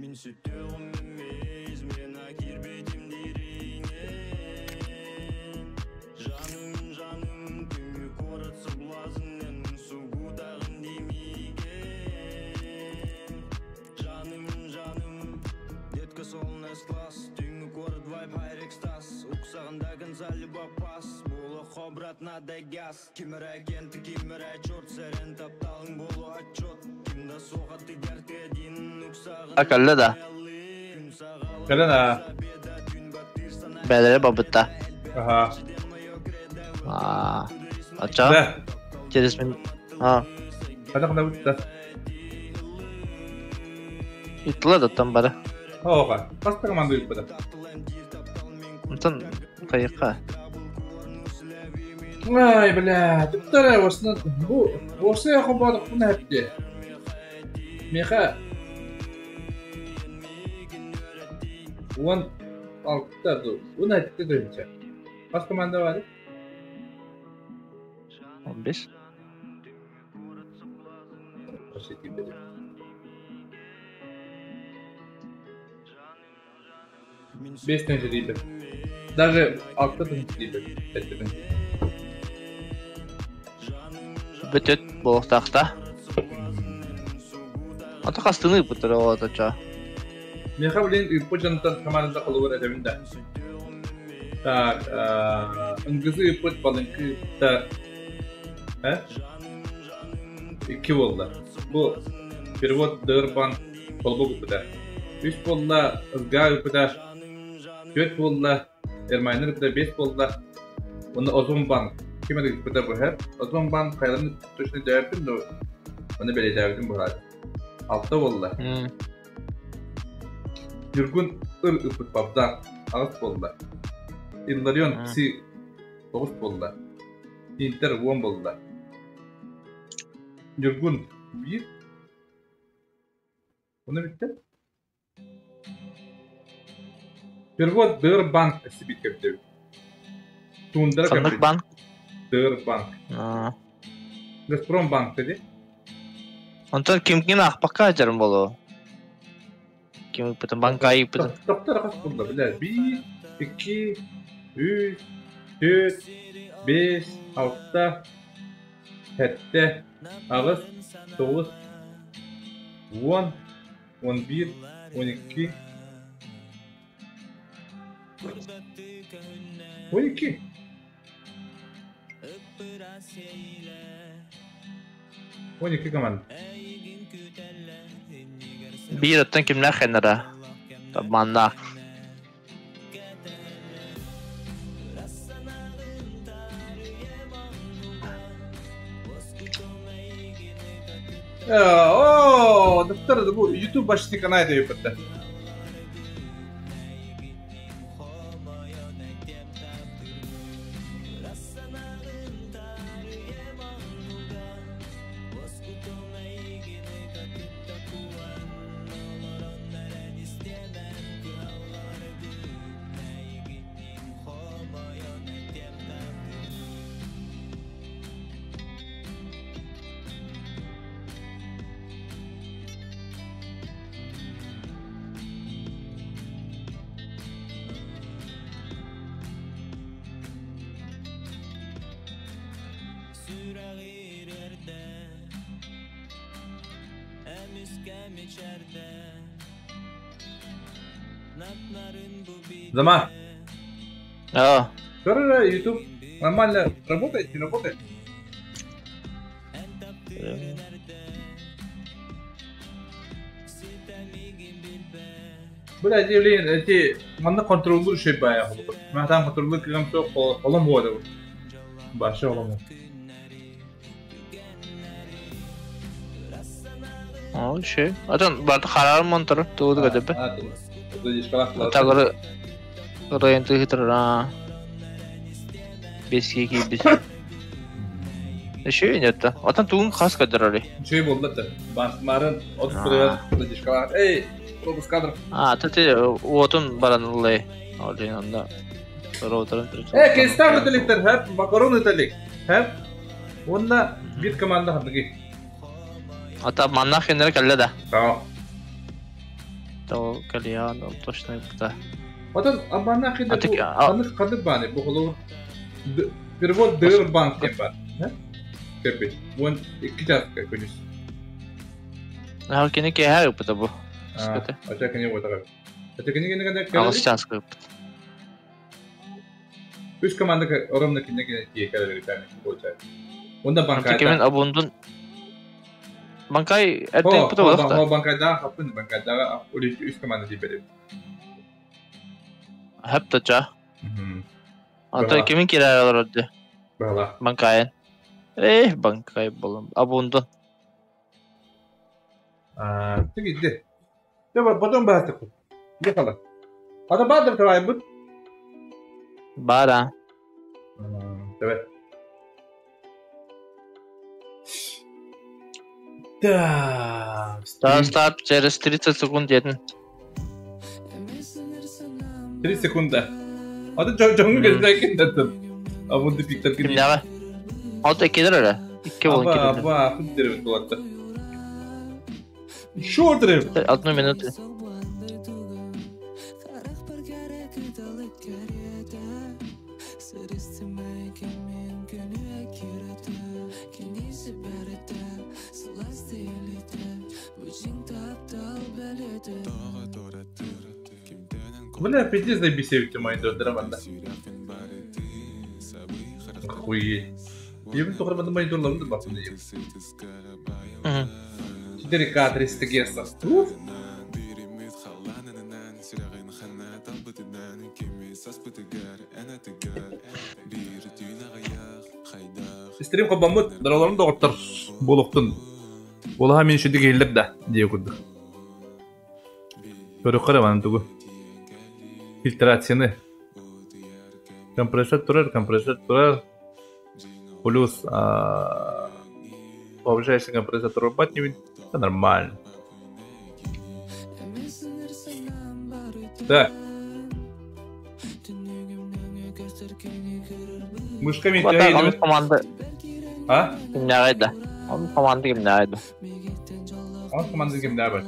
Мин сүтүөҕүм измена киирбитим дириҥин Жаным, жаным, түҥҥү куорат соблазнын Сугутаҕын димиген Жаным, жаным, детка солнце класс Түҥҥү куорат вайп хайр экстаз Уксаҕында конца пас Болохо брат надо газ Ким эрэ кент, ким эрэ черт Сэрэн тапталыҥ болу отчет Ким да суох аттыгар тыадин Уксаҕын Кэллэ да. Кэлэн аа. Бээлэрэ барбытта. Аха. Аа. Ача. Да. Через мин. Аа. Хана хана бутта. Ыттылар да бары. Оға. Баста команда ыппыта. Онтон хайыкка. Ай, бля, туттара осынан бу осы хободық бұны әпте. Меха 16 ду. 17 дойынча. Бас команда бар. 15. 5 тенге дейді. Даже 6 тенге дейді. 5 тенге. Бүтөт буолуохтаахта. Ата хастыны ыппыттар ол ача. Меха, блин, ыппыт дьонтон командата холугар этэбин да. Так, ыңгызы ыппыт балыҥкы ыппыттар. Э? Икки буолла. Бу перевод Дырбан холбук ыппыта. Үс буолла Ызгаа ыппыта. Түөрт буолла Эрмайнер ыппыта. Бес буолла. Уонна Озон банк. Ким эрэ ыппыта бу һэр. Озон банк хайаларын точно өйдөөбөппүн, но ону бэлиэтээбитим быһаары. Алта буолла. Ньургун ыр ыппыт Бабдан аҕыс буолла. Илларион Пси тоҕус буолла. Интер 10 буолла. Ньургун биир. Ону бүттэ. Перевод Дыр банк сибит көрдөбүт. Тундра Ханнык көрдөбүт. банк? Дыр банк. Газпром банк dedi. Онтон ким-ким аахпакка сылдьарым буолуо. Ким ыыппытын, банка ыыппытын. Тохтор хас булла билэр. 1, 2, 3, 4, 5, 6, 7, 8, 9, 10, 11, 12, 12. 12 команда. Биир оттон кимнээх ханнара? Манна. О, доктор, бу YouTube башты канал ыппыта. Зама. А. Көрө YouTube нормально работает, не работает? Бля, блин, эти манна контроллуур үчүгэй баайа холобур. Махтан контроллуур кыгам суох холом буода. Башы холом. О, үчүгэй. Атын барда хараар монтор тугу көдөбө. Тагыры ырайын тыһытыр Беске киирбит. Үчүгэй инетта. Атын тугун хас көдөрөрүй? Үчүгэй буолла да. Марын 30 дишкалар. Эй, пропуск кадров. А, ты уотун баран ыллай. Олин онда роутерын Э, кестах ыталиктар, хэп, макарон ыталик. Хэп. Онна бир команда хандыгы. Ата манна хеннер кэллэ да. Таа. То кэлиан точно да. Отон манна хеннер ханнык ханнык баны бу холу перевод дыр банк диэн бар. Кэппит. Уон икки чааска күнүс. Наһаа кини киэһэ ыппыта бу. Ача кини уотаҕа. Ача кини кини кини Аҕыс чааска ыппыт. Үс команда ровно кине кине тиэ кэлэр получается. Онда банкайда. Кимин обундун Банкай эрдэ ыппыта буолуохта. Банкайда хаппын банкайда үс команда тиийбэт. Хэп тача. Ата кимин кирээр олорор дии. Бала. Банкайын. Эх, банкай болом. Абундун. А, ты где? Давай, потом баатык. Ехала. Ата баатыр тавайбыт. Бара. Давай. Так. Старт, старт, через 30 секунд диэтин. 3 секунда. Ата жоңу кездекин даттым. Абунду пиктер ким. Кимнеҕэ? Алта иккилер эрэ. Икки буолан кирдилэр. Аба, аба, деревит булатта. Шо деревит? Одну минуту. Бля, пиздец забесевите мои драманда. Охуеть. Ебен тоқырманда мониторларымды бақсын деймін. 4К 300 Гц. Уф. Стрим қобамыт, дараларым доғыттар болуқтын. Олаға мен шүді келдір да, дей күрдік. Көрі қараман тугу. Фильтрацияны. Компрессор турар, компрессор турар. Плюс повышающий компрессор турбат не это нормально. Так. Мышками Он команда. А? Кимнәгәйдә. Он команда кимнәгәйдә. Он команда кимнәгәйдә.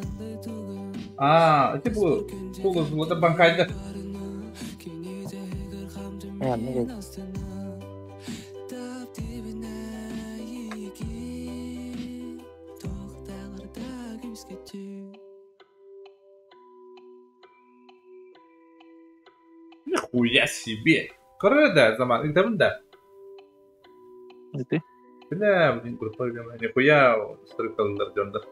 А, это бу тулы золото банкайда. Нихуя себе! Короче, заман, игдабын да. Ты? Бля, блин, группа нихуя стрыкаллар дьондар.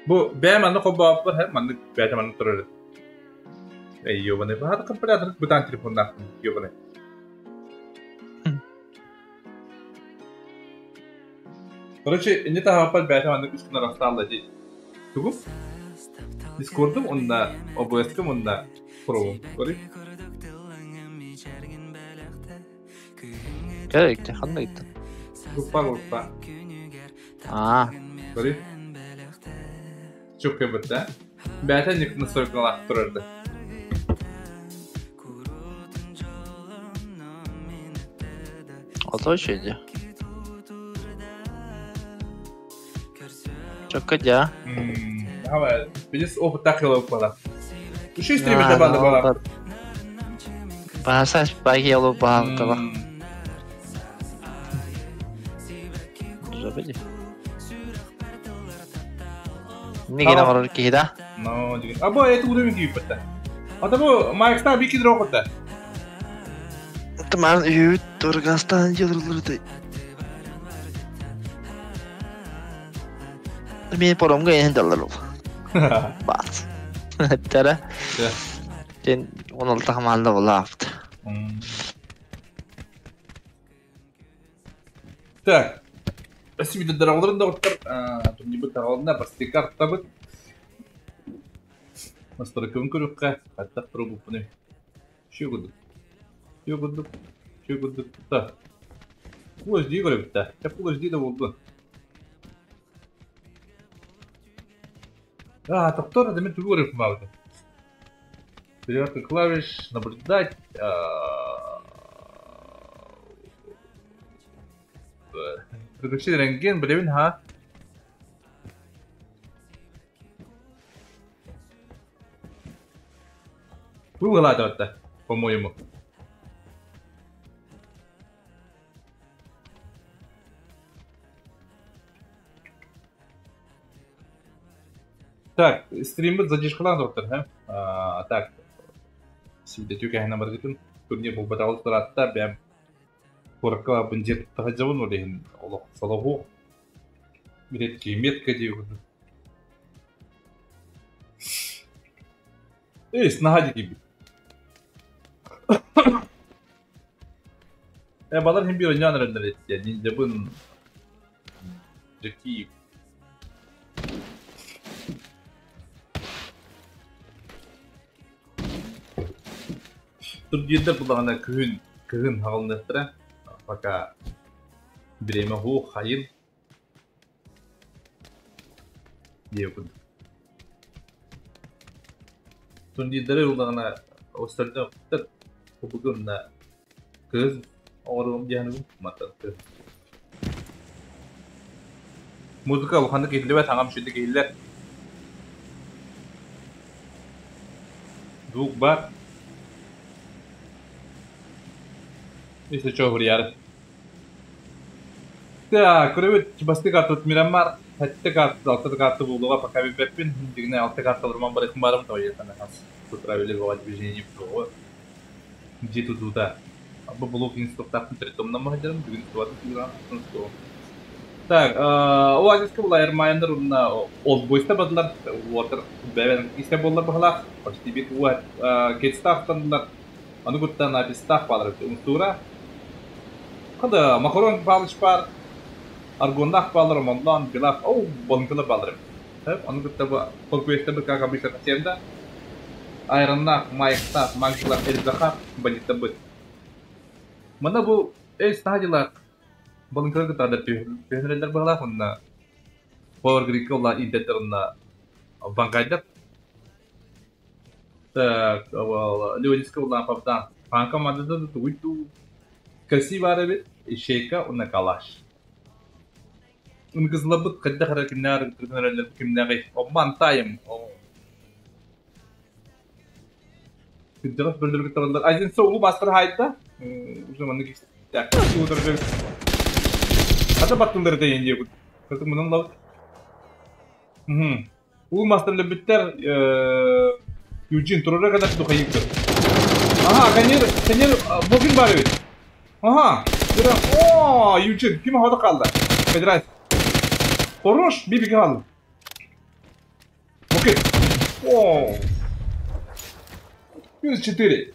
Бу бэм анны хоббааппар хэм маннык бэйэтэ маннык турар. Эй, ёбаный, баһата компрессор бутан телефоннаах, ёбаный. Короче, инде таһааппар бэйэтэ маннык үс күн арахсаалла дии. Тугум? Дискордум онна, OBS-кым онна Chrome. Көрүй. Кэлэ ханна иттин? Группа, группа. А. Көрүй. Чөккө бытта. Бэйэтэ ник настройкалаах турарды. Ото үчүгэй Чөккө дьэ. Давай, видишь, опыт так и Еще стримить банда была. Бааса багелу баалтала. Забыли. Иннигин оҥорор киһи да? Но, деген. Або это уровень кийбитте. Ата бу Майкста бики дрохотта. Тыман үһүбүт Тургастан дьылылырды. Мен поромга ehen даллар ол. Бат. Тара. Сен 16 хамаанда болаапт. Так. Спасибо дороголорун доҕоттор. Турнирбыт таҕалына бастакы картабыт. Настройкабын көрүөххэ. Хаттах турбуппунуй. Үчүгэй курдук. Үчүгэй курдук. Үчүгэй курдук. Так. Full HD көрөбүт да. Чэ Full HD да буоллун. А, тохтоор, это мен тугу көрөппүн баабыты. Переводка клавиш, наблюдать. Переключить рентген, билэбин ха. Бу по-моему. Так, стриммит задержкалаан доктор, ха? Так, сибде түкэһинэ баргытын турнир булбатаҕыл тураатта бэм куоракка бын дьиэ тахадьабын ол иһин олох солоһуох билет метка дии курдук. Эй, наһаа дикийбит. Э, балар хим биир ойньоон эрэллэр эттиэ, ниндзябын Джеки Турнирдар буллаҕына күһүн кыһын хаҕылыныахтара, пока бириэмэ суох хайын диэ курдук. Турнирдары ыллаҕына остальное кубугунна кыыс оҥоруом диэхинибин мантан кыыс. Музыка улаханнык иһиллибэт, аҥам үчүгэйдик иһиллэр. Звук баар. Если что, суруйаары. Так, көрөбүт, бастакы картабыт Мирамар, сэттэ карта, алта карта буолуоҕа, пока билбэппин. Дьиҥинэн алта карталарым барытын барым, тоҕо хас правили бөҕө движение буолуо. Дьиэ тутуута. Бу блок инструктаахпын төрүт сылдьарым, бүгүн туатын суоҕум. Так, Оазиска була Эрмайнер уонна Олбойста бардылар, уолаттар бэйэлэрин истэ буоллар быһалаах, почти бит кетстаахтаннылар, аны куттан апистаах баалар эбит умтуура. Хада Макарон Павлович баар, Аргоннаах баалар, Омонлоон, Билав, оу, Болункалар баалар эбит. Аны кытта бу Холкуестер как обычно Сенда, Айроннаах, Майктаах, Магилах, Эльзахах, бандиттар быт. Манна бу эй стадиялаах Балыҥкалар кытта түһүнэрэллэр быһалаах уонна Power Grid-ка улахан иитэллэр уонна банкайдар. Так, Леонидска улахан Павдан. Пан командата тугуй дуу Кэсии баар эбит, Ищейка уонна Калаш. Ынкызылабыт хайдах эрэ кимнээх ырытырытын кимнээҕий? Обман тайм. Кырдьаҕас бөллөргө табыллар. Один улуу маастар хаайда. Уже маннык Ата баттылары да диye Кытым мунун лабыт. Улуу маастар лөбүттэр Юджин турара кадar духайыктыр. Ага, конер, конер Богин бар эбит. Ага. О, Юджин, ким хода қалды? Федерация. Хорош, бибиге қалды. Окей. О. Плюс 4.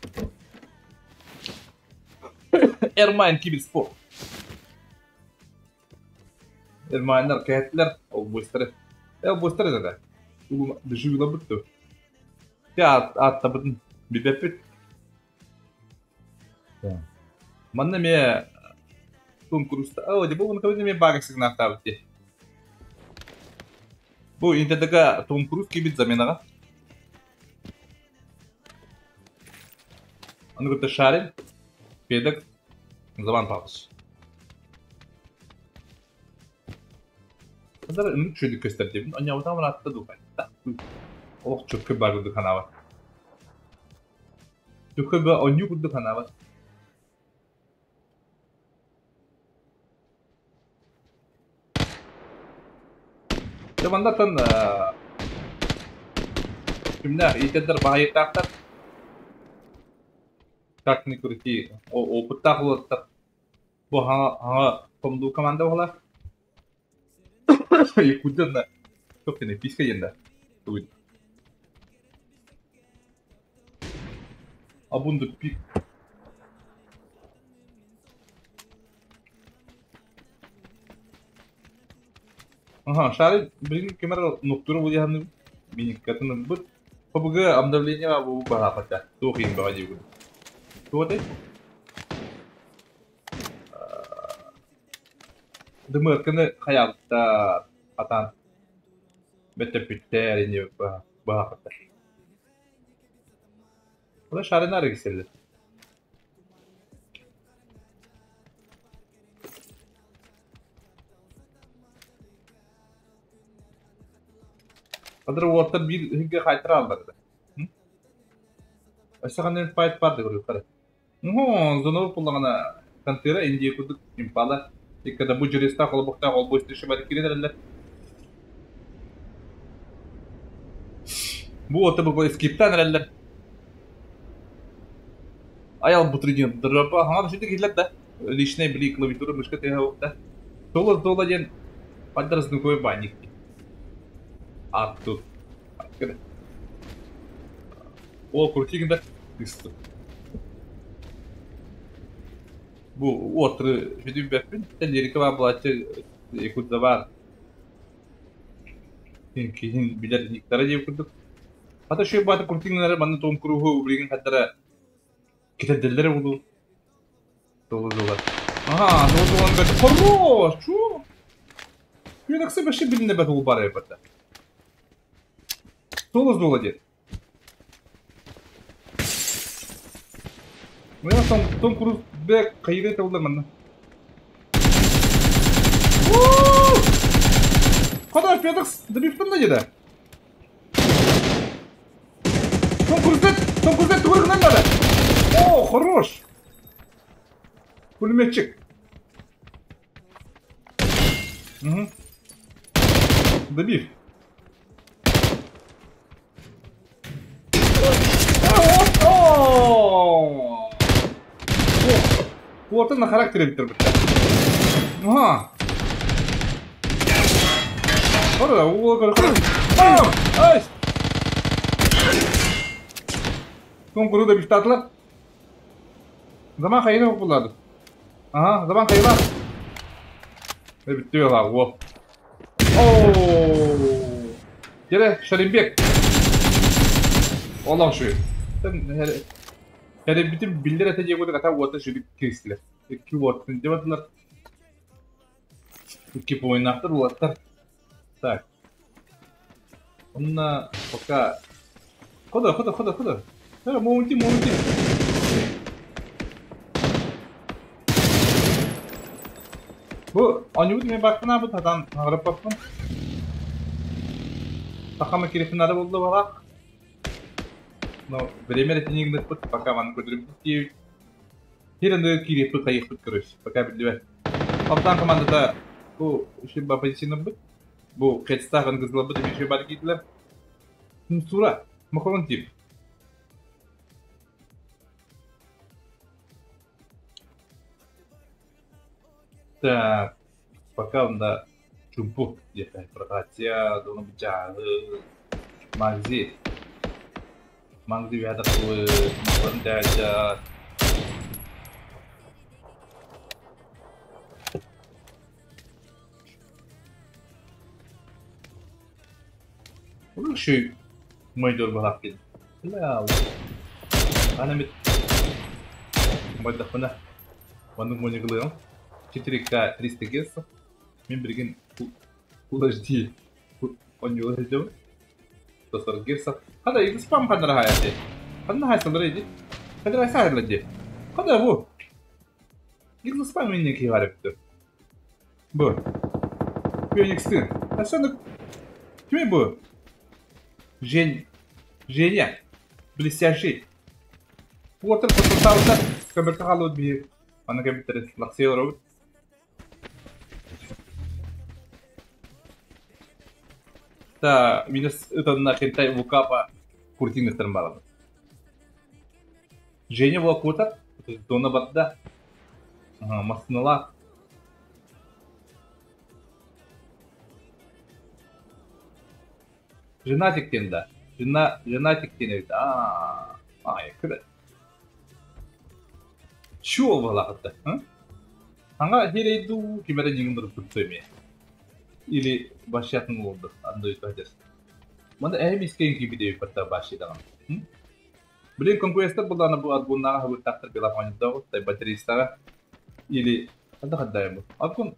Эрмайн Киберспорт. Эрмайндар кэһэттилэр, ол быстары. Ол быстары да. Дышыгыла бүттү. Аттабытын билбэппит. Манна эмиэ Том Круз о, дьэ бу эмиэ баар сигналаабыт дии. Бу Интердага Том Круз киирбит заменаҕа. Аны кытта Шарин, Педок, Заван Павлович. Хандар ыннык үчүгэйдик көстөр диэбин, онньообутаҕым ыраатта дуу хайдах олох чөккө баар курдук санаабат. Чөккө оонньуу курдук санаабат. Дьэ мандаттан Кимнээх иитэрдэр баһайыктаахтар. Как ни крути, опыттаах уолаттар. Бу хаҥа хомдуу команда буолар. Якутян собственно, писька диэн тугуй. Абунду пик. Ага, шары билин кемер нуктуру булиһаны миниккатын ылбыт. Хобуга обновление бу баһаапата. Туох иһин баҕа диигин. Туох этэй? Дымыакканы хайаабыттар хатаан бөттөппүттэр ини баһаапата. Ону шарына арыгысыллар. Адыр уоттар биир ыһыгга хаайтара аллар Өссө ханна пайт бар да көрүөххэ. Зонор буллаҕына Пантера Индия курдук Импала иккада бу дьүрүстаах холобуктаах олбу истишибар кирин эрэллэр. Бу уота бу скиптаан эрэллэр. Аял бутридин дырапа хаҥа сүтүк иһиллэр да. Личный били клавиатура мышка тыаһа да. Соло соло диэн подразникой банник. Атту. Ол крутигин да кыстым. Бу уоттары сүтүбэппин. Лирика бар булаччы якутда бар. Киһин билэр никтара диэн курдук. Хата шөй баата крутигиннары манна том кругу билигин хаттара китэрдэллэр буолу. Долу-долар. Ага, ну он говорит, хорош, чё? Мен вообще билинне бат ол бар эбата. Соло золо дед. Ну я там Том Круз бек кайры табылар манна. Када Федекс дрифтен да деді. Том Круз Том Круз тугургунан бары. О, хорош. Пулеметчик. Угу. Добив. Вот на характере битер битте. Ага. Ора, о, Ай! Том Круз добив Заман хайына булады. Ага, заман хайына. Битти ла, о. О! Келе, Шалимбек. Олам şu. Hele bütün biller ete koyduk ata уота шүрүк киристилер. Икки уоттун дебатылар. Икки поиннахтар улаттар. Так. Онна пока Хода, хода, хода, хода. Моунти, моунти. Бу анюбут мен бакпын бу тадан харап бакпын. Тахама керепин ада болду балак. Но время ретинигнет пут пока ван көтөрүп тип. Хиренде кирепи кайыппыт көрөс. Пока билбе. Каптан командата бу шиба позицияны бит. Бу хедстагын кызылы бит бир бар китлер. Сура, махорон тип. Так, пока онда чумпу где-то прокатия, дону бичары, магзи. Магзи вяда кулы, махорон дядя. Şu мойдор балак кел. Ла. Ана мит. Мойдахына. Маннык мони кылыам. 4К 300 Гц. Мен берген Full HD. Он HD. 140 Гц. هذا يسبام قدر هاي قدر هاي صدري دي قدر هاي سهل دي قدر هو يسبام مني كي عرفت بو Феникс ты. А что Кими бу? Жень. Женя. Блестящий. Уотер потуртабыта. Көмөртө халуут биһи. Аны кебиттере лаксый олоробут. Та минус ытанна хентай вукапа. Куртиныттарын барабын. Женя була куотар, зона барда. Массыналаах. Женатик диэн да. Женатик диэн эбит. Аа, кыра. Чуол балаҕатта. Аңа херейду кимere ньыгын турду эми. Или башатын oldu. Андой тахтас. Манда эһим искейин кибиде патта баши даган. Блин, конкуренттар буллана бу адгуннага хабыттахтар била фаниддагы тай батареистага или хадда хадда бу. Адгун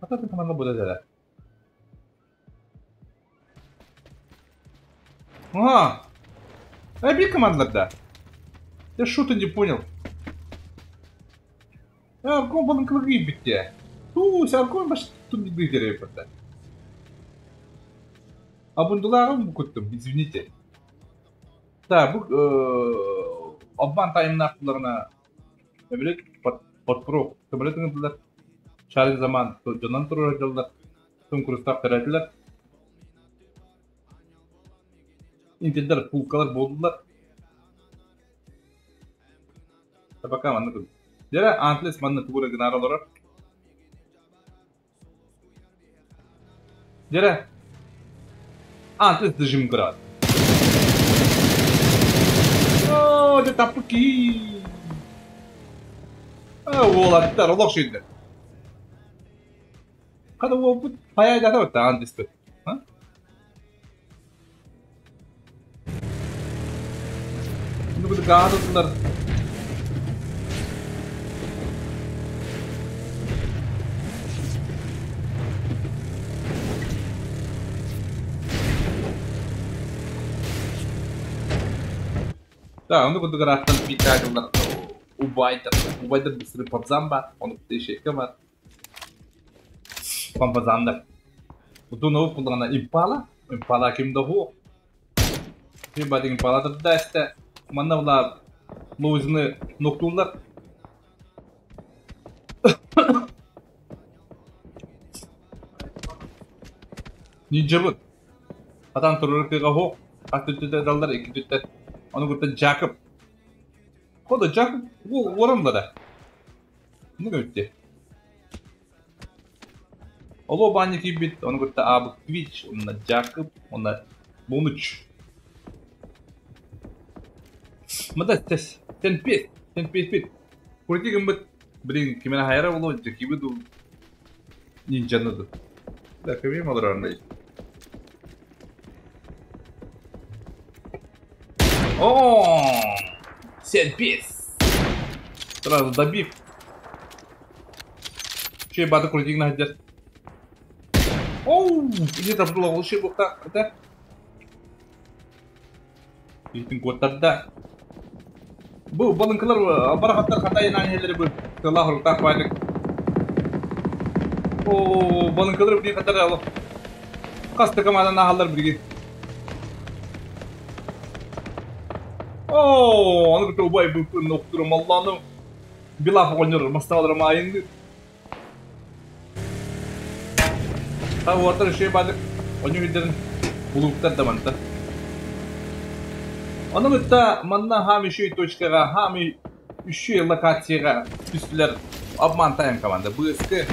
хата команда буда да. А! А би команда да. Я что-то не понял. Аркон балын кылгы битте. Ту, аркон баш тут не дыдере патта. Абундулагым куттум, извините. Да, бу обман таймнахларына билет подпро көмөлөтүңдүлөр. Шарин заман жонон турар жылдар. Тум курстак терәтилер. Интелдер пулкалар болдулар. Табака манны кыл. Жара антлес манны тугура гынара олорор. Жара антлес дежим град. О, де тапки. А, уолаттар, олох шүйдер. Када ол бут пая жата бут антлес бут. Ну бут гадылар. Да, onu курдук аттан пикагылар убайдар. Убайдар быстрый подзамба, он тешекке бар. Пампазандар. Утуну кулдагана импала, импала кимде ху. Ким бадин импала да эсте. Манна була лоузны ноктулар. Нинджабыт. Атан турur кыга ху. Аттүттө далдар эки түттө. Onu курта Жакып. Хода Жакып бу орамда да. Не көттө? Оло баники бит, onu курта Абы Твич, онна Жакып, онна Бонуч. Мада тес, тен пет, тен пет пет. Курти гымбыт, блин, кимена хайра боло, жакибы ду нинджаны. Да, кемем алыр арнай. О, 7 пес. Сразу добив. Че баты крутик на. Оу, иди там было лучше бухта, это. Итин коттарда. Бу балынкылар барахаттар хатайын анхелери бу. Аллах рухтах байлык. О, балынкылар бир хатар ало. Касты команда нахаллар бирге. О, аны күтө убай бу ноктурум Алланың. Билаф ойнор, масталар майынды. Та уартар шей бадык. Оню видерин булуктар да манта. Оны бітті манна хами шей точкаға, хами үшей локацияға түстілер обман тайм команда. БСК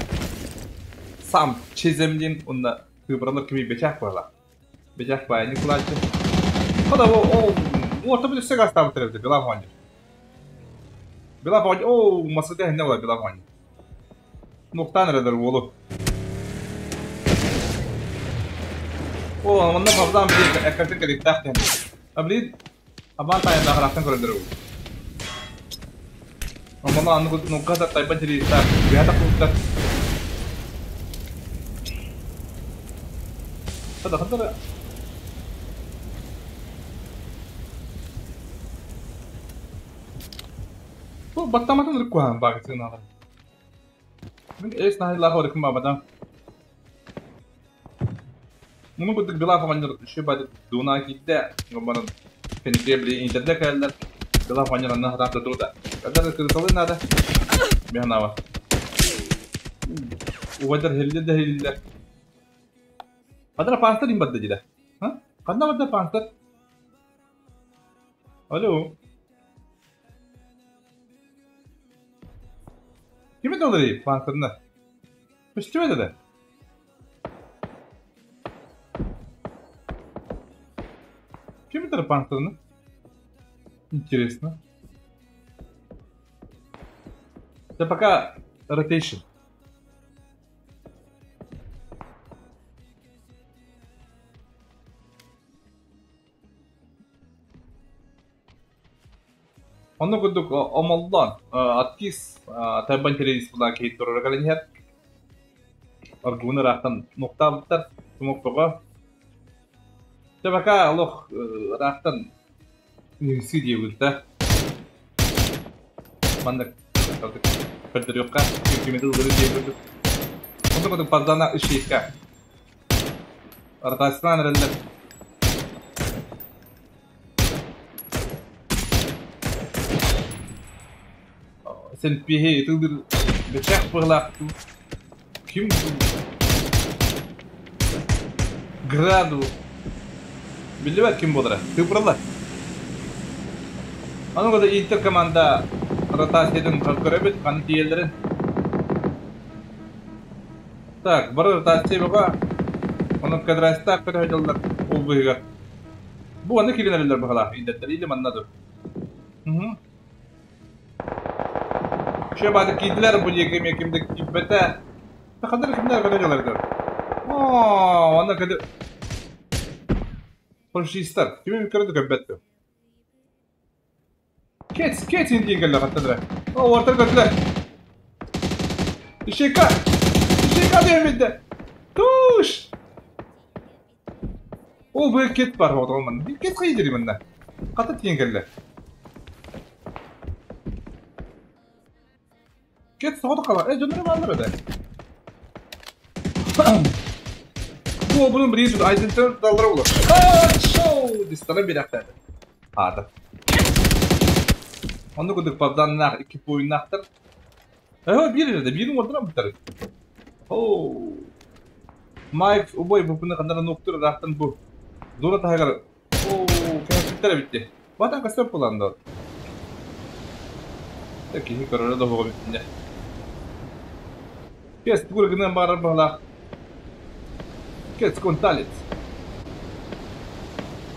сам чеземден онда выбралар кими бечак бала. Бечак бая Николайчы. Хода о, орта bir üstə qastabı tərəfdə Bilaf oynayır. Bilaf oynayır. O, masada ne var Bilaf oynayır. Nokta neredir oğlu? O, manna fazla bir ekranı gerek tahtı. Abli Aban tayo nakaratan ko rin Ang mga ano ko nung kada tayo pa diri ta. Bihata ko ta. Kada kada. Бу баттаматын рыккуан багы сигналы. Мен эс нахи лахо рыкма бадам. Муну буддык билаф ваннер ши бады дуна китте. Гомбаран пенкебли интернет кэллер. Билаф ваннер анна хата труда. Когда ты надо. Бихнава. Убайдар хелле да хелле. Падра панстар им бадда жида. Ха? Канда бадда панстар? Алло. Ким это олорор панцирна? Көстүбэт этэ. Ким это панцирна? Интересно. Да пока rotation. Онно курдук омоллон Аткис Тайбан телевиз була киһи турара кэлэн иһэр. Аргуны ыраахтан нуктаабыттар тумук бөҕө. Дьэ пока олох ыраахтан үҥсүү диэбит да. Маннык көрдөрүөххэ ким ыллыры диэбит. Онно курдук Пардана Ишиевка. Ротациялаан эрэллэр. Сэлпиэһи ытыллыр бэчээх быһылаах ким граду биллибэт ким буолара тыыпыраллар. Аны когда Интер команда ротациятын көрөбүт, ханна тиийэллэрин. Так, бары ротация бөҕө. Онон квадратистаах көтө сылдьаллар ол быыһыгар. Бу аны киирэн эрэллэр быһалаах индеттэр или манна ду. Угу. Еще бааты киирдилэр бу диэки эмиэ ким да киирбэтэ. Ханна кимнэр көтө дьалардар. Оо, онно көтө Фашистар. Кими көрө да көрбөттүм. Кет, кет диэн кэллэ хаттадыра. О, уортар көтүлэр. Ишека! Ишека диэн Туш! Ол бу кет бар отолман. Кет хайдыр манна. Хата тиэн кэллэ. Кет соҕотох хаалар. Э, дьонноро бааллар этэ. Бу bunun bir yüzü aydınlatır dallara olur. Шоу! Дистана бирэхтээдэ. Аата. Онно курдук Богданнаах икки буойуннаахтар. Э, биир эрэ биирин уордуран бүтэр. Оо. Майк убой бупуна ханнара нуктур ыраахтан бу. Зона таһыгар оо, кэһэппиттэр эбитти. Батан көстөр буолан да. Киһи көрөрө да оһоҕо бүттүнэ. Кэс тугу гынан баарар баһылаах. Кэс конталец.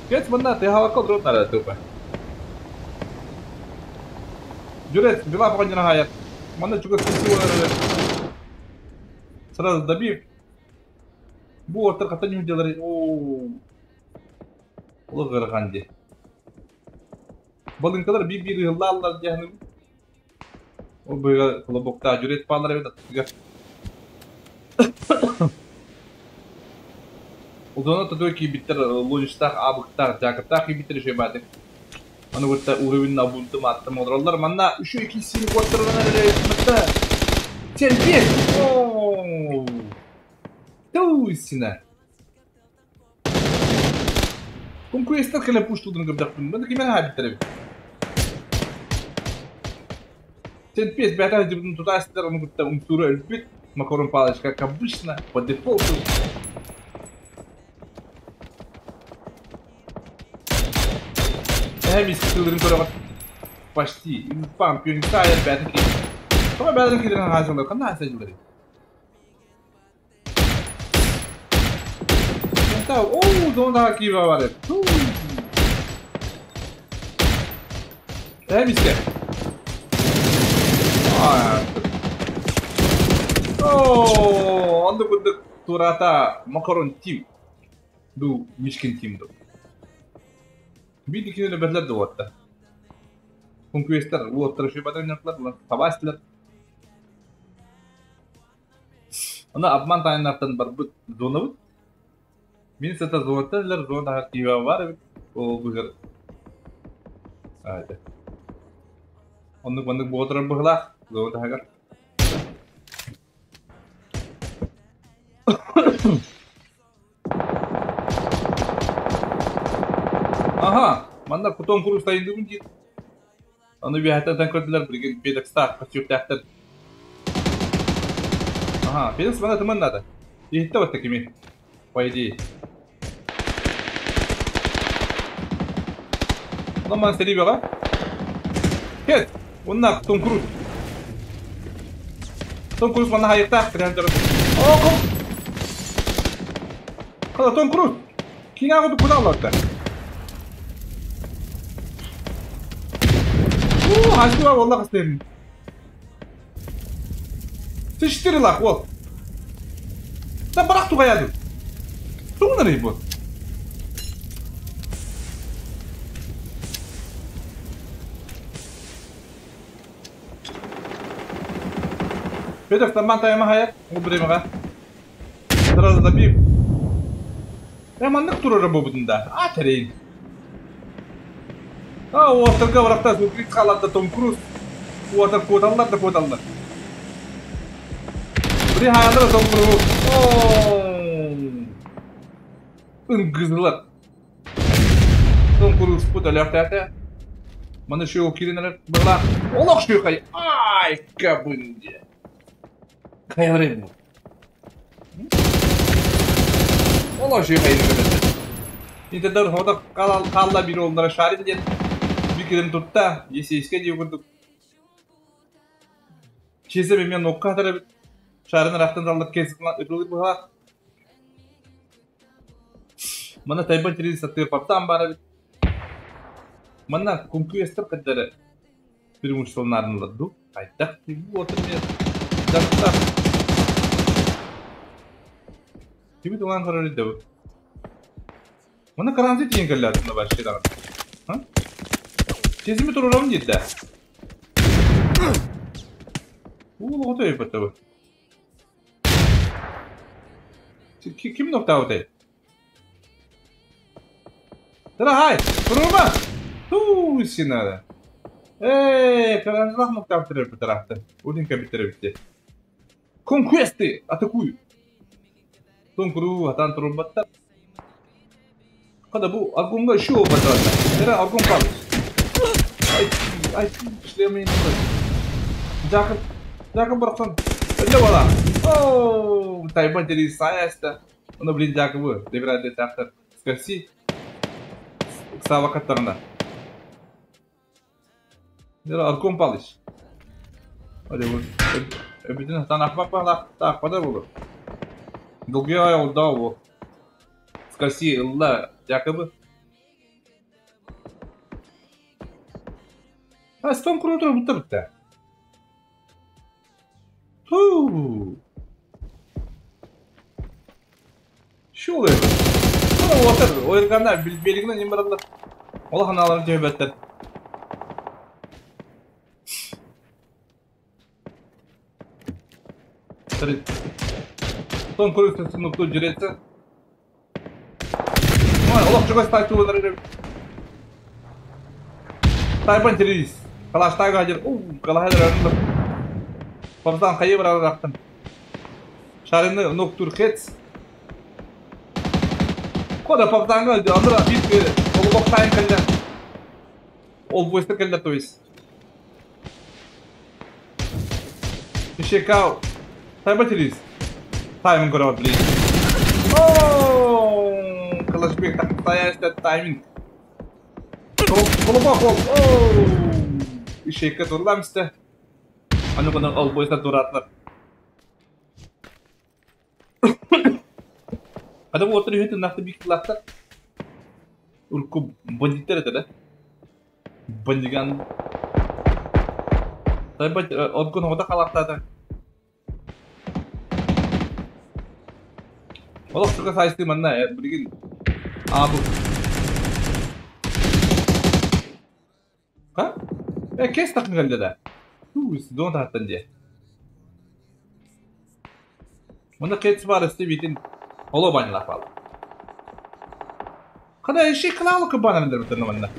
Кэс манна тыаһаабакка олорон нара тупа. Дюрец била поҕонньоро хаайар. Манна чугас киһи Сразу добив. Бу уоттар хата ньүдьэлэри оо Олох ыарахан дии. Балыҥкалар биир-биир ыһыллааллар дии саныыбын. Ол быыһыгар колобоктаах дьүрүөт бааллар эбит аттыгар. Узона тотуга киирбиттэр лоничтаах, аабыктаах, дьаакыптаах киирбиттэр үчүгэй баатык. Аны кытта уровень абунтум ааттым олороллор. Манна үчүгэй киирсиини куоттарынан эрэ Сергей! Оо! Туйсина! Конкуренттар кэлэн пуштуудун көрдөхпүн. Маны кимэн хаабиттар эбит. Сен пес бэйэтэ сылдьыбытын тутаастар ону кытта умсуура өлбүт. Макарон палочка, как обычно, по дефолту. Эһэм истилэрин көрөҕүт. Почти. Пам, пюнтайр бэйэтин киһи. Тоҕо бэйэтин киһилэрин хаасалар? Ханна хаасалларый? Оо, зона киирэ бар эбит. Эмискэ. Оо, онно курдук тураата макарон тим. Ду, Мишкин тим ду. Биир кинини бэллэр да уотта. Конкуэстар уоттара шөбатар табастылар. Ону обман таайыннартан барбыт зонабыт. Мин сыта зонаттан ылар зона таһар тиибэ баар эбит. Ол быһыр. Аайда. Оннук маннык буола турар быһылаах зона таһыгар. Аха, манна кутон курус тайындыбын диир. Аны үөһэттэн көрдүлэр билигин Педекстаах көстүүктээхтэр. Аха, Педекс мана тыман наада. Иһиттэ батта кими? По идее. Онон ман сэрии бөҕө. Кет! Уонна Том Круз. Том Круз манна хайыктаах кирээн турар. Оо, ком! Хала Том Круз! Киинэҕэ курдук куда олордо? Уу, хастыга буолла хастыырын. Сычтырылах уол. Да барах тугаяды. Тугунарый бу? Петр, таман тайма хаят, бу времяга. Сразу добив. Э, маннык турара буолбутун да. А, тэрейин. А, уоттарга барахта сукрит хааларда Том Круз. Уотар куоталлар да куоталлар. Бри хаалара Том Круз. Ыңгызылар. Том Круз пут өлөөхтөөтө. Маны шоу киринер была. Олох шуйхай. Ай, кабынде. Хайварай бу. Олох шуйхай көрөтө. Интердер хода калла бир олдара шарин диэн бикирин тутта, есейске дии курдук. Чизе мен нокка хатара шарын рахтан даллар кесиклан өтөлүк була. Мана тайбан тири сатыр паптан бара. Манна кункуэстер каддары преимуществолнарынладу. Айдак тиги отыр мен. Жакта. Тиби туган карар иде. Мана каранты тиен келлятында башкы. Ха? Чезими турурам дейди. Уу, ото епетте. Ким ноктаут? Тара хай, турурма. Туу, синада. Эй, каранжылах ноктаут бу тарахта. Удинка битере битти. Конквесты, атакую. Тонкуру хатан турурбатта. Када бу аргонга шоу батырата. Нера аргон калыш. Ай, ай, ишлемейин. Жакып, жакып бараксан. Эле бала. Оу, тайбан тери саяста. Оны блин жакыбы, дебираде тактар. Скорси. Сава каттарына. Нера аргон палыш. Hadi bu. Öbüdün хатан акпак бала, акпада болу. Долгия олда бу. Скорси ылла жакыбы. Ha, Stone Crew bitti bitti. Туу. Şu oluyor. Ama отыр, ойырганда белгіні не баралар. Ола ханалар жөбөттер. Stone Crew сыныпту жүретсе. Ой, олақ жүгөс тайтуылар. Тайбан террорist. Калаштаг хажыр. У, калахадыр арынды. Папзан кайы бар арактын. Шарыны ноктур хец. Кода папзанга андыра бир олбок тайын келди. Ол бойстер келди, то есть. Ишекау. Тайбан террорist. Тайминг көрөт, блин. Ооо, калашбек так тайминг. Колобок ол. Ооо. Ишекке турламсты. Аны гына ол бойста дуратлар. Ада бу отыр үһүтүн нақты бик лактар. Урку бандиттер это, да? Бандиган. Тайба отгон ода халактады. Олох сука сайсты манна билигин. А бу. Ха? Э, кес такын келди да. Туу, дон таттан же. Мында кетс бар исти битин оло банилап ал. Када иши кылалы кыбанан деп өтөрнө мында.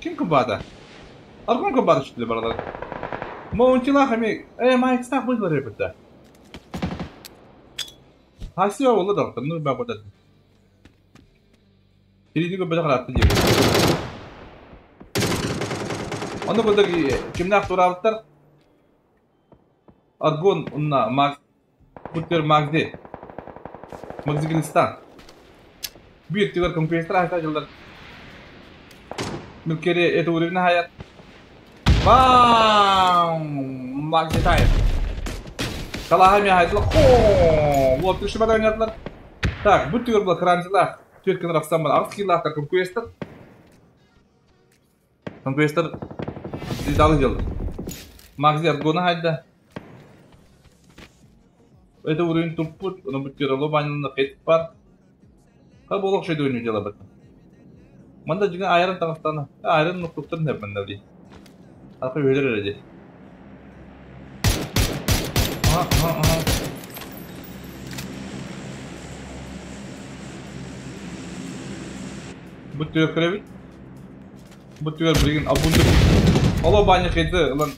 Ким кыбада? Аргон кыбада чүтүлө баралар. Моунтила хами, э, майк стах булар репетте. Хасиба болду да, ну ба бодат. Тирини көбө каратты деп. Оны курдук кимнах тураабыттар? Аргон унна Мак Бутер Магди. Магдигинстан. Бир тигер компьютер айта жылдар. Мүккери это уровень хаят. Бам! Магнитайр. Талаха ми хайдылар. Хо! Вот түші бада ойнадылар. Так, бұл түгір бұл кранзила. Төрт күн рақсан бар. Ағыз килақтар конкуэстер. Конкуэстер звездалы делают. Магзи аргона хайда. Это уровень туппут, но бұл түгір лобанына қайтып бар. Қа болық шөйді ойны дела бітті. Манда жиген айран тағыстаны. Айран нұқтықтыр не мында дей. Арқа өлер әлі. Ага, ага, ага. Бұл түгір кіребіт. Бұл түгір білген абунды. Ало баня қайты, ылан.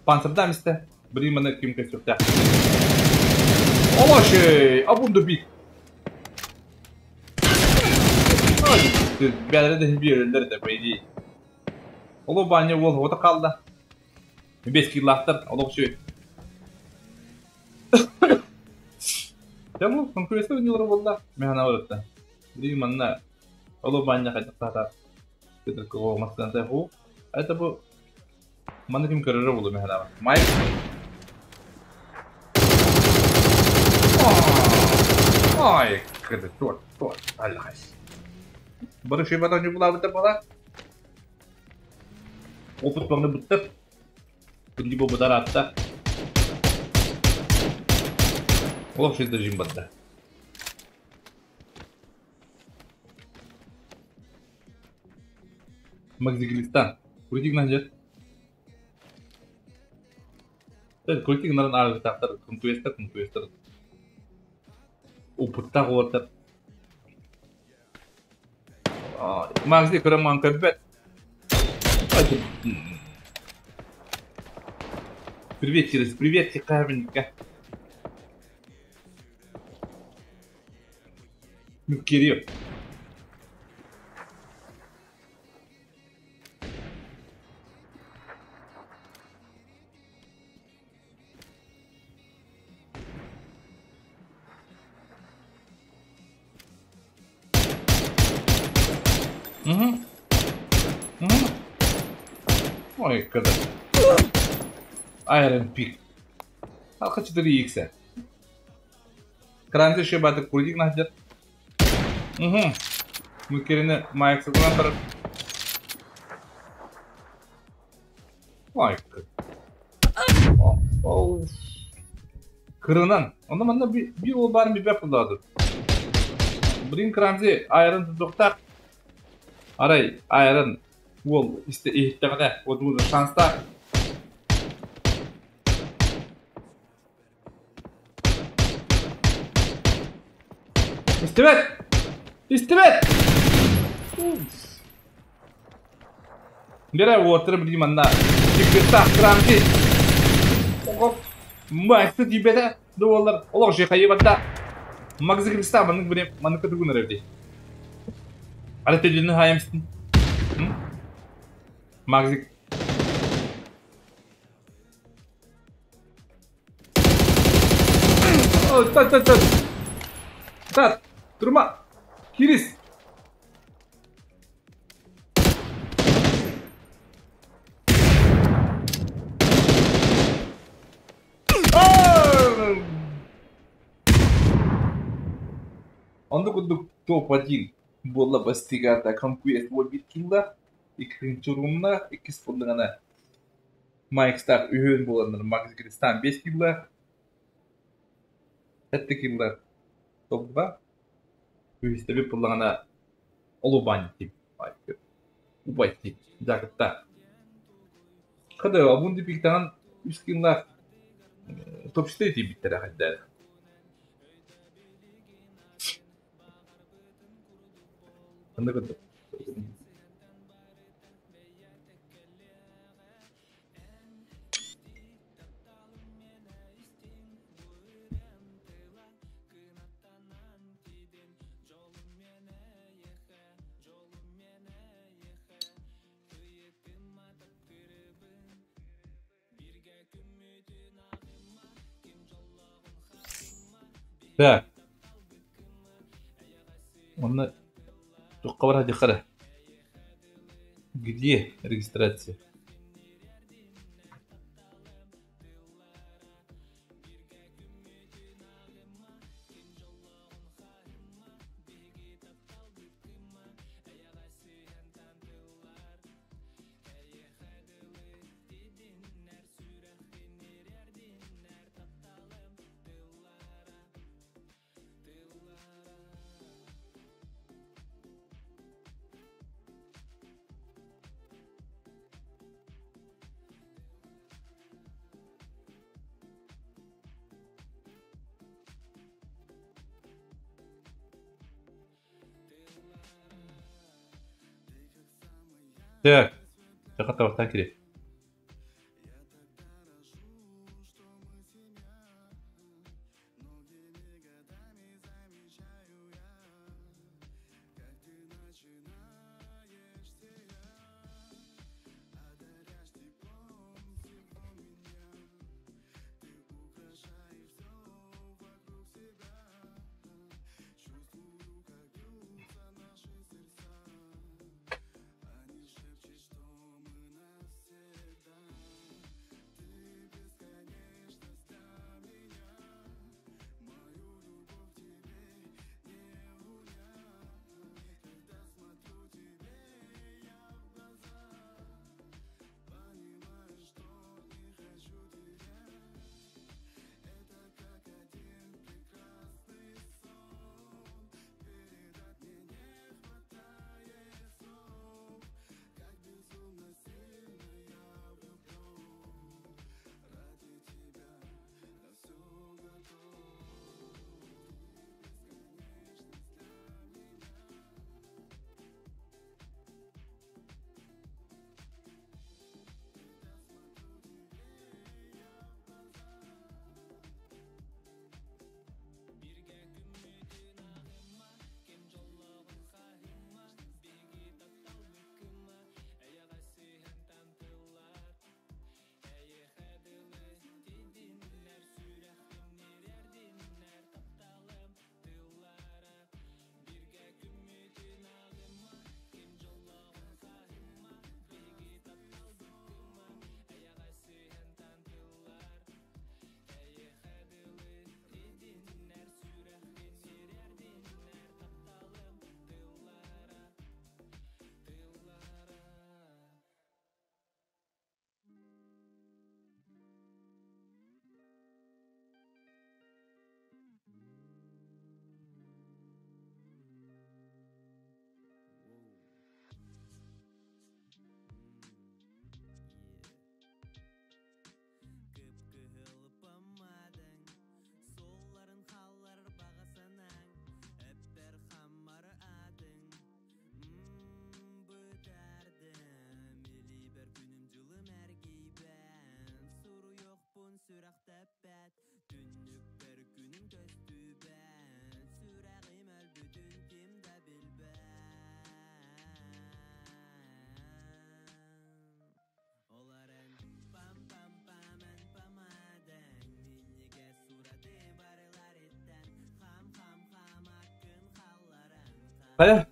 Панцирда місті. Бірін міне кім кесіп. Ало шей, абунды бит. Бәрі де берілдер де, по идее. Оло баня ол ота қалды. 5 килақтар, оло шей. Жаму, конкуренция ойнолор болды. Мен ана орытты. Бірін міне оло баня қайтып сатар. Кетір кого масқан ху. Это bu Маны ким көрөрө болду мен ана. Майк. Ай, кыды, торт, торт, аллахас. Бары шей бата не була бітті бала. Опыт баңды бітті. Күнді бу бұдар атта. Олақ шейді жим батты. Магзиглистан. Крутик нажет. Крутик нарын ағы тақтар. Конкуэстер, конкуэстер. Опытта қуаттар. Магзи көріман көббет. Привет, через привет, тихаменька. Ну, Кирилл. Угу. Угу. Ой, когда. Iron Peak. Алка 4X. Кранты еще баты курдик нахдет. Угу. Мы керене майк сакулантар. Ой, Оу. Кырынан. Онда манда bir ол барын bir бәп булады. Блин, кранты Iron тоқтақ. Арай, Iron ол исте ихтәгәдә, вот бу шанста. Истебет! Истебет! Бере отырып деймін анда. Тиккета крамки. Ого. Майсы дибеде доллар. Олар же хайбанда. Магазин криста манык бире манык тугун ревди. Ары телini хайымстын. Магазин. О, та та та. Та, турма. Кирис. Онда кудук топ-1 буолла бастигата конкуэст буолбит килла иккинчи урумна иккис буоллаҕына Майкстар үһүөн буоланнар Макс Кристан 5 килла 7 килла топ-2 үһүстэби буоллаҕына Олубань тип убай тип жакытта кыды абунди пиктаган 3 килла топ-4 тип биттер ахайдар. Так. Онна Туохха бара диэххэ эрэ. Где регистрация? Так, так кире. Хайа?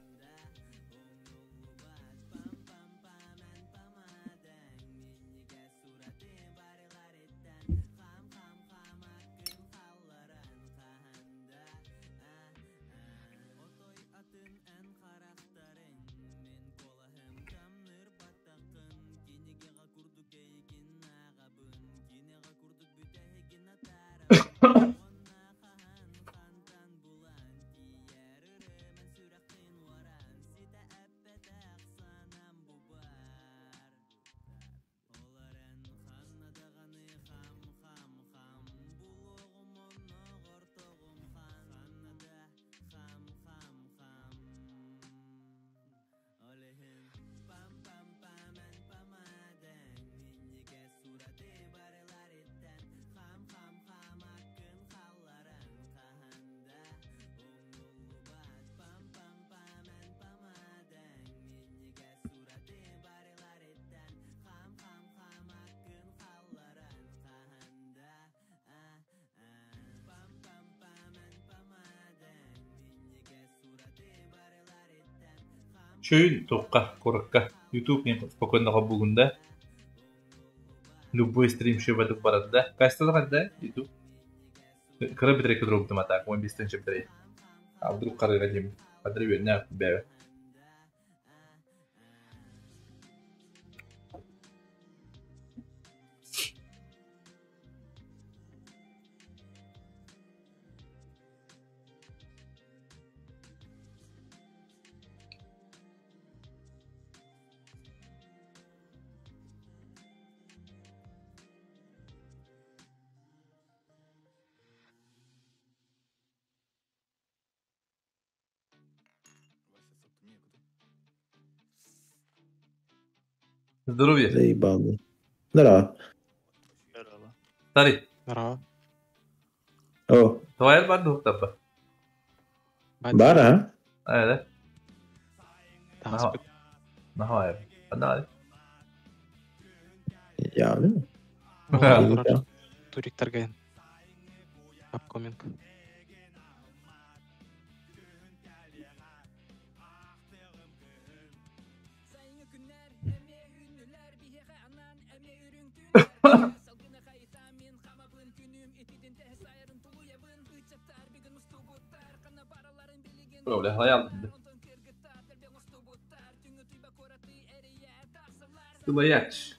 Чөйүн туохха, куоракка YouTube диэн спокойно холбуугун да, любой стрим шөбөтүк барар да. Качествота хайда YouTube? Кыра битрейка туруорбутум а так, 15 тысяча битрей. А вдруг харыга диим, хадыр үөннээх бэйэ. Здоровье. Заебал. Да. Здорово. Старый. Здорово. О. Твоя бар дух тапа. Бар, а? А, да? Нахуй. Погнали. Я, ну. Турик Таргаен. Upcoming. Бля, хайал. Сылаяч.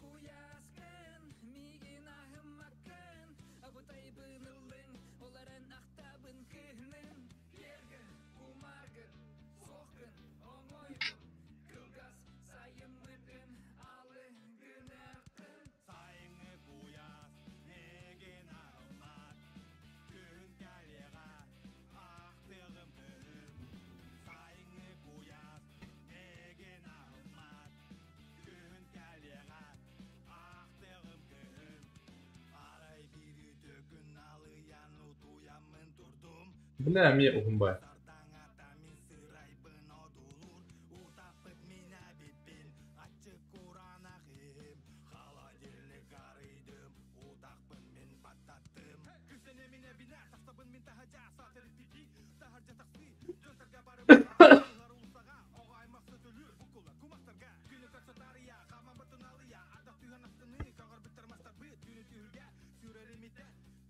Бля, мне ухумбай.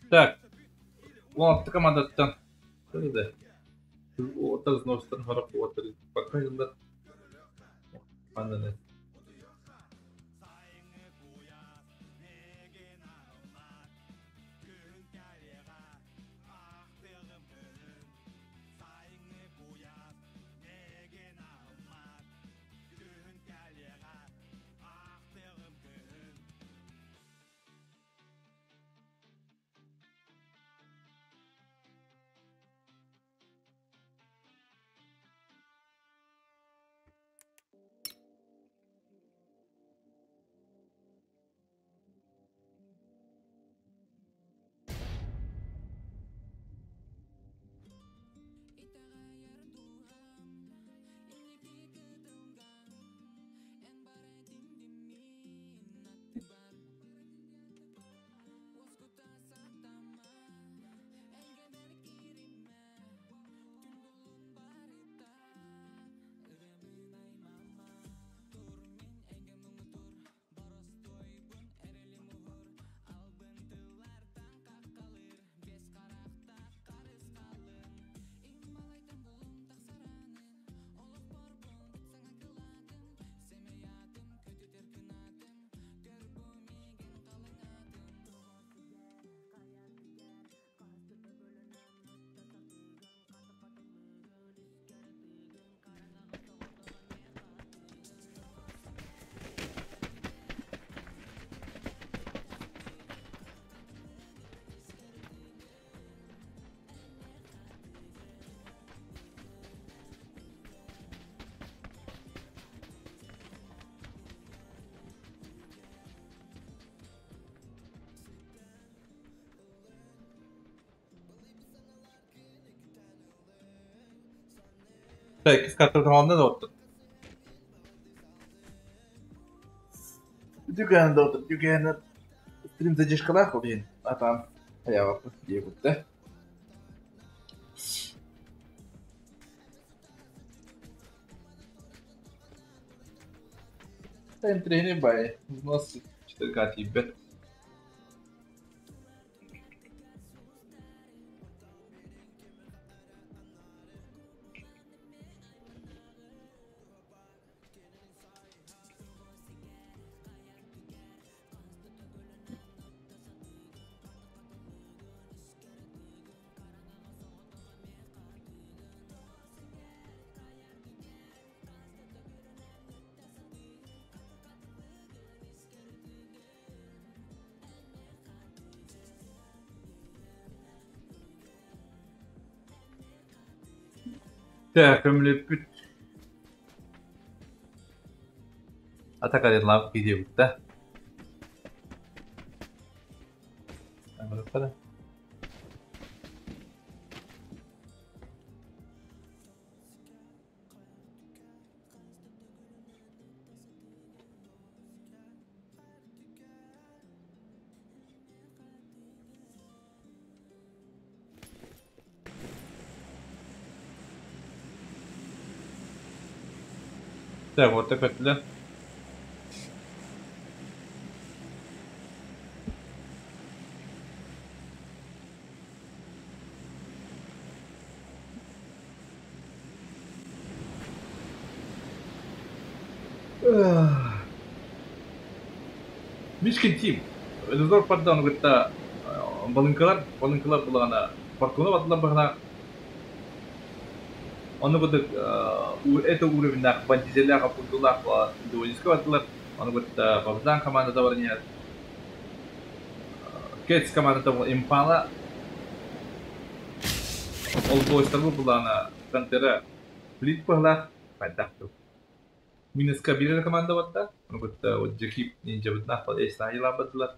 Так, он командаттан. Да. Отыр ностан харап отыр. Пока жылдар. Анданы. Так, картер да оттур. Дүкән да отыр, дүкән. Стрим задержкалах блин, а там я вот где вот, да? Интэриэһинэй баҕайы, взнос 4К тиийбэт. Так, көмүлүөппүт Атака диэн киһи да. Так, вот так да. Мишкин Тим. Эдуард Пардон кытта балыҥкалар, балыҥкалар булаҕына фортуна батылар быһалаах. Ону курдук это уровеннаах бандизеллээх аппурдулаах дуэлистка бардылар. Ону кытта Богдан командата баран иһэр. Кэтс командата Импала ол бойстарбыт булаҕына Пантера Флит быһалаах хайдах дуу. Минуска биир эрэ команда барда. Ону кытта вот Джекип ниндзябытнаах эстаайылаан бардылар.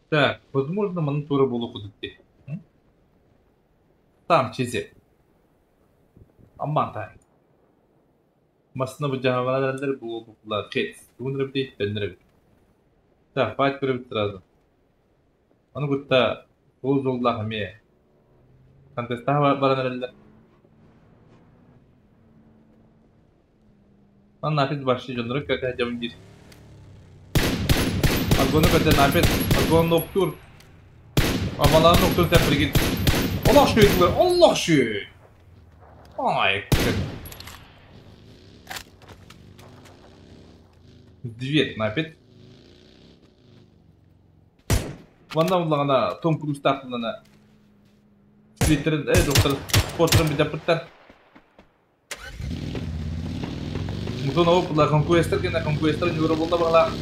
Так, возможно, манна туора буолуох курдук дии. Там чизи. Амман тай. Массыына былдьаһабынан эрэллэр буолбуппулар Хец. Тугун эрэ төннөр эбит. Так, файт көрөбүт сразу. Ону кытта ол дьоллоох эмиэ контестаһа баран эрэллэр. Манна опять вообще дьоннору көртө сылдьабын диир. Аргону көртө опять аргон ноктуур. Амалаан ноктуур сен билигин. Олох шүйдүлэр, олох шүй. Ай, Дверь опять. Манна буллаҕына Том Круз-таах буллаҕына сплиттерин, э, доктор спортерын бүтэрбиттэр. Мутун ол була конкуэстер гена конкуэстер ньуура буолла баҕалаах.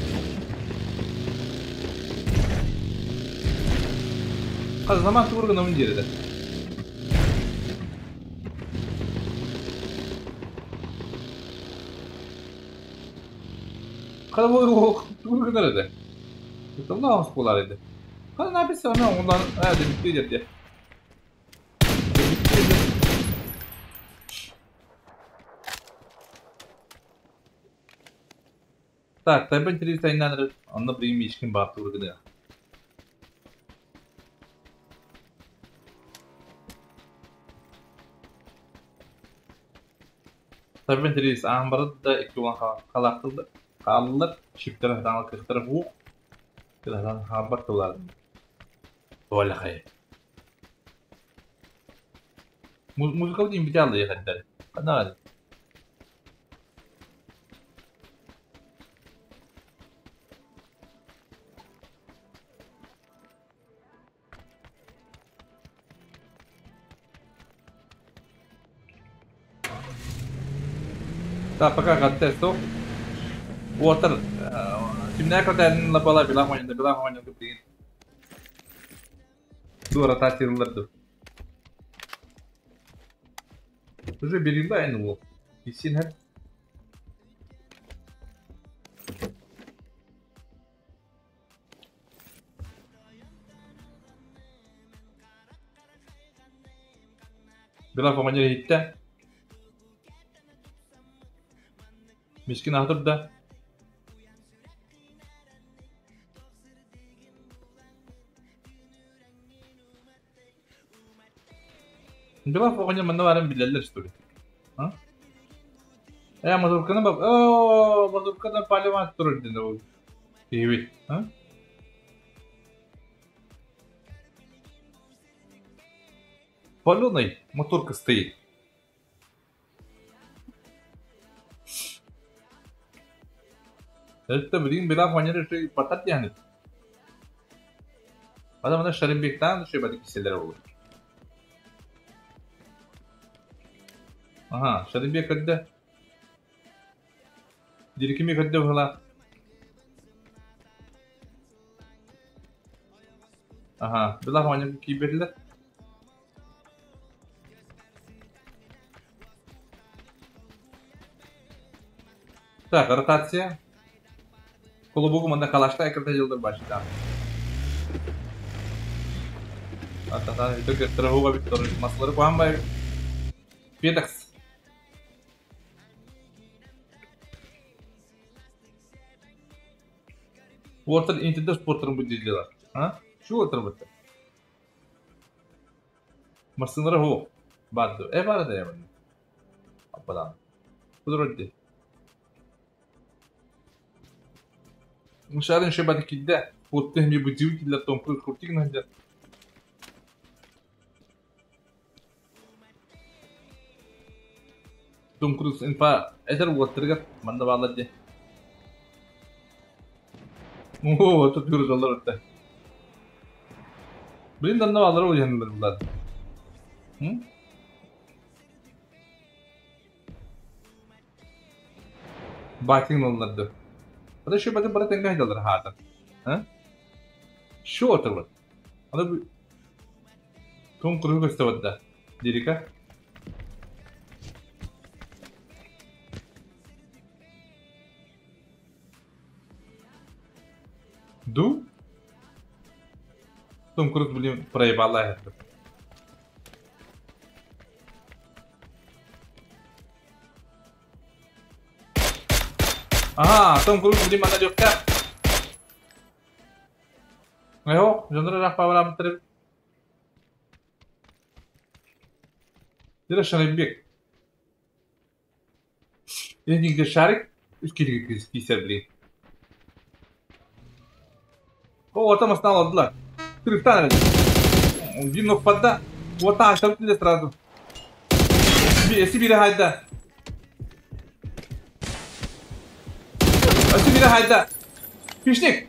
Хас заман тугур гынабын диир этэ. Хара тугур гынар этэ. Тылла буолар этэ. Хара написано оннан аа дебиттии дэрдэ. Так, тайбан телевизорынан онно билигин миишкин баартыыр гыныа. Тайбан телевиз аан барыт да икки уон халаахтыллар хааллылар, шиптэр сатаан кыахтара суох, сатаан хаалбат тыллар. Туолахай. Музыкабыт имбите аллайыхайдар. Ханна Так, пока контест Уотар кимнээх көтөөнүн лапала билах оонньоно билах оонньоно билигин Туора таачырыллар Уже берилла эн уол. Исин хэр. Билах оҕонньор иһиттэ. Мискин аһатыр да. Белов оҕонньор манна баарын билэллэр что ли? А? Э, мазурканы бап... Оо, мазурканы палеван турар диэн ол киһибит. А? Паленый моторка стоит. Это билигин Белов оҕонньор үчүгэй батар диэн. Ада мана Шаримбектаан үчүгэй баты киселер olur. Аха, Шаримбек көрдө. Дирикими көрдө быһыла. Аха, Белов оҕонньор киирбэтилэр. Так, ротация. Колобугу манна калашта экрте жылдыр башта. Атата итог страхуга бит маслары куан бай. Педакс. Уортер интендер спортерын бу диделер. А? Şu уортер бутта. Массыналара суох. Баар дуо? Э баар да манна. Аппадаан. Кудурар дии. Шарын шебати кидде. Путтых мне будильник Том Круз крутик надо. Том Круз инфа этер уоттарыгар манна бааллар дии. Оо, тут юрдалар өттө. Блин, данна бааллар уйаннар булар. Бакин олларды. Ада şu баты бара тенге хайдалар хаата. А? Şu отыр Ада бу Том Круз көстө Дирика. Ду? Том Круз блин проебала это. Ага, Том Круз блин манна дьокка. Айо, жондора рах пабарам Дира Шарибек. Нигде шарик үс килге кисер блин. О, там осталось одла. Трифтан. Вино впада. Вот так, там тебе сразу. Если хайда. Если хайда. Пишник.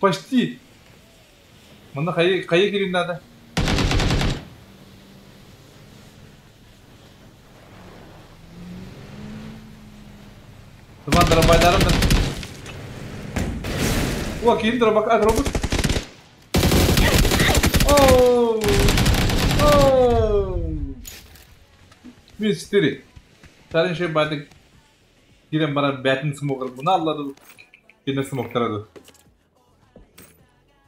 Почти. Манна хайы хайы кирин надо. Туман дробайдарым. О, кирин дробак, а дробак. Оу! Оу! Минус 4. Сарын şey байтык. Кирен бара бәтин смокер. Буны аллады. Кирен смоктарады.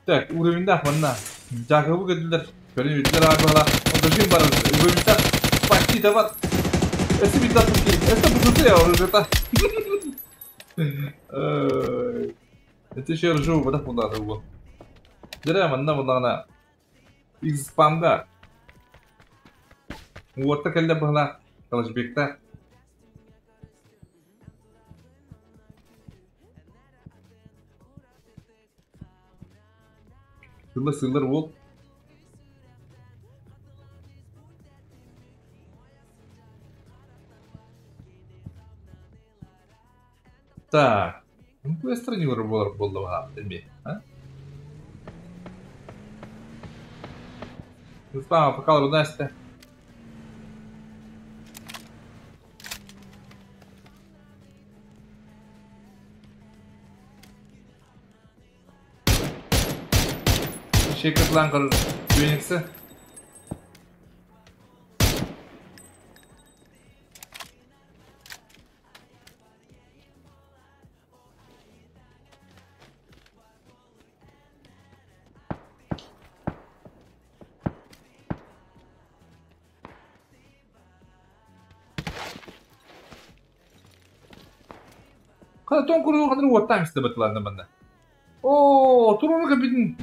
Так, уровеньдах манна. Жакыбы көдүлөр. Көрүн үттер арбала. Одожин бар. Уровеньда почти да бар. Эси бит атып ки. Это бутуты я уже та. Это еще ржу, вот так надо было. Дерә манна мунна из спамга. Уотта кэллэ быһла. Калашбекта. Сыллар сыллар бол. Так. Ну, кое стране болар болды баға, білмей, а? Спама пока рудасты. Шекер ланкар Феникса. Хата тоҥ куругу ханна уоттаан истэ бытыланна манна. Оо, туруору кэбитин.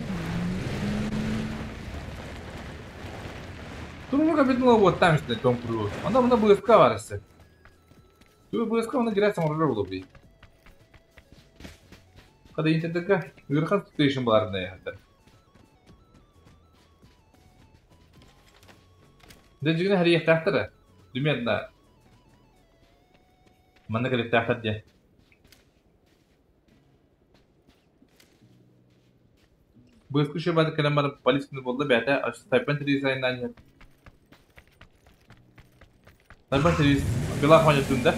Туруору кэбитин уоттаан истэ тоҥ куругу. Онно мына быыска бар эссе. Түбэ быыска оны гирэ саҥарар буолуо. Хата интернетка ыарахан station баарына яхтар. Дьэ дьиҥинэ хэрийиэхтээхтэр ээ. Примерно манна кэлиэхтээхтэр диэн. Быыска үчүгэй кэлэн баран полицияны буолла бэйэтэ Тайбан Тереза айаннаан иһэр. Тайбан Терез Пилах оонньотун да?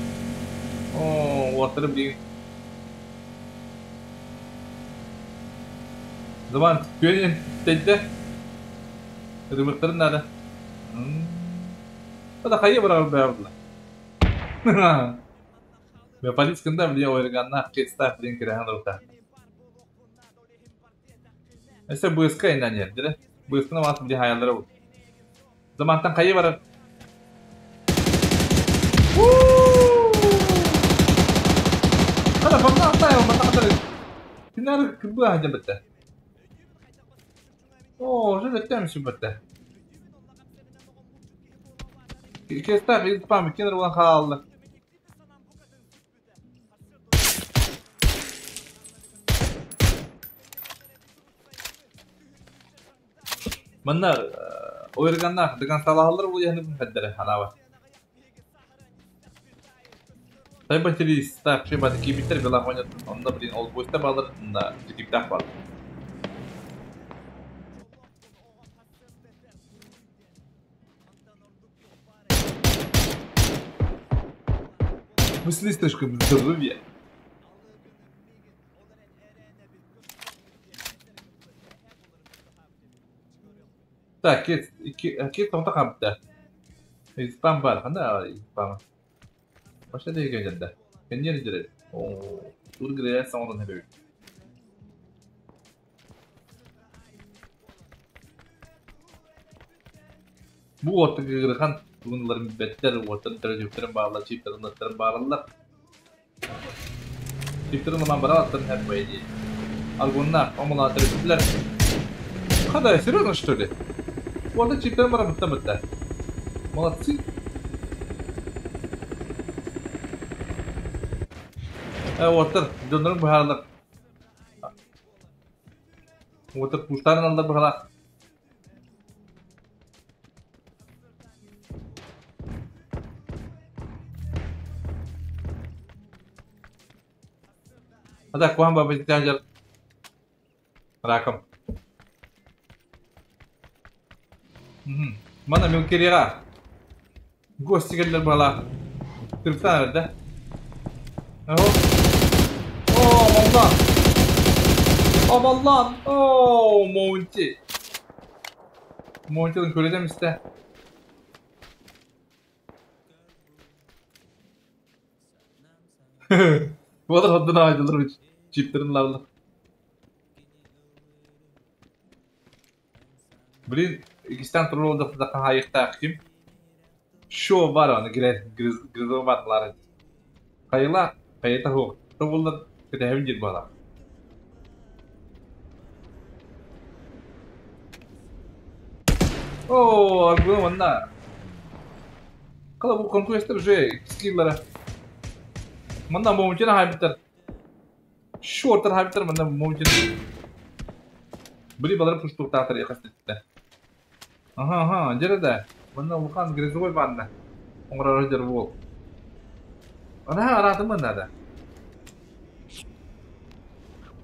Оо, уолаттары билигин Заман күөн тэйдэ. Ырымыктарын наада. Ата хайа быраҕар бэйэ Полицкында биле ойырганнаах честаах билин кирэһэн олорбута. Өссө быыска иннан иһэрдэрэ. Быысканы маас биле хаайаллара бу. Замантан хайа барар. Хата манна аттаайыл манна хатар. Кинер кырбыы аһдьан битте. Оо, уже заттаам сүбэтте. Кестаах илпам кинер булан хаалла. Манна ойырганнаах дыган салаһаллар буолуйаһыны быһаддара ханаба. Тайба телевизтаах шибаты киибиттер белахонят онно блин ол буйста балар на житиптах бал. Мысли слишком здоровья. Так, кет, кет тоҕото хаамта. Испан бар, хана испан. Баша да келді. Кеннер жүреді. О, тур грия саңырын хебе. Бу отты кырхан тугунларын беттер, оттан төрөжөктөрүн баалар, чиптерин баалар. Чиптерин ылан баралаттан хәп бай Аргунна, омула төрөжөктөр. Кадай, серьезно что ли? Уолда чиптерин бара бытта бытта. Молодцы. Оттар, дьоннорун быһааралар. Оттар пуштарын аллар быһалар. Ата куһан бабытытаан раком. Мана милкерига. Гости келдер бала. Түркістан да? О, Амаллан! Амаллан! О, Монти! Монти'nin көрөдем исте. Бұлар ходдun айдылыр чиптерин ларлар. Блин, икистен турул да хайыкта ким? Шо бар аны грызы барлар. Хайла, хайта хо. Тобулар кетехим жир бала. О, аргуна манна. Кала бу конкурестер уже скиллара. Манна момчина хайбитер. Шортер хайбитер манна момчина. Били балар пуштук таатар якастетте. Ага, ага, жерде. Манна улхан грязевой ванна. Оңрар жер бол. Ана аратым надо.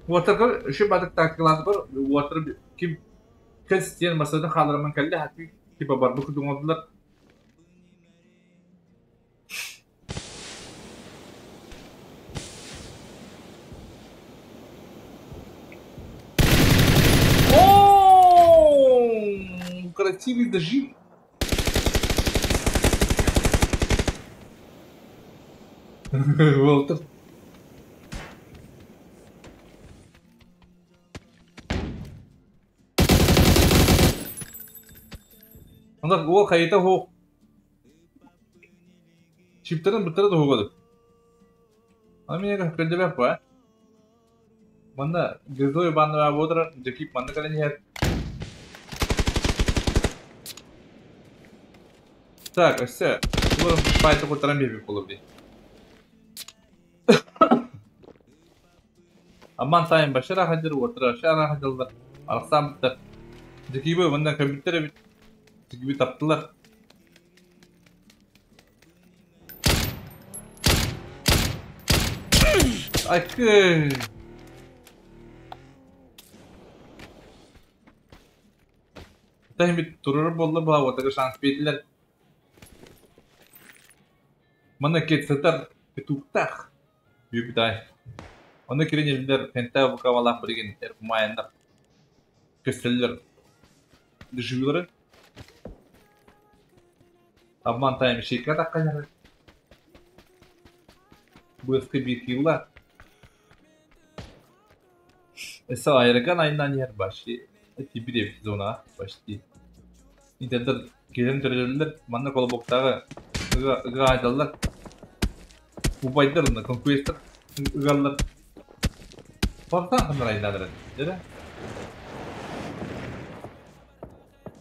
Уотыр үші бадық тактикалары бар. Уотыр ким кез масадан халырман келді, хати типа бар бу күдүң. О, красивый дожим. Уолтер. Онда ол хайта хо. Чиптерин биттер да хогады. Аны көрдөбөх бу. Манна Грызой банныга буолар, Джекип манна кэлэн иһэр. Так, өссө уларым пайта куртаран биэрбит буолур дии. Амман сайын башар ахадыр, уотра башар ахадыллар. Арахсаабыттар. Джекибы манна көмүттэр эбит. Джекиби таптылар. Айкы! Тахимит турар буолла баа уотага шанс биэрдилэр. Манна кетсетер петуктах. Үбүтай. Оны кирин елдер пента букавалах билигин эркумаяндар көстөллөр дежуры. Обман тайм шейка такканер. Быскы бир килла. Эса айраган айынан ер баши. Тибире зона почти. Интердер келен төрөллөр манна колобоктагы ыга айдаллар. Убайдар уна конквестер ыгаллар. Бартан хандар айнаныр. Дere?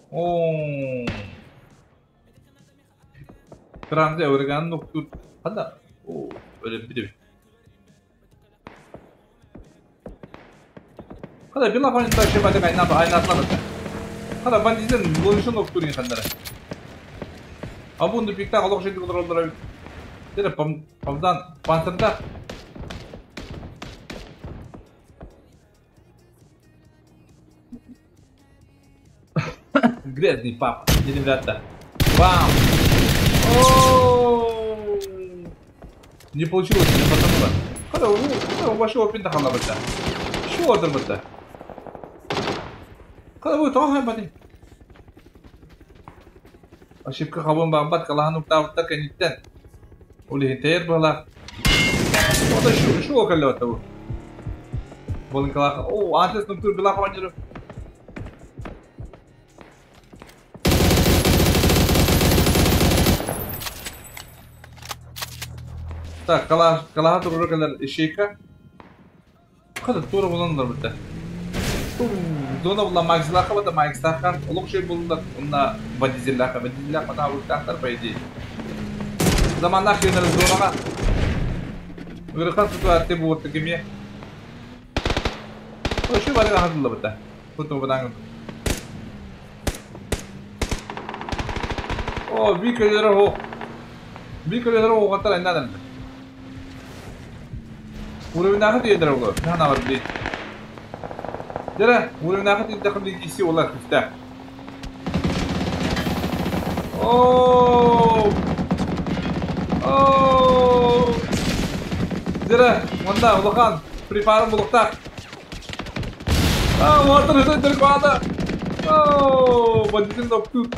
О. Крамзе орган ноктур. Ханда. О, öyle bir. Хада била фанта шебade айна айнатлады. Хада бандизден лоншон ноктур хандара. Абунду пикта олох шеди олороллар. Дере пам памдан пантында. Грязный пап, ребята. Бам! О! Не получилось, не потонуло. Хада, у вашего пинта халабата. Шо одырбыта? Хада, вы тоха бати. Ошибка хабын бамбат калахан уктавыттар кенниттен. Ули хитер была. Ода шу шу окаллата бу. Болын калахан. О, антес нуктур била хаванжыры. Так, калаха туру калар ишейка. Хада тура буландар битте. Зона була максилаха бата максилаха. Олук шей булундар. Онна водителлаха, водителлаха мата уртахтар по идее. Заманнах кенер зонага. Гырхан ситуация бу вот кеме. Ошо барга хадылла битте. Фото бадан. О, викелер хо. Викелер хо гатар индан. Уровень диедер олар. Нана бар били. Дere, уровень ахат диде киси олар күстә. О! О! Дere, монда улахан припарым булуктак. А, ватыр өтө дер калды. О, бандитин нокту.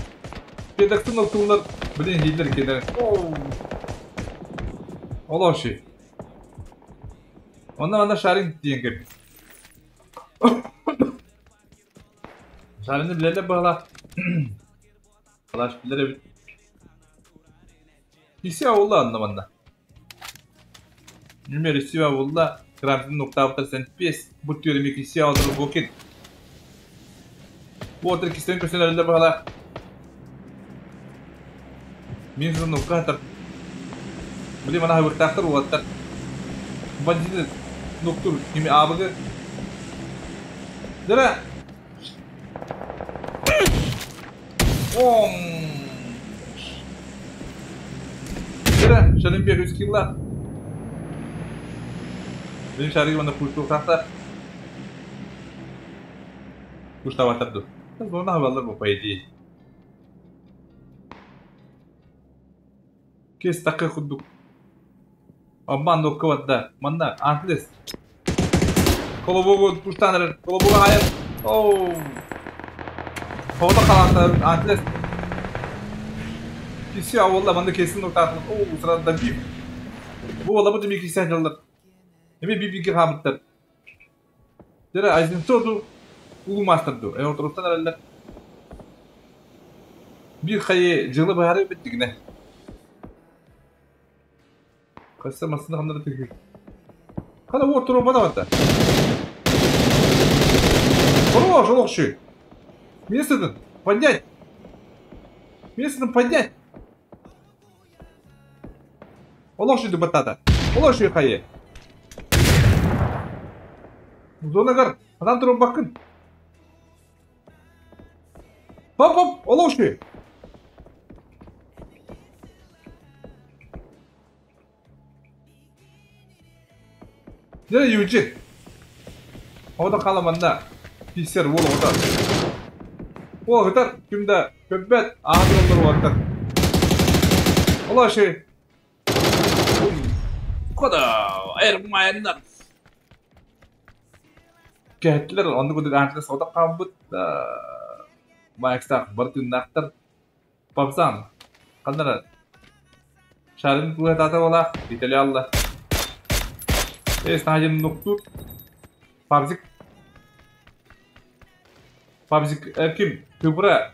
Педактын ноктулар. Блин, хилер келер. О! Олоши. Онда манда шарин диен кеп. Шаринни билелер бала. Калаш билер. Киси аула анна манда. Нümер исива булла. Крамтин ноктабытар сен пес. Бу тюрми киси алдыр букин. Бу отыр кисен көсөнөлөр бала. Мин зун ноктатыр. Били мана хабыртактыр уаттар. Бандиты ноктур кими абыгы. Дere. Ом. Дere, шалим бер үз килла. Benim şarkı bana kuştu tahta. Kuş tavatırdı. Zoruna havalar bu paydı. Kes takı kuduk. Amman nokka vadda. Manna antles. Kolobogu kuştanır. Kolobogu hayat. Oh. Havada kalan antles. Kesiyor valla bana kesin nokta atılır. Oh sırada bir. Bu valla bu demek ki sen yollar. Эми би бики хамыттар. Дere айзин sordu. Ulu masterdu. E ortalıktan herhalde. Bir kayı cılı baharı bitti yine. Kaçsa masını hamları tükür. Kada уот туруорбата батта. Хорош, олохши. Место поднять. Место поднять. Олохши батата. Олохши хайы. Зонагар, адам туруорбаккын. Хоп, хоп, олохши. Дьэ, Юджин. Оҕото халаманна. Писсер уол оҕото. Уол ытар, ким да көрбөт, аатын оллор уолаттар. Олоши. Кода, эрмайыннар. Кэһэттилэр, оннук курдук аантыга соҕотох хаалбыт. Маякстаах бары тыыннаахтар. Папсан, ханна Шарын кыһатаата буолаах, Виталий алла. Э, Стадин нуктуур. Пабзик. Пабзик ким? Тыбыра.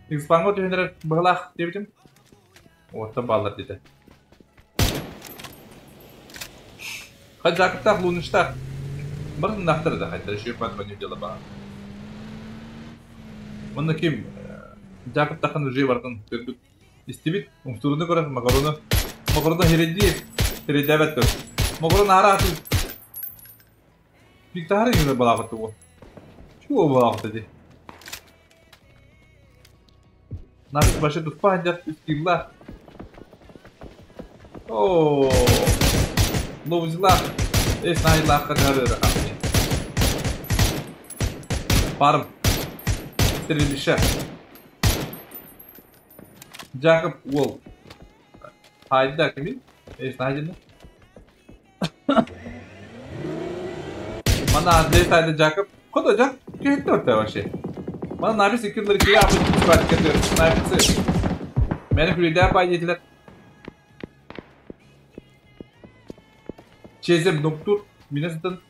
Испанго түһүнэрэр быһылаах диэбитим. Уоттан бааллар диэтэ. Хадьаакыттаах луныштаах. Бары да хайдара шөпан баню дела баар. Манна ким Дьаакыптахын уже бартын көрбүт истибит умсууруну көрөр макарону макарону хирэдии хирэдээбэт көр макарон аара атын Виктары юна балаҕыт тугу чуо балаҕыт ди Наш башы туспа ханжар үстилла Оо Ловзилах эс найлаахха таарыра Парым Стрелище Жакоб уол Хайда кими? Эс найдена Мана Андрей сайда Жакоб Кода Жак кehette ortaya вообще. Мана Набис иккилер кие апы кетер Набисы. Мени хүлейдә пай етилер. Чезем доктор Минесетен.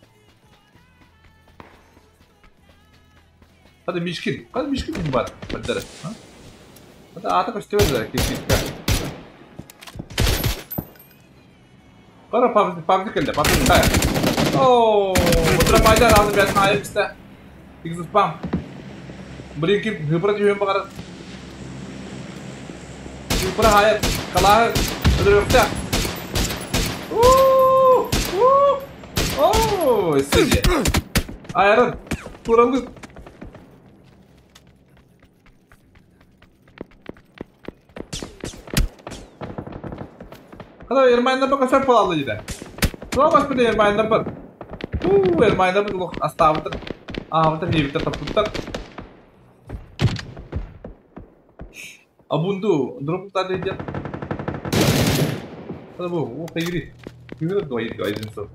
Hadi Mişkin. Hadi Mişkin mi var? Hadi. Ha? Hadi ата көстөбөз кирпичка. Кара пабзи пабзи келде, пабзи кая. Оо, утра пайда алды бәсін айып исте. Икс спам. Блин ким хыбра түйен багар. Хыбра хайып, кала өдөрөктө. Уу! Уу! Оо, сиди. Айрын, туралды. Хада Ермайнда бак асар палалы диде. Туа бас бит Ермайнда бак. Уу, Ермайнда бак лох астабытыр. Аабытыр хейбитер таппыттар. Абунду дроптар диде. Хада бу, о хайри. Күгүр дуай дуай динсо.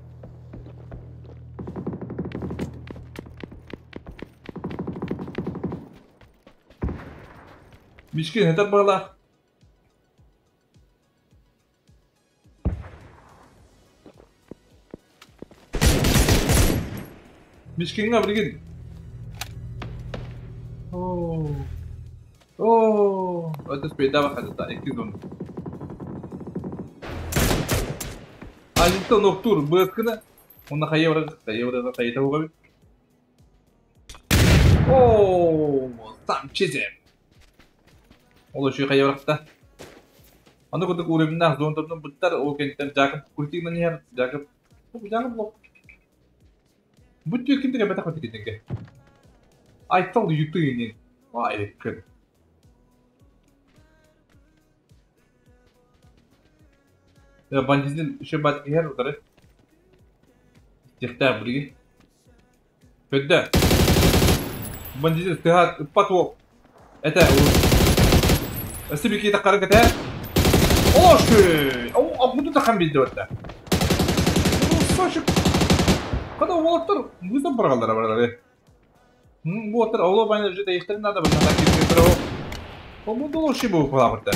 Мишкин хетер багала. Мишкинга билигин. Оо. Оо, это спейда бахата икки зон. Ажитта ноктур быскына. Онна хайы барар, хайы табуга бит. Оо, сам чизем. Ол үшүй хайы баракта. Аны курдук уровеннах зон тордун буттар, ол кенттен Жакоб куртигнан иһэр, Жакоб, Жакоб лоп. Бүттү кимдиге бетах бит кетенге. Айтал ютыйнин. Ай, кыр. Бандизин үшө бат иһэр утары. Тихтаа билги. Көддө. Бандизин тыһат ыппат уол. Это Өсү бики таккары кете. Ошты! О, абуду тахан билди отта. Сошик. Када уолаттар буздан баргаллара баралар. Бу оттар оло байна уже дейхтерин надо было на кирпи про. О, бу долоши бу палабырта.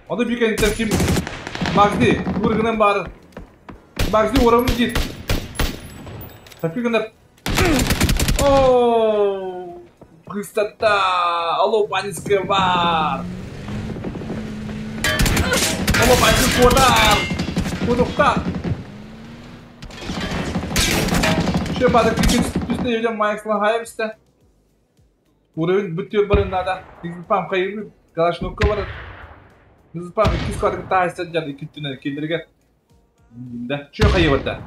Аны бикенттер ким Магди, ургынан бар. Магди орамын дит. Такыгына. О, Красота! Алло, паническая бар! Оба бачы куотар! Кутукта! Şu бады күчүн үстүнэ өлөн майксла хайып истэ. Уровень бүтүөр барын наада. Изпам хайыбы Калашников бар. Изпам иккис квадрат таайса жан икки түнэн киндерге. Да, чё хайыбата?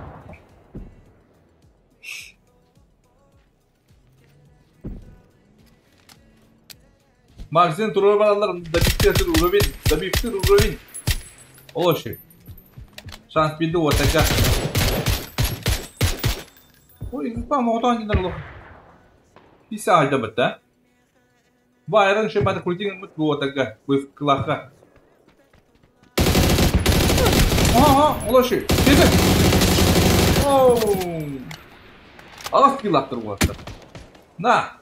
Магазин турура бараллар, добивтер уровень, добивтер уровень. Олоши. Шанс билди отага. Ой, изпам отон динер лох. Иса алда бата. Байран шебата культин мут отага, вывклаха. Ага, олоши. Деди. Оу. Алас килактыр уаттар. На.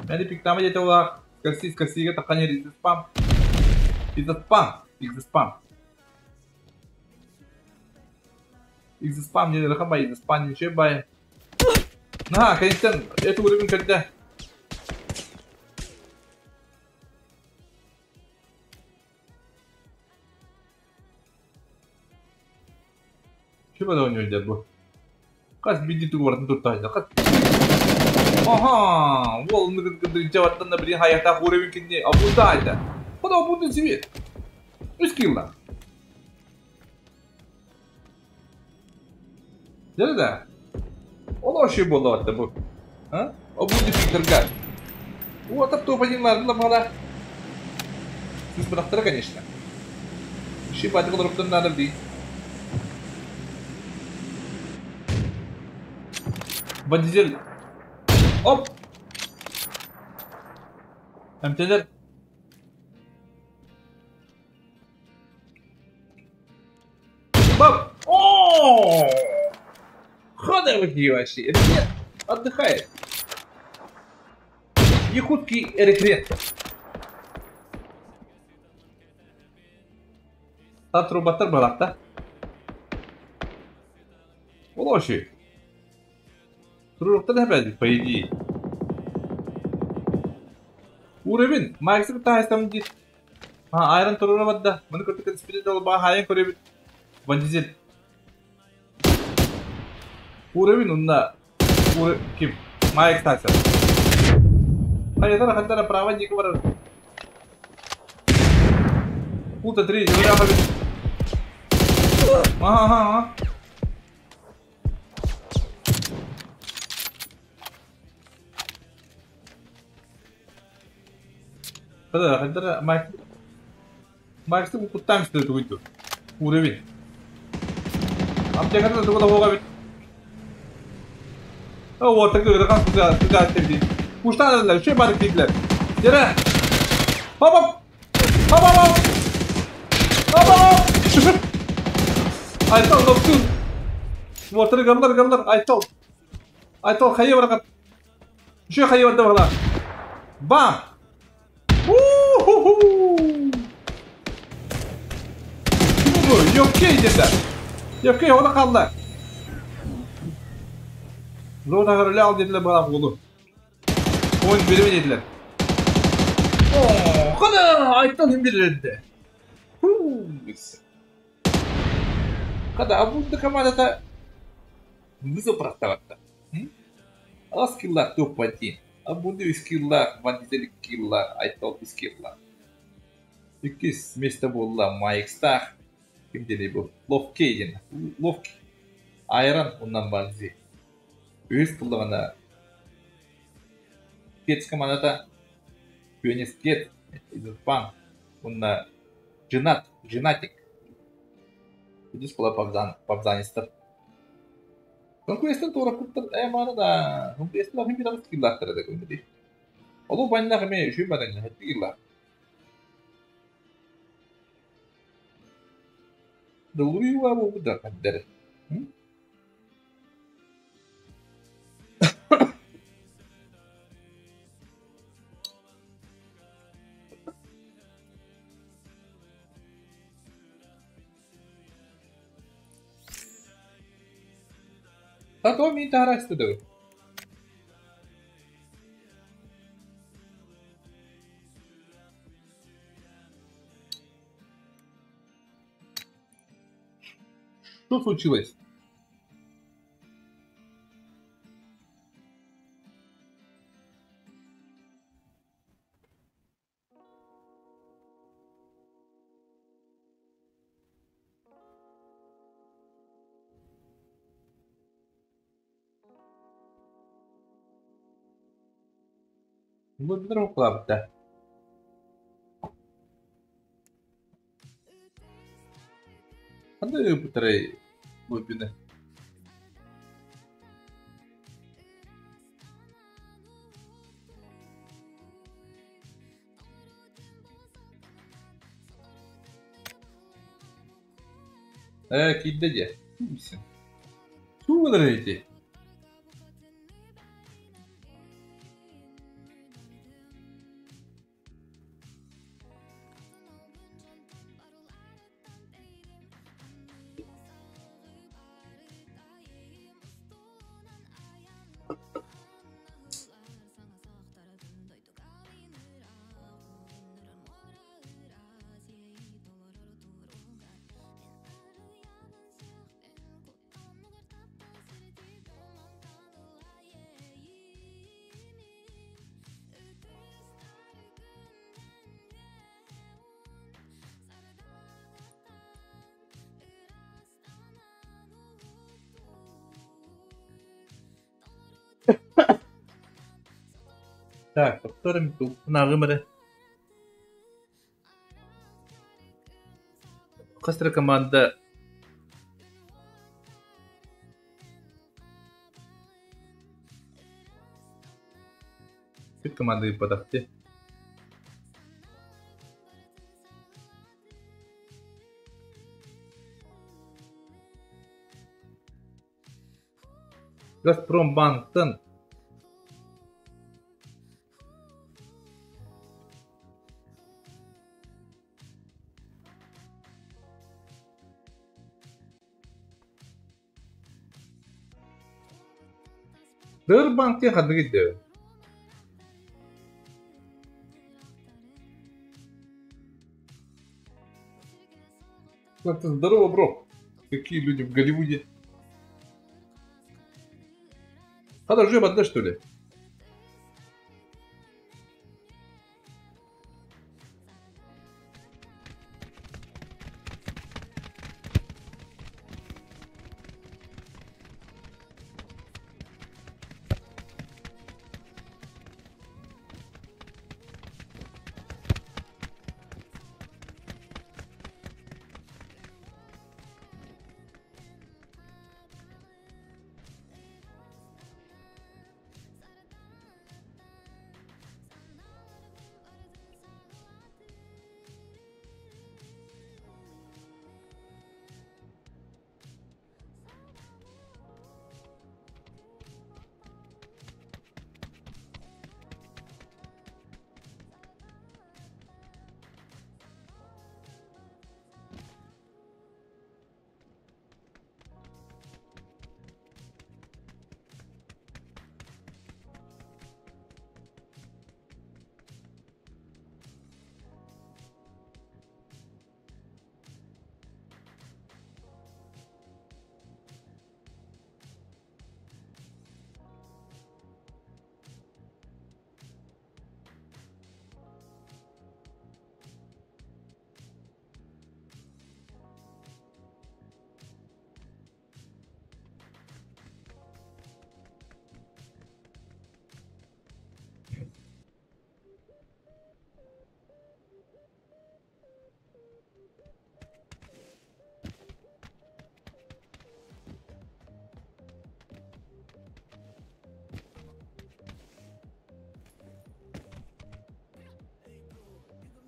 Мәди пиктама дете олақ. Скорси, скорсиге таққан ер изді спам. Изді спам. Изді спам. Изді спам не рахам изді спам неше бай. На, конечно, это уровень когда. Что бада ойнойды бу? Қас биди тугвартын туттайды. Қас. Ага, ол жаваттан да бір хаятта уровень кинне абуда айда. Куда абуда себе? Үс килла. Да. Ол оши болды бу. А? Абуда фиктерга. Вот топ один ладно бала. Сіз бірақтары, конечно. Ши батыр кылырыптан надо дей. Ван Оп! Эмтелер. Бап! О! Хода вообще. Это нет, отдыхает. Якутский рекрет. Татру батыр барақта. Олоши. Туруктан опять, по идее. Уровень. Макс тахайстам дит. А, айрон турура бадда. Маны көртүк спирит алба хайын көрөбүт. Ван Дизель. Уровень унна. Ур ким? Майк Тайсон. Хайдара хайдара право дик бар. Пута 3, жора бабит. Ага, ага. Хайдара хайдара Майк Майк куттам исте тугуйту. Уровень. Аптекада тугуда бога бит. О, вот так ракан куда куда тебди. Куштан шö барык диклер. Жера. Хоп хоп. Хоп хоп. Хоп хоп. Айтал доктор. Моторы гамлар гамлар айтал. Айтал хайы баракат. Шö хайы барда бала. Бам. У-ху-ху. Йоккей деді. Йоккей, оны қалды. Зода көрілі ал деділер бала қолы. Ойын береме деділер. О, қана айттан им береді. Қада абунды командата вызов практаватта. Ала скиллар топ один. Абунды скиллар, Ван Дизель скиллар, айтал скиллар. Иккис место болла Майк Стах. Ким деді бұл? Ловкий ден. Ловкий. Айран оннан банзи. Өз пулдағана Кет командата Пионис Кет, Изпан, онна Женат, Женатик. Үдіс була пабзанистер. Конкуренттер тура куттар эманы да. Конкуренттер хим бираз киллактыр да көндү. Олу банна кеме үшү бадан хетти килла. Дылуйва бу да каддер. Та то ми тарасты да. Что случилось? Бу кылаабыта. Ханна ыыппыттарай Лоббины? Ээ, киирдэ дии. Билсин. Тугу гынар ити? Так, повторим нагым эрэ. Хас эрэ команда Үт команда ыыппатах дии. Газпромбанктан Сбербанк диэн ханнык өйдөбүл? Здорово, бро. Какие люди в Голливуде? Хата уже одна, что ли?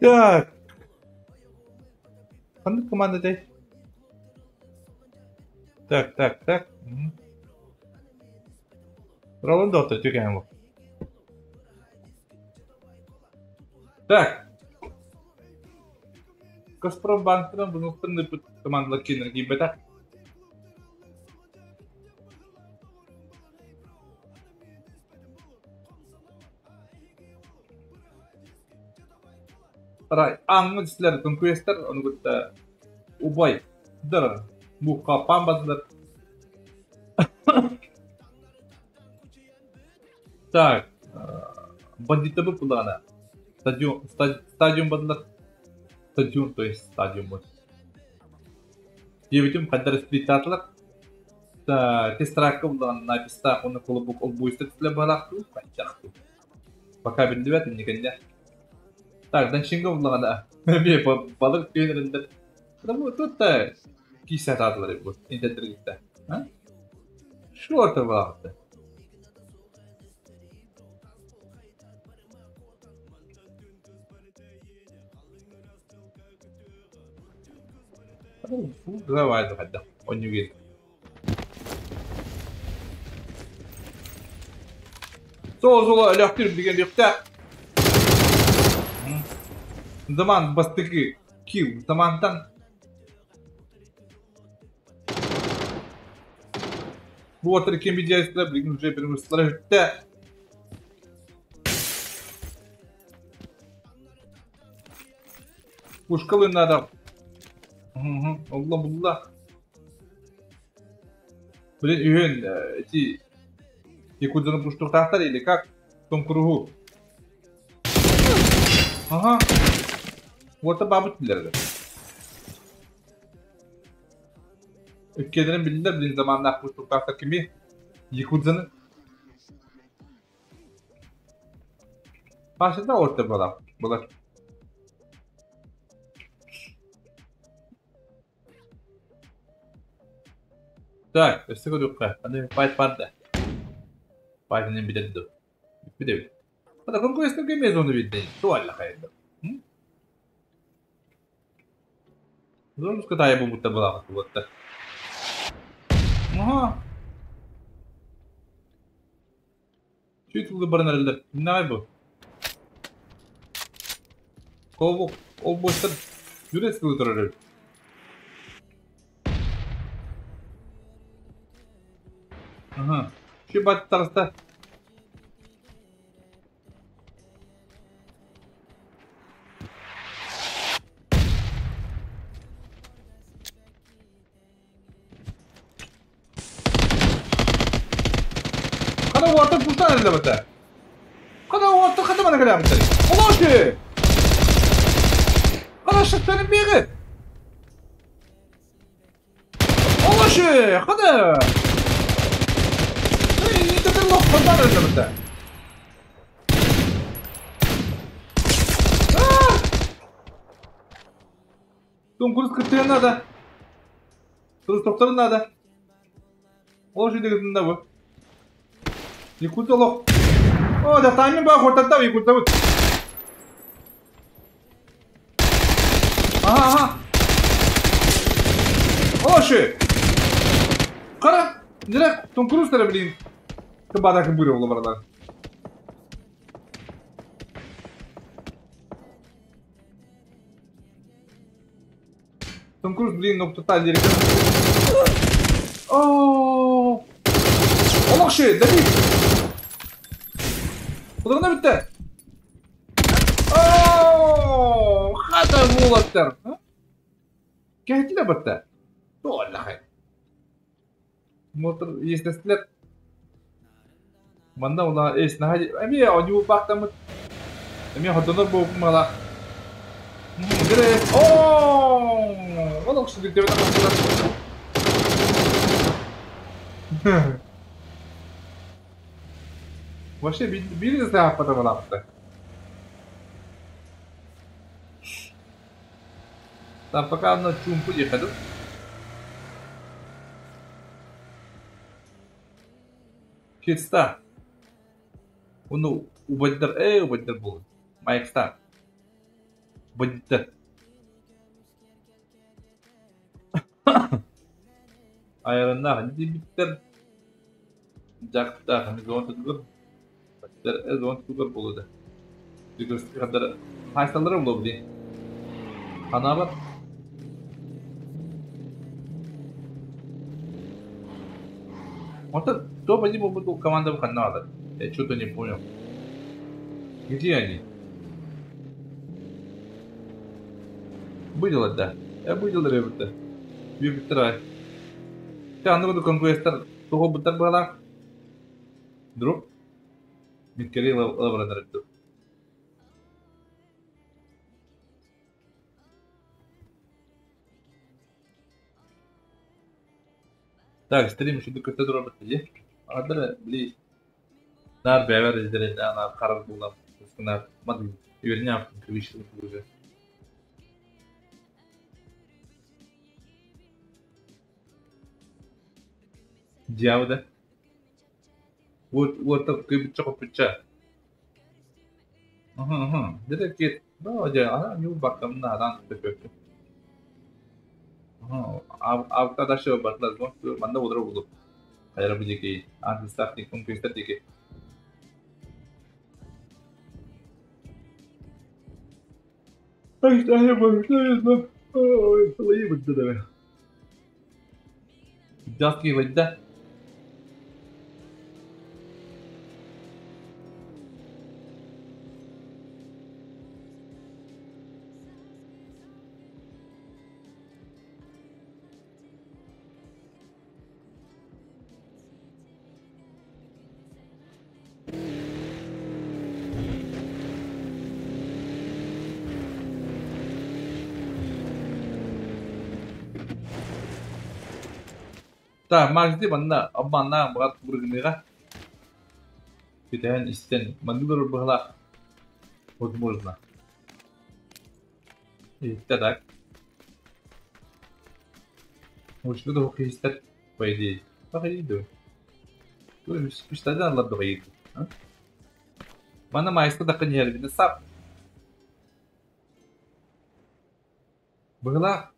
Так. Ханнык команда этэй? Так, так, так. Роланд доктор түгэн Так. Газпромбанктан бұнықтың командалар кинер кийбэтэх. Арай ааҥҥа дьиэлэр конкуестар, ону кытта убай дар Муха бардылар. Так, бандиттарбыт буллаҕына стадион, стадион бардылар. Стадион, то есть стадион вот. Диэбитим хайдах сплиттаатылар. Тестракка буллаҕына напистаах уонна колобок олбуйста түстүлэр баһылаахтыы, хайдах дуу. Пока биллибэт инникэннэ. Так, Данчинга буллаҕына эмиэ балык түһэн эрэллэр. Потому тут киирсэ сатаатылар бу интэрдэргиттэ. Шорты балаҕатты. Давай, хайдах, онньугин. Сол-соло өлөхтүр деген үхтэ. Заман бастакы кил замантан Бу отыр ким видеостар билигин уже преимуществолара бүттэ. Пушкалын надо. Олла булла. Блин, үһүн эти якудзаны пуштуктаахтар или как? Том кругу. Ага. Уота бабыт билэрдэ. Иккиэлэрин биллэр, блин, заманнаах пуштуктаахтар кими? Якудзаны. Пашада орта была. Была. Так, өссө көрүөххэ. Аны файт барда. Файтынан билэр дуо? Бүппүт эбит. Хата конкурестарга эмиэ зону биэрдэ. Туалла хайда. Зонуска таайа буолбуттар балаҕат буолуоттар. Аха. Чуть тылы баран эрэллэр. Кимнээҕий бу? Ол ол буостар юрец тылы турар эбит. Аха. Şu бат таҕыста. Хана уоттар пустан эрэллэбэтэ. Хана уоттар хата мана кэлээбиттэрий. Олоочу! Хана шаттарын биэҕит! Олоочу! Хана! Эй, лохпатан эрэллэбэтэ. Туҥкурус кыттыан наада. Тохторун наада. Ол шүдэгитин бу. Якут олох. О, да тайминг баа хортатта якутабыт. Аха, аха. О, ши. Кара, дирек Том Круз блин. Кыбада кыбыры ола баралар. Том Круз, блин, ну тоталь директор. О, Олох ши, Давид. Кудагына бүтте. О, хата булаттар. Кәһтиле батта. Туаллахай. Мотор естественно. Манна ула эс наһа эмиэ оонньуу баахтаммыт. Эмиэ хотонор буолбут мала. Гре. Оо! Ол охсубут диэбит Вообще биир да сааппата балаапта. Там пока одно чумпу ехали. Хитста. Уну убайдар, эй, убайдар буолун. Майкста. Бандиттар. Айраннаах диэбиттэр. Дьаактаах зон тутугар. Бандиттар зон тутугар буолуо да. Хаайсаллара буолуо билигин. Ханаабат. Онтон топ-1 буолбут команда ханна бааллар? Я что-то не понял. Где они? Выделать, да. Я выделал ребята. Выбирай. Те аны конкуренттар тоҕо буттар быһалаах. Друг. Миккери ылабаранар этти. Так, стрим еще көтө турабыт дии. Адар били нар бэвер издерин ана харар булам. Нар мад юрня привычно уже. Дьявода. Вот вот так кыбыча копыча. Ага. Дede ki, да, дьэ, ана нью баккамна адан төпөптү. Авта дашы батлар, манда одра булып. Хайра бу дики, антистатик конкуренттар дики. Ай, ай, ай, ой, ой, бу да. Жаски вайда. Та, Макс манна, обманна, брат бургнера. Питән истен, манылыр быгла. Возможно. И так. Может, это христер, по идее. Так иду. То есть, пусть тогда ладно иду. Мана майста да каньер, бина сап. Быгла.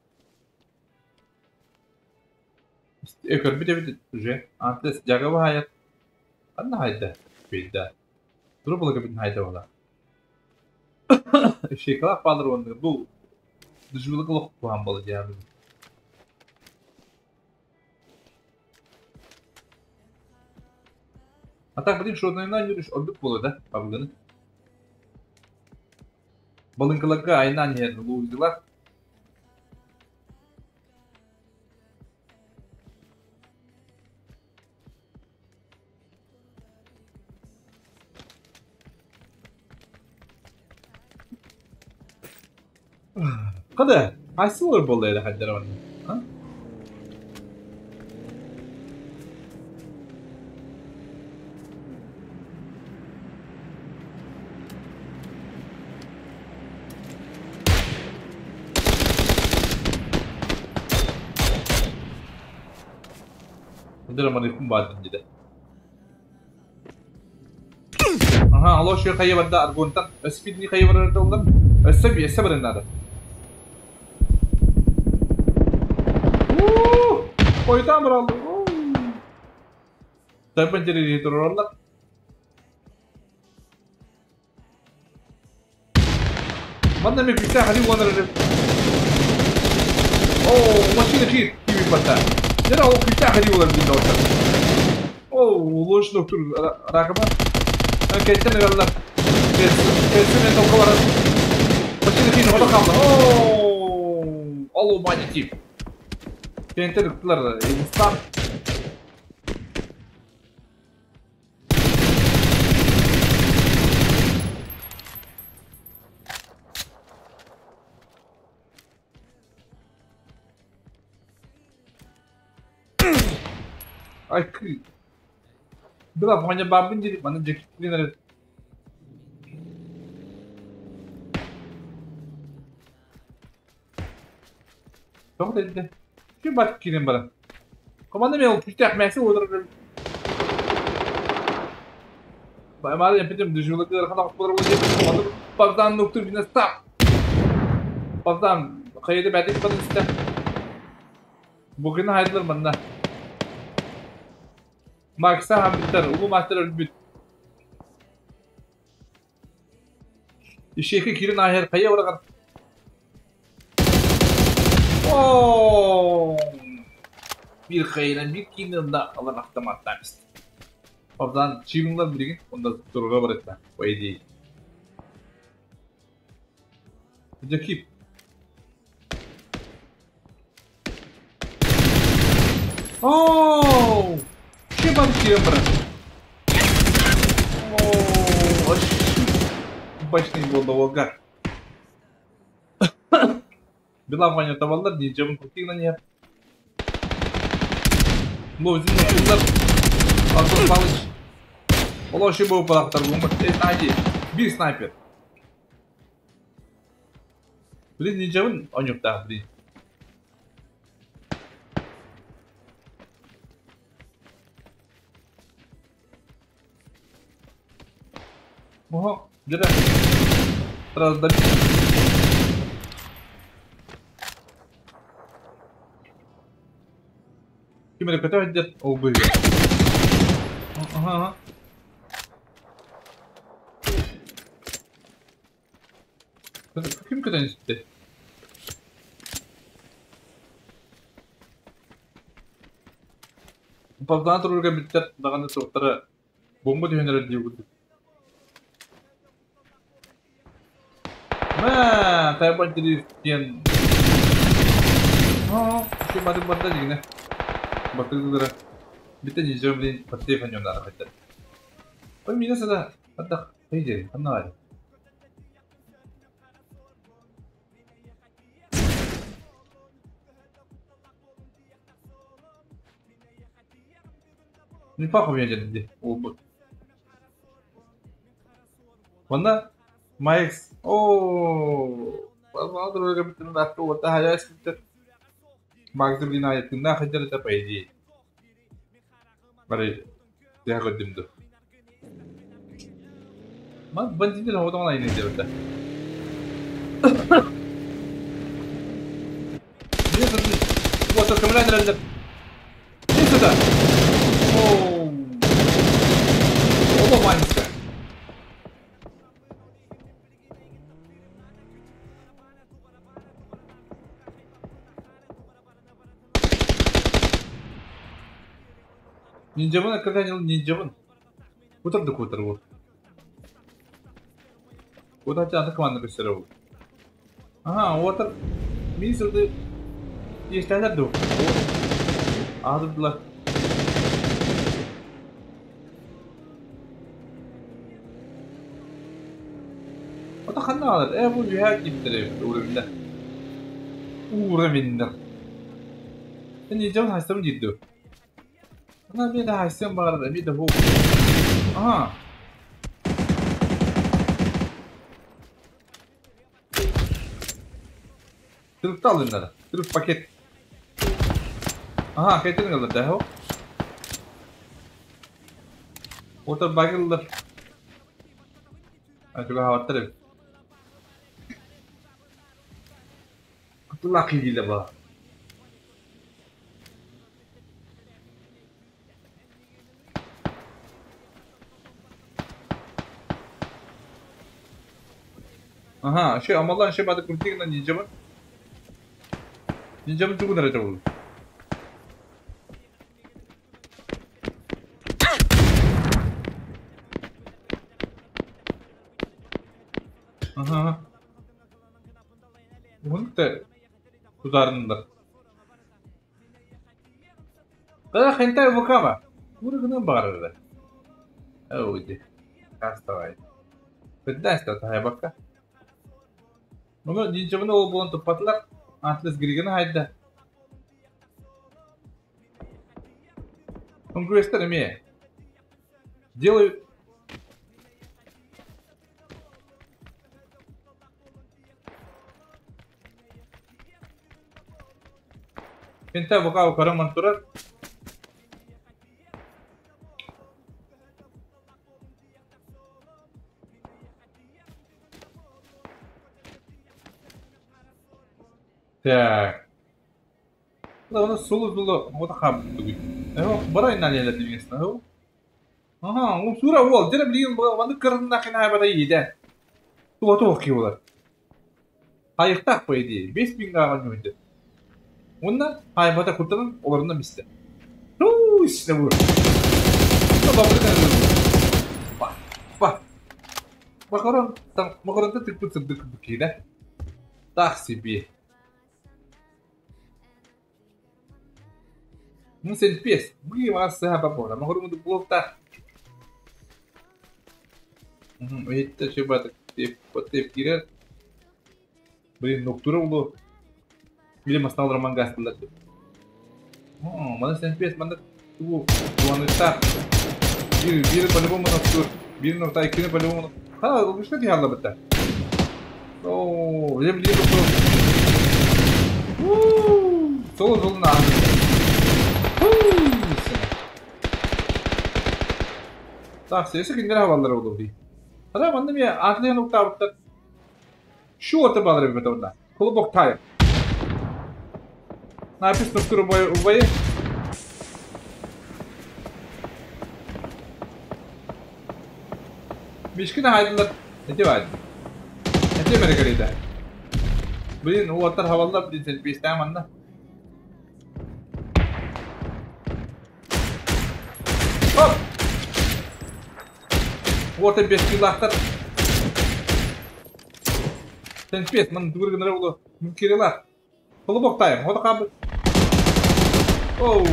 Экөр бит уже. Антес жагы хаят. Анна хайда. Бейда. Туруп була бит хайда була. Шекала палыр онды. Бу дужулык лох кухан бола жагы. А так блин, что одна юриш ордук бола да, пабганы. Балынкаларга айнан ер луздылар. Када? Кайсы олар болду эле хаддер бар? А? Хаддер маны кум бадын диде. Аха, алло шо хайы барда аргонтан. Спидни хайы барда олдан. Эсеби, эсеберин надо. Koydan brallı. Sen pencereyi dururlar. Manna mi pita hadi wanara. Oh, машина хир киви пата. Яра о пита хади олар бин доктор. О, лош доктор ракама. Кетен галла. Кетен мен толкалар. Машина хир хода калды. О, алло мани тип. Тентер ыктылар, Hindistan. Ay kı. Bila pokoknya babin jadi mana jaket ini ada. Çok dedi. Şu bak kirin bana. Komanda mi oldu? Püştü yapmayası olur. Баймады yapacağım дежурный хана olacak. Богдан доктор бина стап. Богдан кайда бәдик бадын исте. Bugün haydılar bana. Макса хамбиттер, улу мастер өлбүт. Ишеки кирин ахер кая барган. О! Bir kayına bir kininde alan автоматтан Oradan чигунлар билген, онда турга бар этме. По идее. Где кип? О! бар киирэн барар. Оо, бачный буолла уолга. Билаваня табаллар, ниндзябын куртигынан иһэр. Лозин ночуллар. Антон Павлович. Олоши бу палактар бумбат. Эй, бир снайпер. Блин, ниндзябын онюктаах, блин. Ого, где Сразу добить. Ким эрэ көтө сылдьар ол быыһыгар. Аха, аха. Ким көтөн истэ? Богдан турурга бүттэр даҕаны суохтара бомба түһэн эрэр дии курдук. Мэ, тайбан диэн Şu madem барда дигине. Батырдыра. Битте нельзя, блин, подтеф аньоннары хайтар. Ой, мине сада. Аттах, хейдери, ханна Не пахом я деді, ол Манна Майкс, оо, Макс блин айытынна хадер это по идее. Бары, я көрдүм ду. Ман бандиттер отоңон айны деп да. Вот аккумулятор. Иди сюда. Оу. Оба маленькая. Ниндзябын когда ниндзябын. Кутар да кутар вот. Куда тебя команда көстөрө Ага, вот Министрды естәләр ду. Адыдылар. Ота ханна алар. Э, бу жиһа киптер уровеньдә. Уровеньдә. Ниндзябын хайсам диде. Ана мен дә хайсам бар, мен дә бу. Ага. Тырып алыннар. Тырып пакет. Ага, кетин калды да хо. Ота багылдар. Ачуга хаваттар. Кутула киле ба. Ага, ши амалдан ши бады куртигна ниндзябын. Ниндзябын тугунара жабыл. Ага. Мунта ударындар. Да хентай вукама. Ургынан барырды. Оуди. Каставай. Пятнадцать тайбакка. Мұны ниндзябын ол болон туппатылар. Атлас Григаны хайда. Конгресстер эме. Делают. Пента вокал караман турар. Так. Да, у нас соло было вот хаб тугуй. Эво, барай на леле димесна, хо. Ага, у сура вол, дерем лин ванды кырын нахин хайбата иде. Туа туа киолар. Хайықтақ по идее, 5000 аған өйді. Онна хайбата куртанын оларына мисте. Туу, исне бур. Ба, ба. Макарон, там макарон та типу цдык букида. Так себе. Ну сельпес. Бу вас саха попора. Могу блокта. Угу. Чебата теп кирер. Блин, ноктура улу. Или мастал роман гастылар. О, мана сельпес, мана ту туаныта. Бир бир по-любому ноктур. Бир нокта иккини по-любому. Ха, что ты халла битта? О, лем лем Соло соло на. Так, сесі киндер хавалар oldu би. Ада манны ми атлы нокта битта. Шу оты балар бит онда. Клубок тайм. Напис ноктур убай убай. Мишкина хайдылар. Эти бар. Эти мере. Блин, уоттар хаваллар блин сен бистәм анда. Хоп! Вот и без килахтар. Сен пес, ман дүгіргінірі олы. Мүмкерелар. Клубок тайм. Хода қабы. Оу.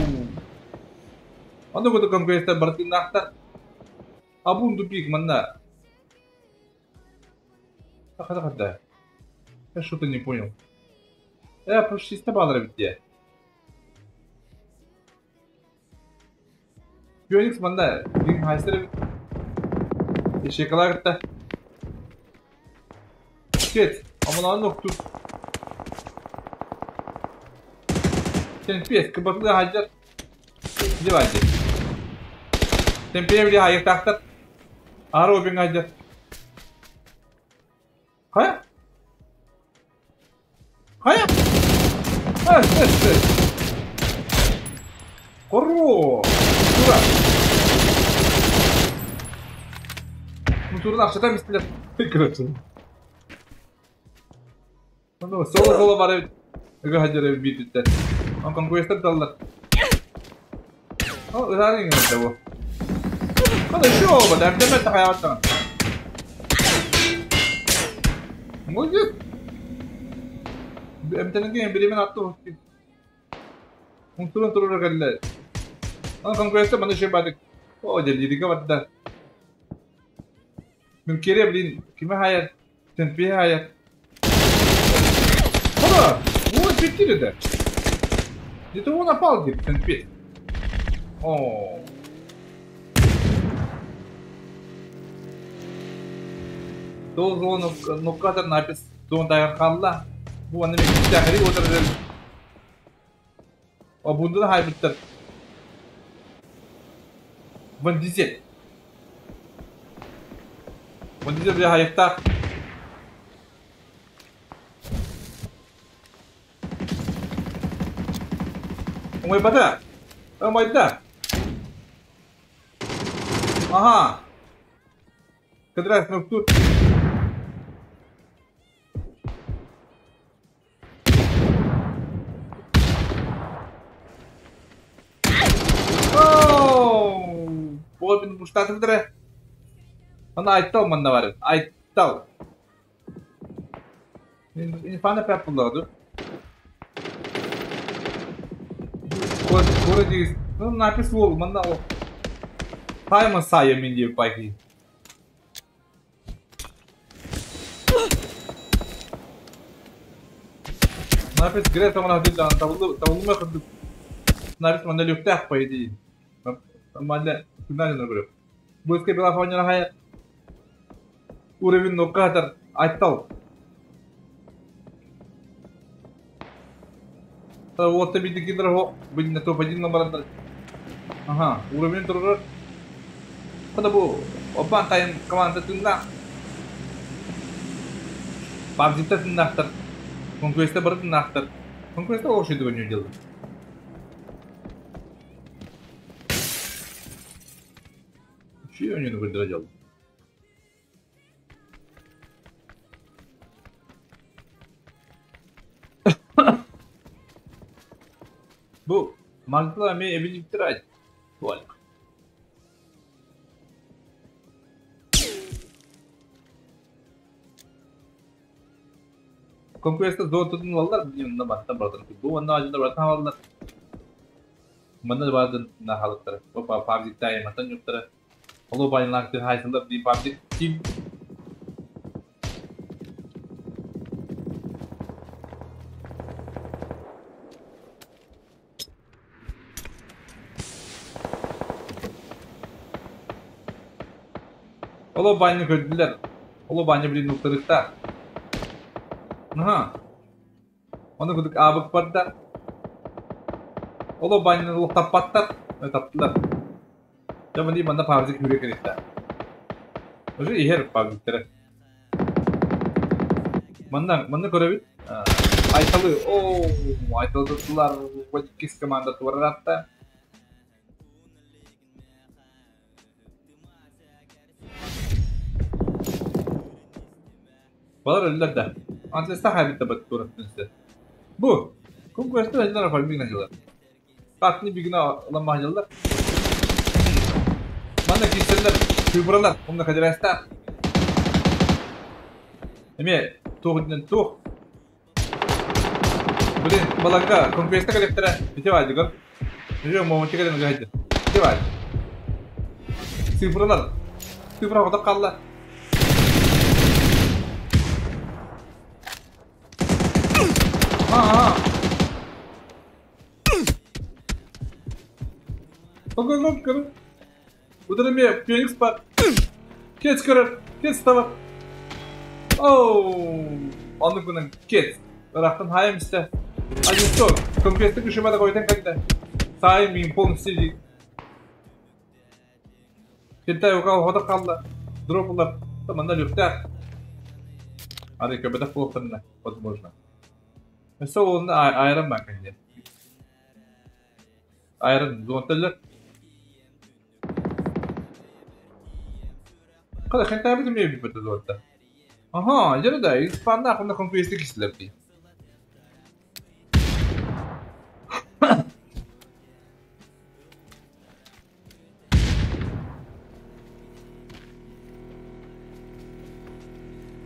Анда көді конкуренттер бартын ақтар. Абун тупик манна. Хада хада. Я что-то не понял. Я почти стабалар битте. Phoenix манна. Дин хайсыр Шекалар гытта. Кет. Аман аны тут. Сен пес, кыбатлы хаджар. Девайди. Сен пе били хайыр тахтар. Ары обин хаджар. Хая? Хая? Ай, ай, ай. Корро! Тура! Ну, тура ақшадан мистелер. Короче. Ну, соло соло бар Ыга хаджар бититтер. Он конкуренттер даллар. О, ырарын генде бу. Хада шо, ба дәрдеме тахаятан. Молодец. Эмтенген биримен атты. Унтурун турура келле. Он конкуренттер маны шей бадык. О, делидиге бадда. Мүмкере блин, киме хайар? Тенпе хайар. Хада, вот битти да. Где-то он напал, где Тенпе. О. Дол ноккатар напис дон дайгар қалла. Бу аны мен тахри отырыр. О бунда хай биттер. Ван Дизель. Ван Дизель бля хайықтақ. Оңай бата. Оңайда. Ага. Кадрас ноктур. Бобин буштатып Ана айттал манна бар. Айттал. Инфана пәп булды. Кора дигез. Ну напис бол манна о. Тайма сая мен деп байки. Напис грета мана дилдан табылды табылды ма кырды. Напис манна люктах по идее. Манна күнән көрөп. Бу бела фоняна хая. Уровень нокатор айттал. Вот тебе дикидр хо, блин, на топ-1 номер. Ага, уровень турыр. Када бу обан тайм команда тында. PUBG-та тындактыр. Конкурентте бар тындактыр. Конкурентте ошойду не делают. Че они на делают? Бу мантла ме эбилиптирайт. Туалик. Конкурентте зоо тутун алдар, билим на баттан бардыр. Бу онна ажында бартан алдар. Манна баардын нахалыктара. Опа, паблик тайматан юктара. Олу байынлаактыр хайсылар ди паблик ким. Олу байны көрдүлэр. Олу байны билин уктарыкта. Аха. Оны кудук аабык барда. Олу байны луктаппаттар. Таптылар. Жамани манна паблик хүрэ керекта. Уже ихер пабликтері. Манна, манна көрөбүт. Айталы, о, Айталы туттулар, кис команда тураратта. Балар өллөр да. Антеста хайбитта бат тураттынсы. Бу, кум көстөр ажылар фарминг нажылар. Татны бигна ламмажылар. Манна киселлер, күбралар, онна кадираста. Эме, туғден тух. Блин, баланга, конквеста коллектора, бите вайды, гөр. Жүр, моментте келен гайды. Бите вайды. Цифралар. Цифра қода қалла. А, а. Го, го, Удара Феникс бар. Кец көрөр, кец табар. Оу, Оны күнін кец. Ырақтан хайым істе. Один сто, конкретті күшіме де қойтан кәлді. Сайым мен полностью дейік. Кентай оға оғада қалды. Дроплар, мында люктақ. Ары көбедақ болықтырына, возможно. Mesela onu ayırım ben kendi. Ayırın, zonteller. Kada хентай бит ми бит зонта. Ага, жere да, испанда акында конквести кисилер ди.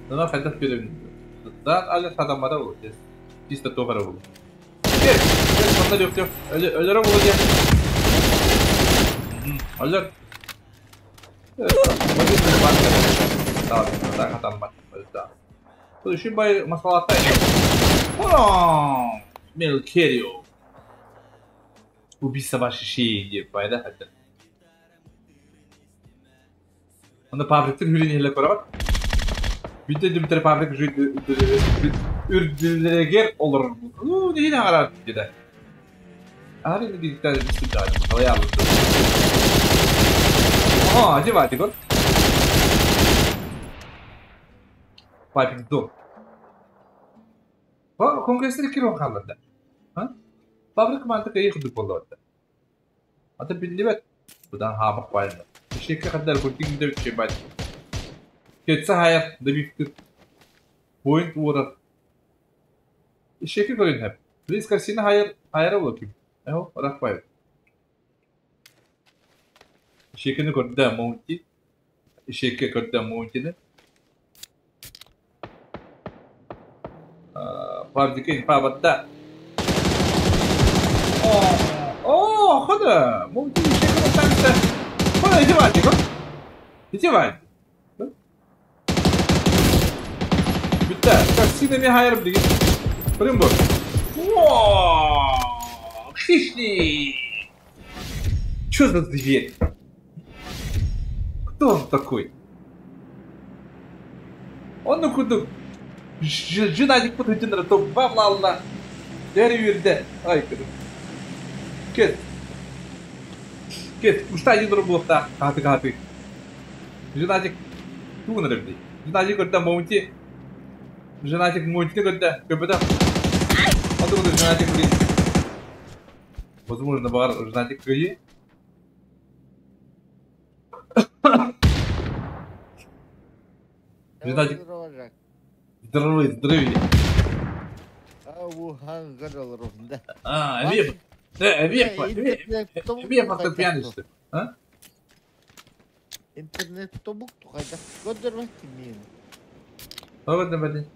Нана хайдах берем. Да, але садамада ол. Чисто тоғара ол. Кел, кел, мында жоқ жоқ. Өлері болу де. Өлер. Үшін бай масалатта. Мелкерио. Убийство ваши деп байда хәтта. Онда пабриктің хүрен елі көріп. Бүтін дүмтер пабрик үрділегер олар. Ну, не қарар деді. Ары не дейді бісті қалай алды. Ага, одевайте, гор. Папик до. Конгресстер кирон қалды. Пабрик мантык эyi худук болду. Ата биллибет. Будан хамак байлы. Шекке кадар культин деп чебат. Кетсе хаят дебифтир. Point ура. Шекке көрін хеп. Плиз картина хайыр хайыр болу ким. Эхо, рахпай. Шеккені көрді Монти. Шекке көрді Монтини. Пабдикен пабатта. О, хода! Монти шекке танца. Хода, иди вади, го. Иди вади. Бітті. Картина ми хайыр деген. Көрін бұл. О, хищник! Чё за зверь? Кто он такой? Он ну куда? Женадик подходит топ бавлална. Деревирде. Ай, кыды. Кет. Кет, ушта един рубловта. Каты каты. Женадик тугун ребди. Женадик көрді моменте. Женадик моменте көрді. Көпеда. Аты куда женадик блин. Возможно, бар женадик күйі. Женадик. Здоровый, здоровый. А, веб. Веб, веб, автопьянишься. А? Интернет тобук тухайда. Көдөрмөт мин. Көдөрмөт.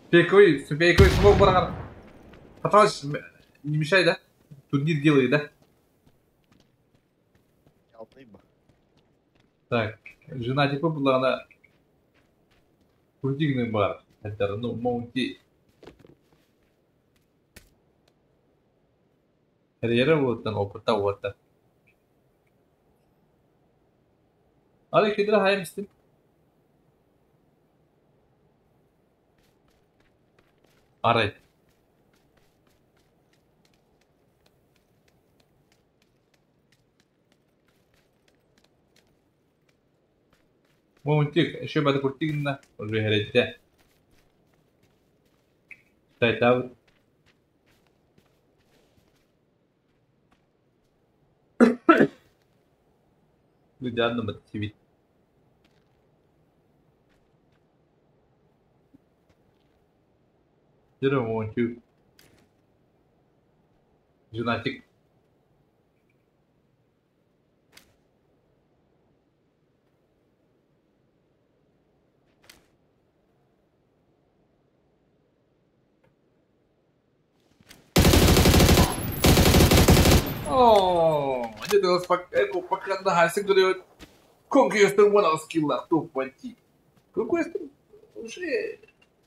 Фейковый, фейковый смог баргар. Паталыш, не мешай, да? Турнир делай, да? Так, жена типа была она крутигный бар. Это, ну, Монти. Карьера вот там, опыта вот там. Али кидра хаймстин. Арай. Монтик, еще бы крутигна, уже говорите. Тайтабыт. Видео мотивит. Didn't want to. Женатик. О, где-то пока на говорит, Конквест one скилла топ войти. Конквест уже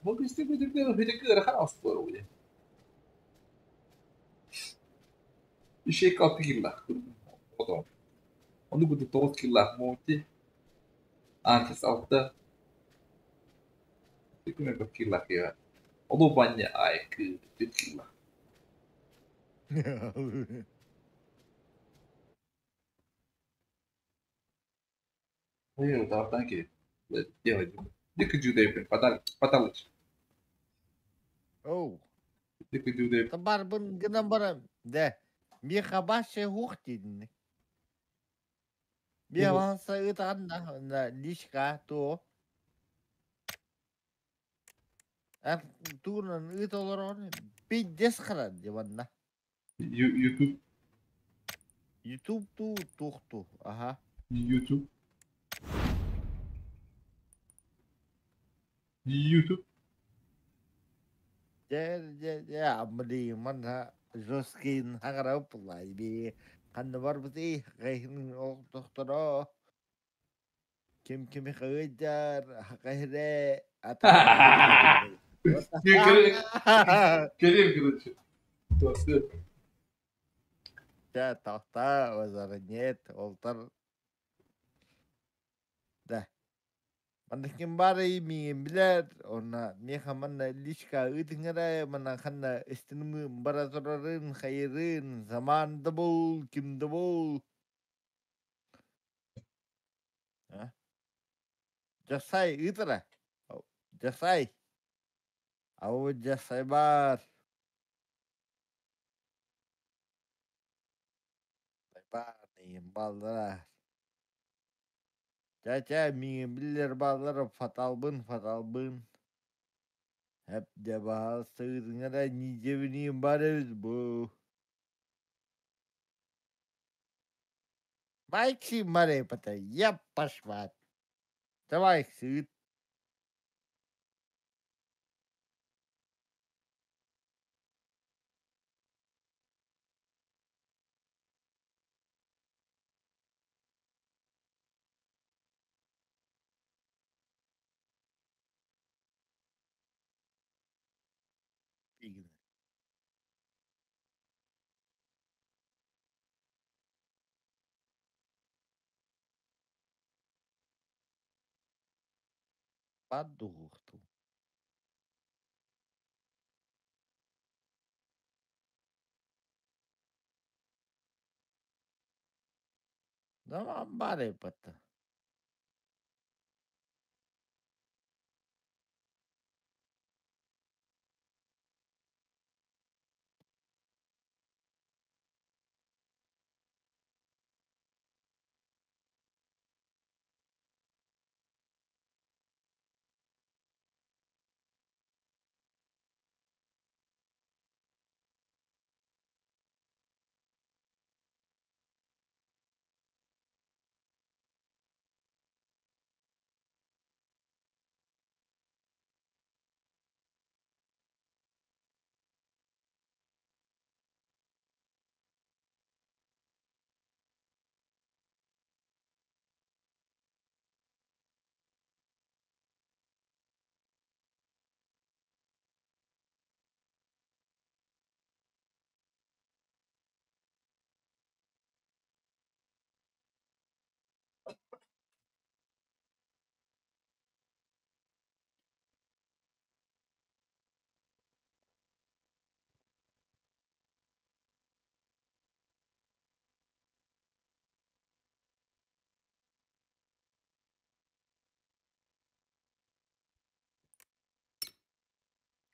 Конквест будет хаос уже. Еще калпила. Потом. Он будет тот скилла мути. Антис алта. Тикме килла кия. Оно баня ай к килла. Ой, да, танки. Делай. Дико джудейпин, поталыч. Оу. Дико джудейпин. Табарбын гынан барам. Да. Миха баше хух дидин. Миха ытанна на лишка то. Туунан ыт олорон пиздец харан диванна. YouTube. YouTube ту тухту. Ага. YouTube. YouTube. Дэ амли манна жёсткин хагарап би ханна барбыты гайхин доктора ким кими хыйдар хакайре ата. Керим, короче. Да, тахта, базара нет, олтар. Да. Манна ким бары миин билер, онна меха манна личка ыдыңара, манна ханна истинымы бара турарын, хайырын, заман да бол, ким да бол. А? Жасай ыдыра. Жасай. Ау жасай бар. Бар, балдара. Ча-ча, миин билер баллар фаталбын, фаталбын. Хеп де баха сыгырыңара нижебинин бар эбит бу. Майкси маре пата, я пошват. Давай сыт. Падухту. Да баре пата.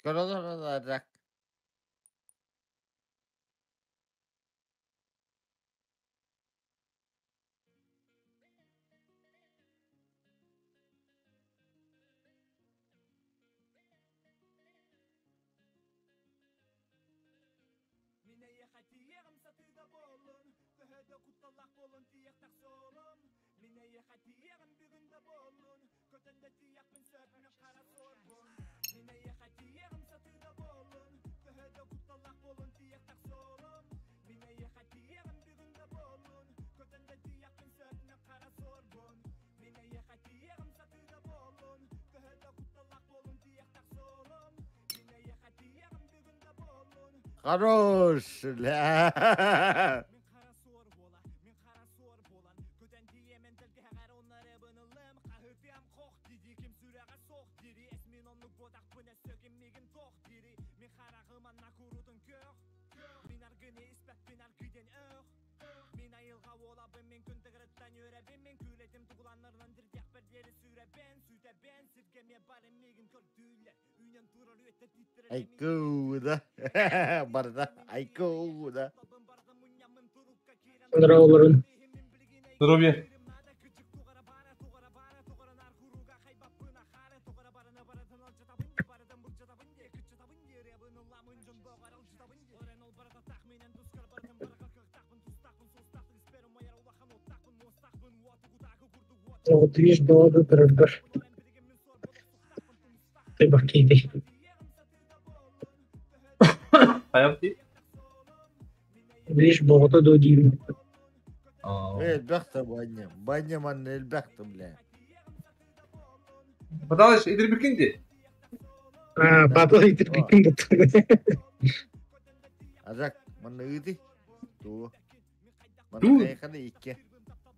Көрө Хорош! Ля. Айкуда. Барда. Айкуда. Здорово, Здоровье. Движ было бы Ты Хайабти? Движ боҕото дуо диибин. Элбэхтэ баня. Баня манна элбэхтэ, бля. Пыталась идирбикин ди. А, папа идирбикин буттуга. Азак, манна ыды. Туу. Туу? Манна кайхана икки. Э,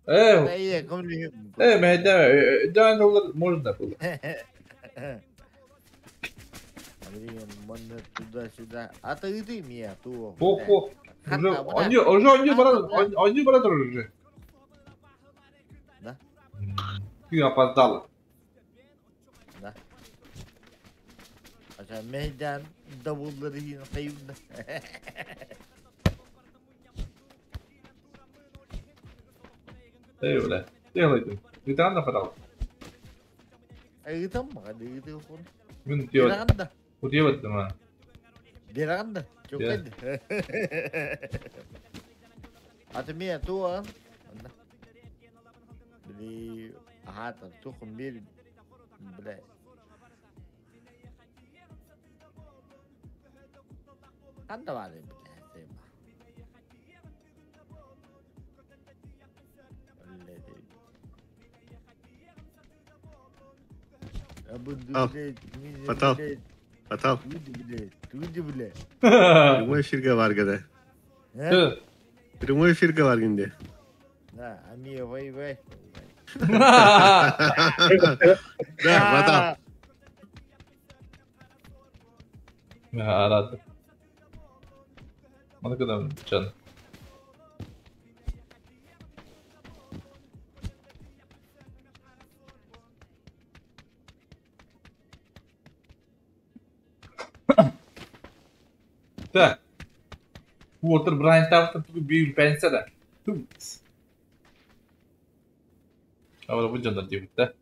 Э, э, мэйдэ, дән олар можно было. Блин, манна туда-сюда. А ты ыды меня, туу. Хо, хо. Уже, они, уже они брат, они брат уже. Да? Ты опоздала. Да. Ача мейдан давуллары хин кайымда. Эй, бля. Делай Ты нападал. Ыытам мага ыты хон. Мен делать. Бераганда. Удевать ма. Бераганда. Чокед. Аты ме туа. Бли ахата тухум бир бля. Канда бары бля. Сема. Ал, Потал. Потал. Туди, блядь. Прямой эфирге бар гада. Э? Прямой эфирге бар гинде. Да, ами вай вай. Да, Потал. Рад. Маны кадам чан. Так. Уотер Брайан Тафтон тугу бир пенсия да. Тумс. Абра бу жандар дейбит да.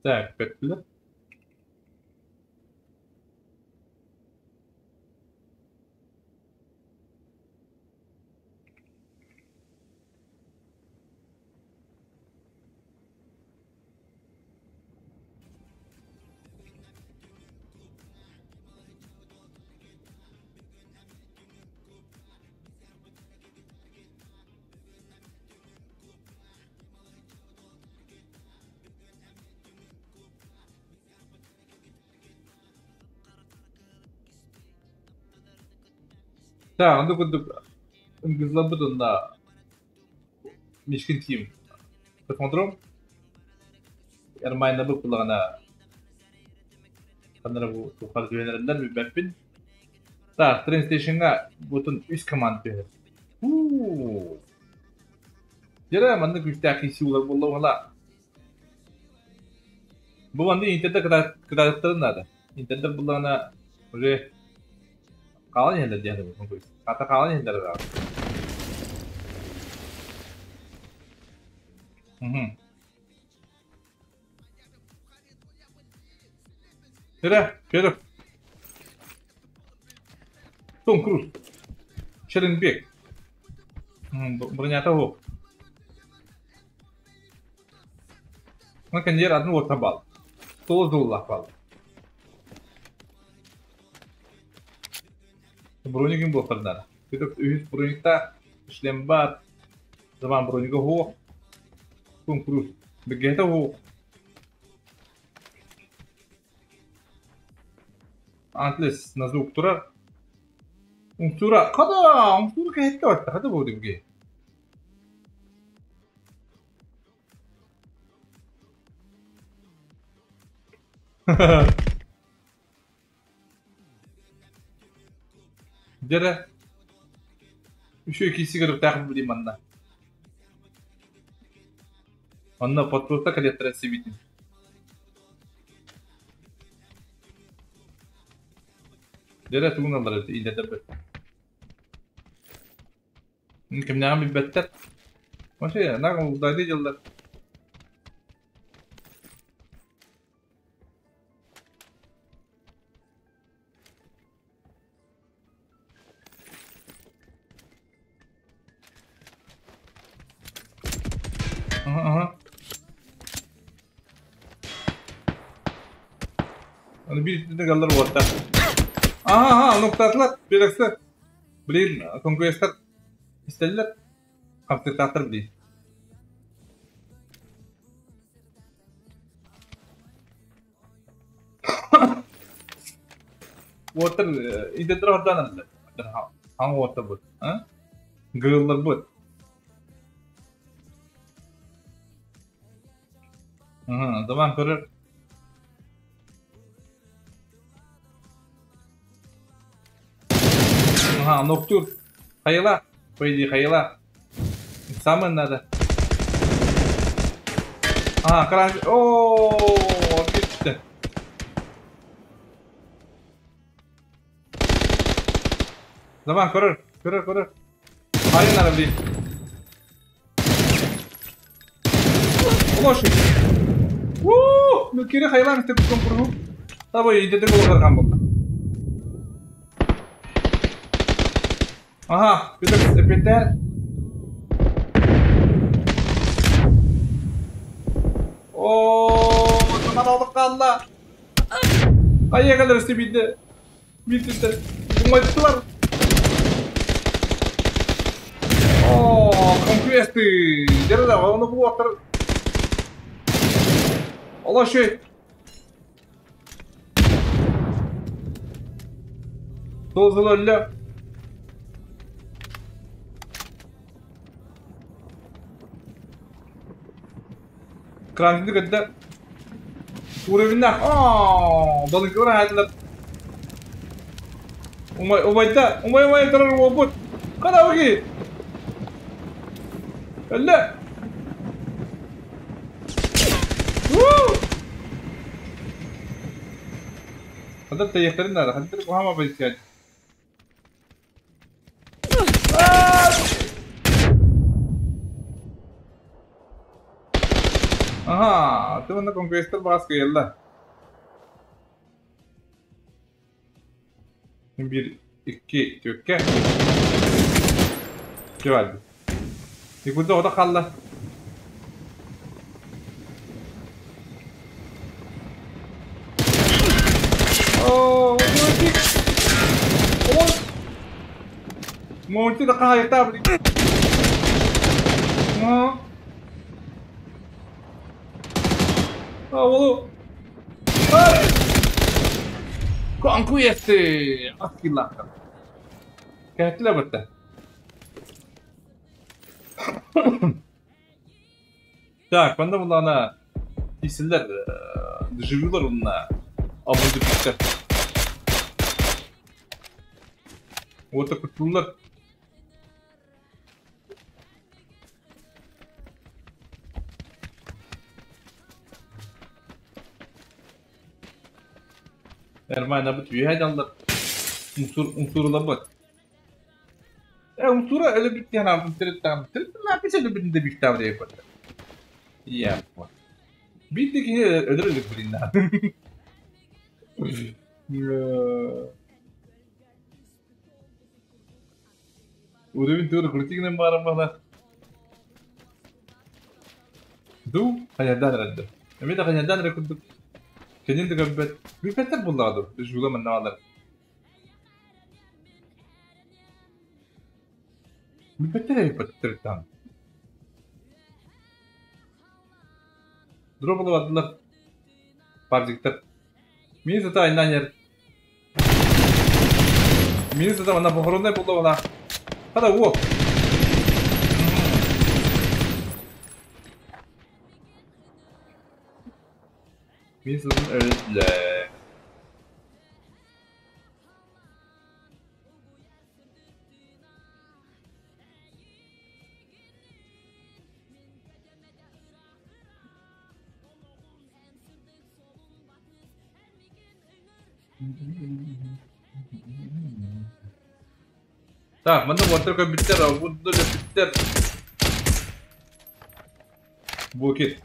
Так, беттилер. Так, онда курдук ыңгызлабыт онда Мишкин тим. Космодром. Эрмайна бу кулагана канара бу тухар жөнөрөндөр билбеппин. Так, train stationга бутун үс команда берет. Уу. Жера манны күчтәки суулар болду ала. Бу манна Интерда кытаатыктарын наада. Интердер буллаҕына уже хаалан иһэллэр диэн саныыбын. Хата хаалан иһэллэр ыраах. Мгм. Эрэ, Федор. Том Круз. Шеренбек. Бронята суох. Мына кэнниэр атын уоттан баал. Тоҕус дууллаах баал. Бронигин буолтардар. Федор үһүс брониктаах, шлем баар. Заман бронига суох. Том Круз. Бигэтэ суох. Антлес на звук турар. Умсура, хада, умсура кэһэтте барта, хада бу дибги. Дьэрэ, үчүгэй киирсиигэ туруктаах билим манна. Онно подпруста кэлиэхтэрэ сибитин. Дьэрэ тугун аллар илдьэтэрбит. Кимнээҕин билбэттэр. Вообще, наар улдайды дьыллар. Аһа, аһа. Аны биир итинник галлар уоттар. Аһа, аһа, нуктаатылар, биэрэксэ. Блин, конкуренттар истэллэр, хамсыктаахтар блин. Уоттар идэтэр ордаан хаҥ уоттарбыт, а? Гырылларбыт. Даван көрөр. Ага, ноктур. Хайыла. По идее, хайыла. Самое надо. А, кран... О, отлично. Давай, көрөр, көрөр, көрөр. Хайын надо, блин. Лошадь. Уу, ну кири хайлан истеп конкурсу. Табы идете голдар болду. Ага, Петр эпетер. Оо, таман қалла. Қайя калар истебейді. Билдилер. Умайттылар. Оо, конквесты. Дерде, оны бу аттар. Алла шей. Толзыл өллө. Карантинди көттө. Уровеннах. Аа, балык ора хатылар. Умай, умайда, умай, умай турар уопут. Кана уги. Өллө. Хадыр тайыктарын да, хадыр кухама позиция. Ага, ты на конквестер баска елла. Bir, iki, төкке. Жевалды. Секунда ода қалла. О, Монтик. О! Монтик да қайта, блин. А. А, ол. Конкуесты! Аскиллахта. Кәтле бітті. Так, мында бұлана кесілдер, дежавюлар онна абынды бүттер. Ота күтулар. Нормально бит үөһэ дьаллар умсууруларбыт. Э умсуура өлө бүттэ ханаабытын тириттэҕин тириттэҕин өлө бүтүн да биихтаабыт эбиппэт. Ийэ. Биир да киһи өлөр өлүк билиннэ. Уровень тура крутигынан бааран бала. Ду хайардан эрэллэр. Эмиэ да хайардан эрэ курдук. Кэнин да көрбөт. Билбэттэр буллаҕа ду. Жула манна баалар. Билбэттэр эбиппэттэр Дроп бардылар. Парзиктар. Мин сыта айнан ер. Мин сыта манна похороннай булла бана. Хада уо. Мин сытын өллө. Так, манна уоттар көрбүттэр, будду өлөрбүттэр. Букет.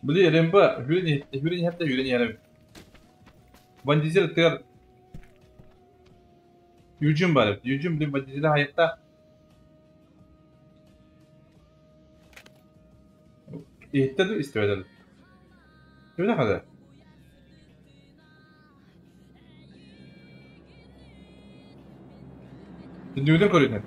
Били РМБ хүрүн хүрүн иһэрдэ хүрүн иһэрэ. Бандизер тыгар Юджин бар. Юджин блин бандизер хайыкта. Иһиттэ ду истибэтэ ду. Түбүнэ хада. Түндүгүтэн көрүнэр.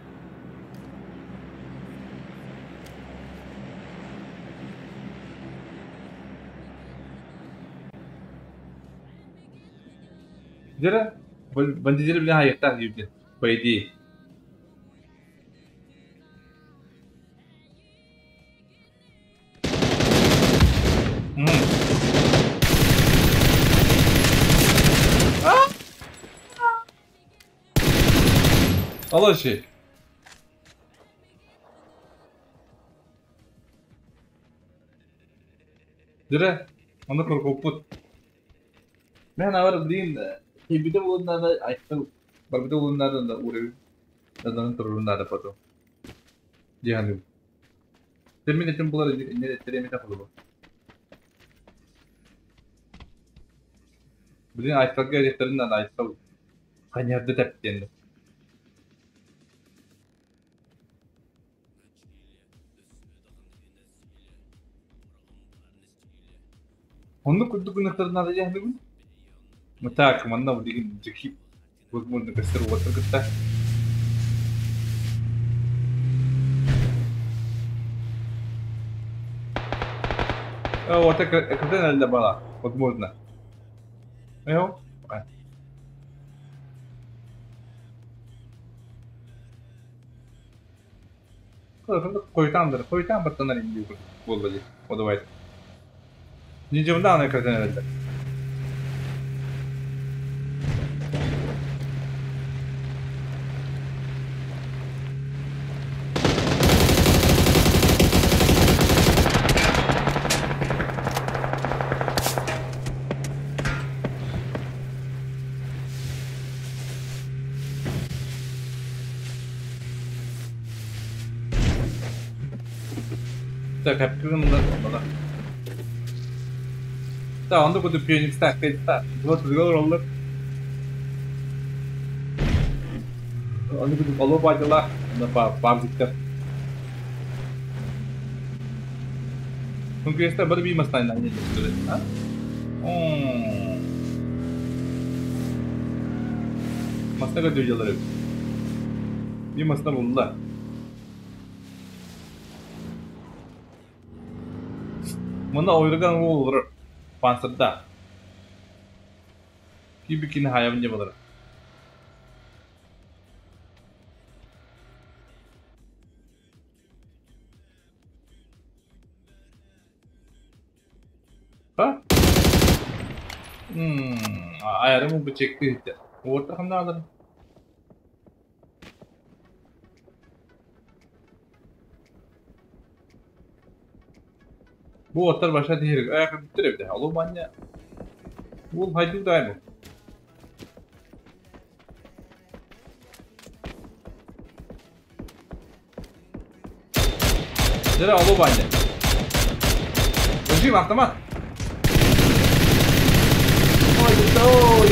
Дьэрэ, бандизер билэн хайыктаах диибин, по идее. Алаши. Дьэрэ, онно коркоппут. Мен авар блин, кийбитэ буолуннаада айхал барбыта буолуннаада да уурабын наданан туруруннаада потом. Дьиһаным. Термин этим булар инне эттеремите холобу. Блин, айхалга эрихтерин айхал ханьярды тэптиэн. Оннук курдук гыныахтарын дьиһаныгын. Так, манна билигин дьикти возможно көстөр уоттар кытта. Вот это надо было, возможно. Эо? Койутаандыр, койутаан баттанар инди буолла дии. О, давай. Нидьымдааны кыртан эрэллэр. Так, хапкыгын да. Да, онда куду пионикста, кредитта. Вот разговор оллар. Онда куду оло бадила, онда па пабзиктер. Күнкүестер бір беймастайын не а? Масна көтө жалар. Bir masna buldular. Мына ойрыган olur пансырда. Кибикини хаябын жабалар. Ha? Ayarım bu çekti. Orta hamda alırım. Бу оттар баша тиһир аяқы бүттер эбде. Алу манья. Бул хайду дай бу. Дere алу баня. Режим автомат. Ой, ой,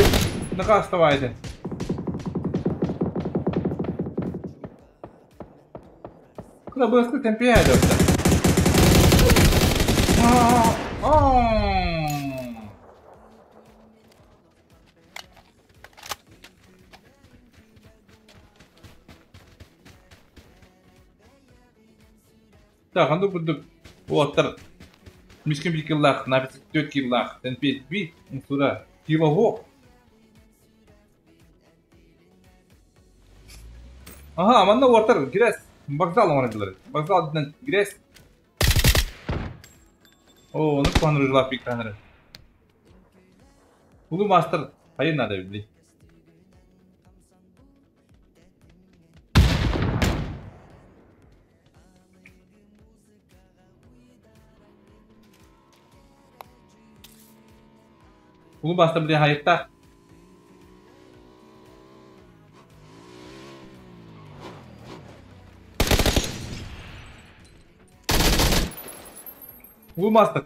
наказ давайте. Куда быстро темпе идет? Так, анда курдук уоттар мискин бир киллах, напис 4 киллах, тенпе би, сюда, килого. Ага, манна уоттар грязь, вокзал оңордулар. Вокзал ден грязь. О, ну панры жила пик танры. Улу мастер, хайын надо, блин. Улу мастер, блин, хайытта. Улу мастер.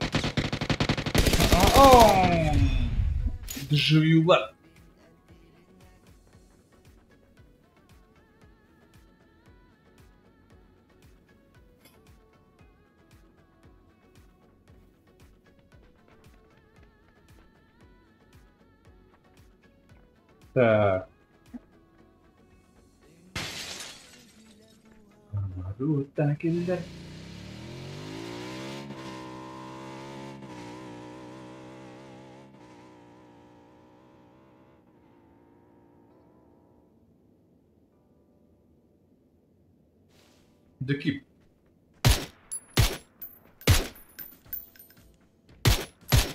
Дежавюлар. Так. The keep.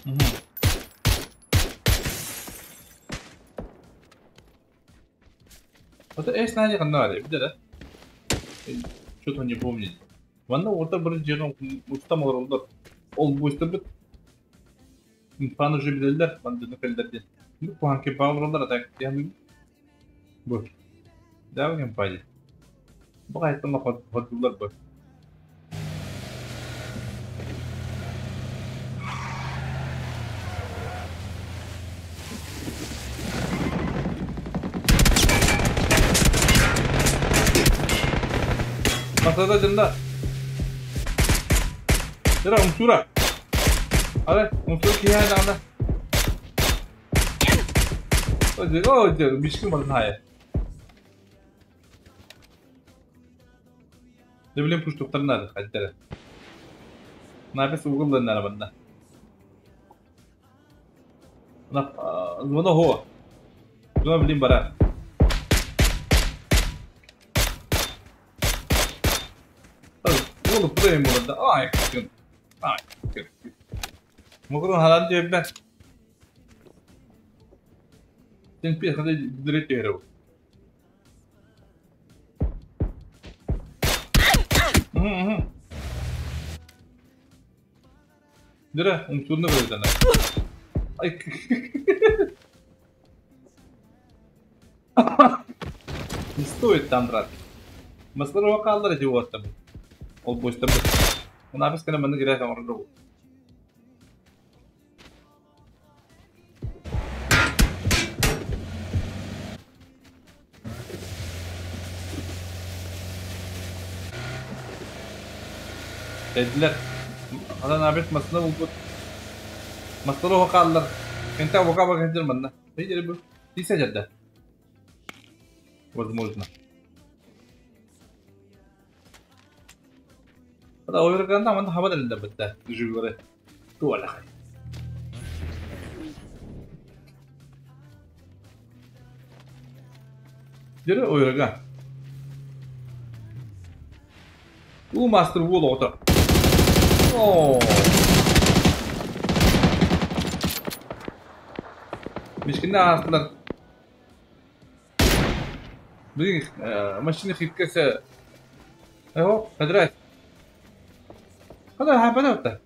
Угу. Вот эс нади каннары, биле да? Что-то не помню. Ванна орта бір жерін ұстам олар. Ол бойста бит. Паны же билелер, паны нүкелдерден. Ну, панки баглар так, я бу. Да, кем пайда. Бу кайттан ходулар бу. Masada janda. Jara umsura. Are umsura kiya hai danda. O je mishkin barna hai. Ne bileyim push doktorun nerede? Hadi dere. Nefes uygun da bende. Buna ho. Buna bileyim bara. Oğlum buraya burada. Ay kın. Ay kın. Mugurun halan diye ben. Sen bir kadar direkt yere. Dire, umsurunu böyle. Ay. Не стоит там драться. Масла вакаллар эти там. Ол бойста бит. Мына біз кene мені керек оңру. Dediler. Adan abet masla buldu. Masla vakallar. Kente vaka bakacır manna. Hayır bu. Dise Возможно. هذا هو يرجع عندنا حبل اللي بده يجي وراه تو ولا خير جرى ويرجع و ماستر وول اوتو اوه مش كنا اصلا блин машина хиткасы اهو قدرات هذا هبنا.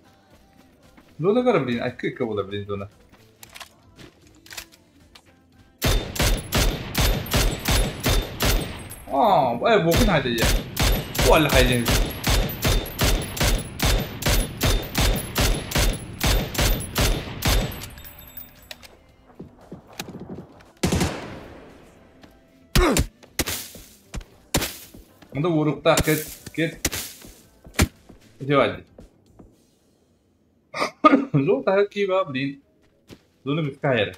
Зона кара, блин, айкы була, блин, зона. Aa, bokun haydi ya. Vallahi haydi. Bunda vurukta ket ket. Hadi. Zor ki ba blin. Zonu bitkayere.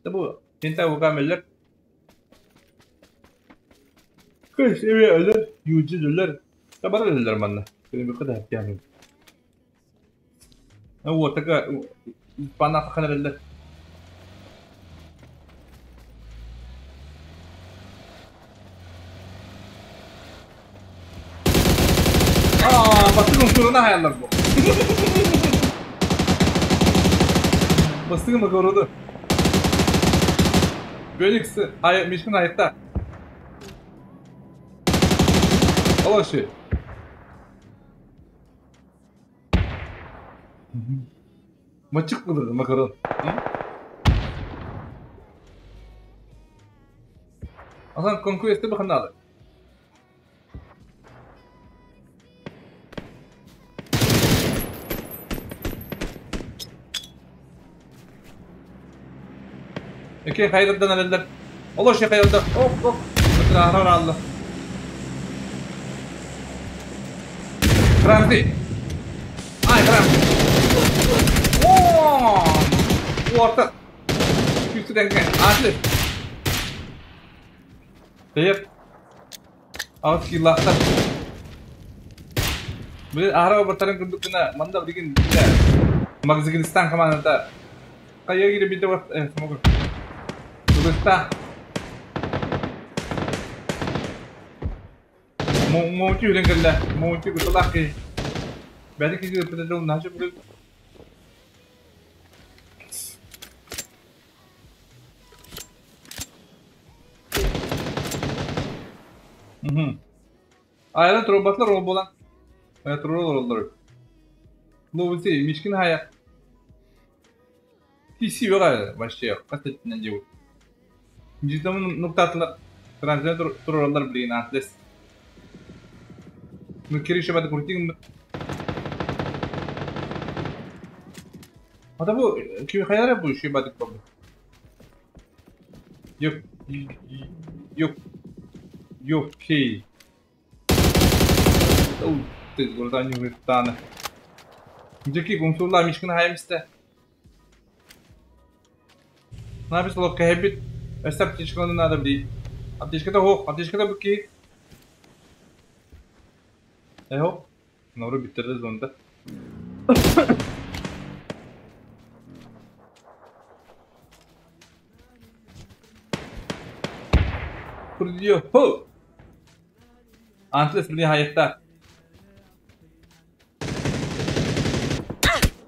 Tabu tinta buka melek. Kış evi ölür, yüzü ölür. Tabar ölür manna. Benim bir kadar yani. O taka bana kadar ölür. Aa, basın uçuruna hayaller bu. Basın mı korudu? Böylesi, ay mişkin hayatta. Allah şey. Maçık mıdır makaron? Aslında Conquest'e bakın aldı. Okey, hayırdan alırlar. Allah şey hayırdan. Hop hop. Mesela ahrar aldı. Ramzi. Ay Ramzi. Oo! Orta. Üstüden gel. Atlı. Deyip. Ağız ki lahtar. Bu ahrar bartarın kurdukuna manda bilgin Magziginistan kamanada. Kaya gibi bir de var. Evet, tamam. Turista. Mongci udah kerja, mongci gue lagi. Berarti kita udah jauh nasi bro. Aynen robotlar robotlar. Evet robotlar. Lobuzi, mişkin hayat. TC var başlıyor. Kaç tane diyor. Cidden noktalar. Translator trollar bilin atlas. Nukiri şabada kurting. Hada bu kim hayal bu şey badık baba. Yok yok yok ki. Oh, tez oradan yumurtanı. Önceki komşular mişkin hayamiste. Ne yapıyorsun lok habit? Esap tişkanın adam değil. Ateşkada ho, ateşkada bu ki. Eho, Navru bitirdi zonda. Kurdiyor. Ho. Antles bile hayatta.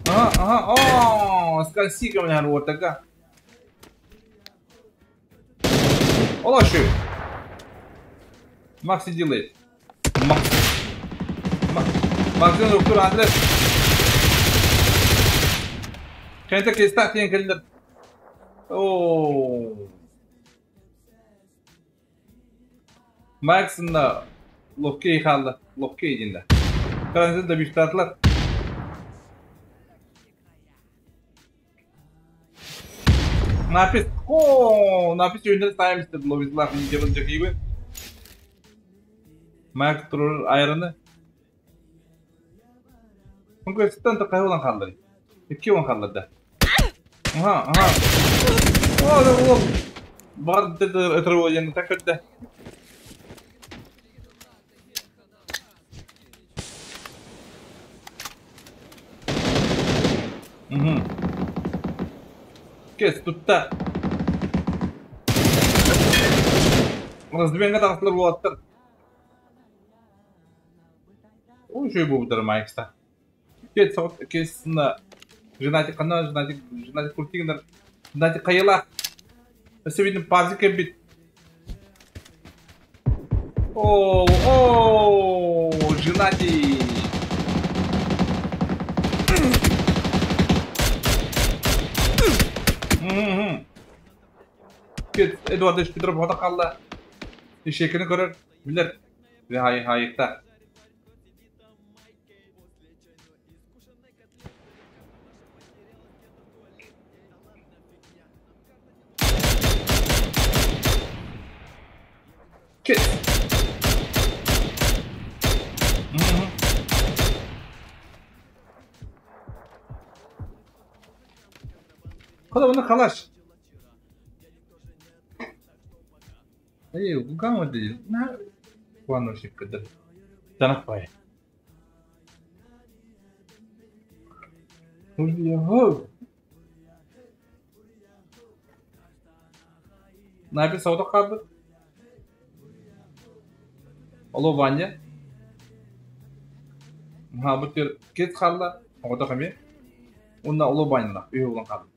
Aha aha oh, skalsi kami har ortaga. Allah şu. Maxi delete. Max. Maxi doktor Andres. Kente kesta tiyen kelder. Oh. Max'ın da lokey kaldı. Lokey dinde. Karantinada da bir tatlar. Nafis. Oh, nafis yönleri saymıştı Lovizlar yapılacak gibi. Max durur ayrını. Conquest'tan da kaybolan kaldı. 2 on kaldı. Aha aha. Oh, oh. Var dedi ötürü yanı takıldı. Kes tutta. Раздвигать отлар. Ой, şey bu budur Mike'sta. Kes kes na. Женатик kana, женатик женатик kurtigner. Женатик kayala. Sevindim parzi kebit. Oh, oh, женатик. Эдуардович Петров оҕото хаалла. Ишекини көрөр, билэр. Хаайыкта. Кет. Кола оны калаш. Эй, уган өдө. На куано шиккыды. Танах бай. Наби сауда қалды. Алло, Ваня. Ха, бу тер кет қалла. Оғда қаме. Онна Алло Ваня, үй болан қалды.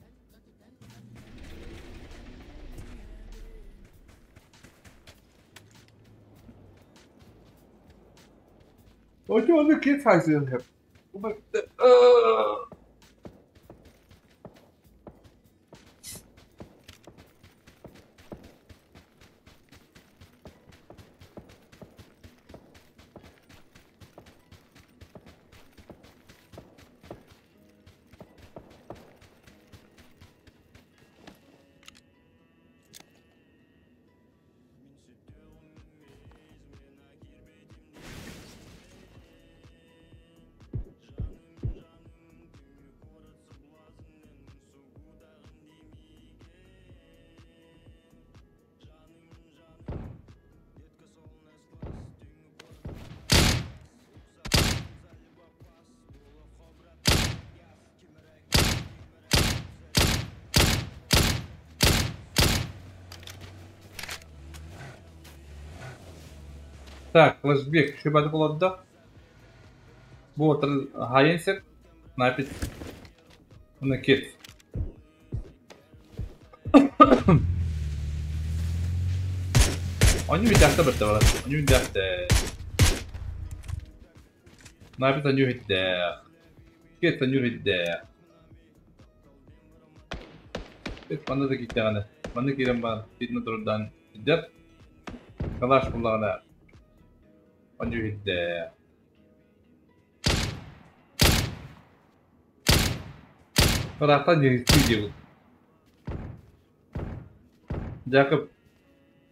Ой, оны кет хайсы хеп. Так, флешбек шибаты болады да. Бу отыр хайынсер. Напит. Оны кет. Они видят бір бар. Они видят. Напит они видят. Кет они видят. Кет манда да кетті Манда келем бар. Бетіне тұрдан видят. Калаш бұлағына. Они видят. Рахтан не Jakub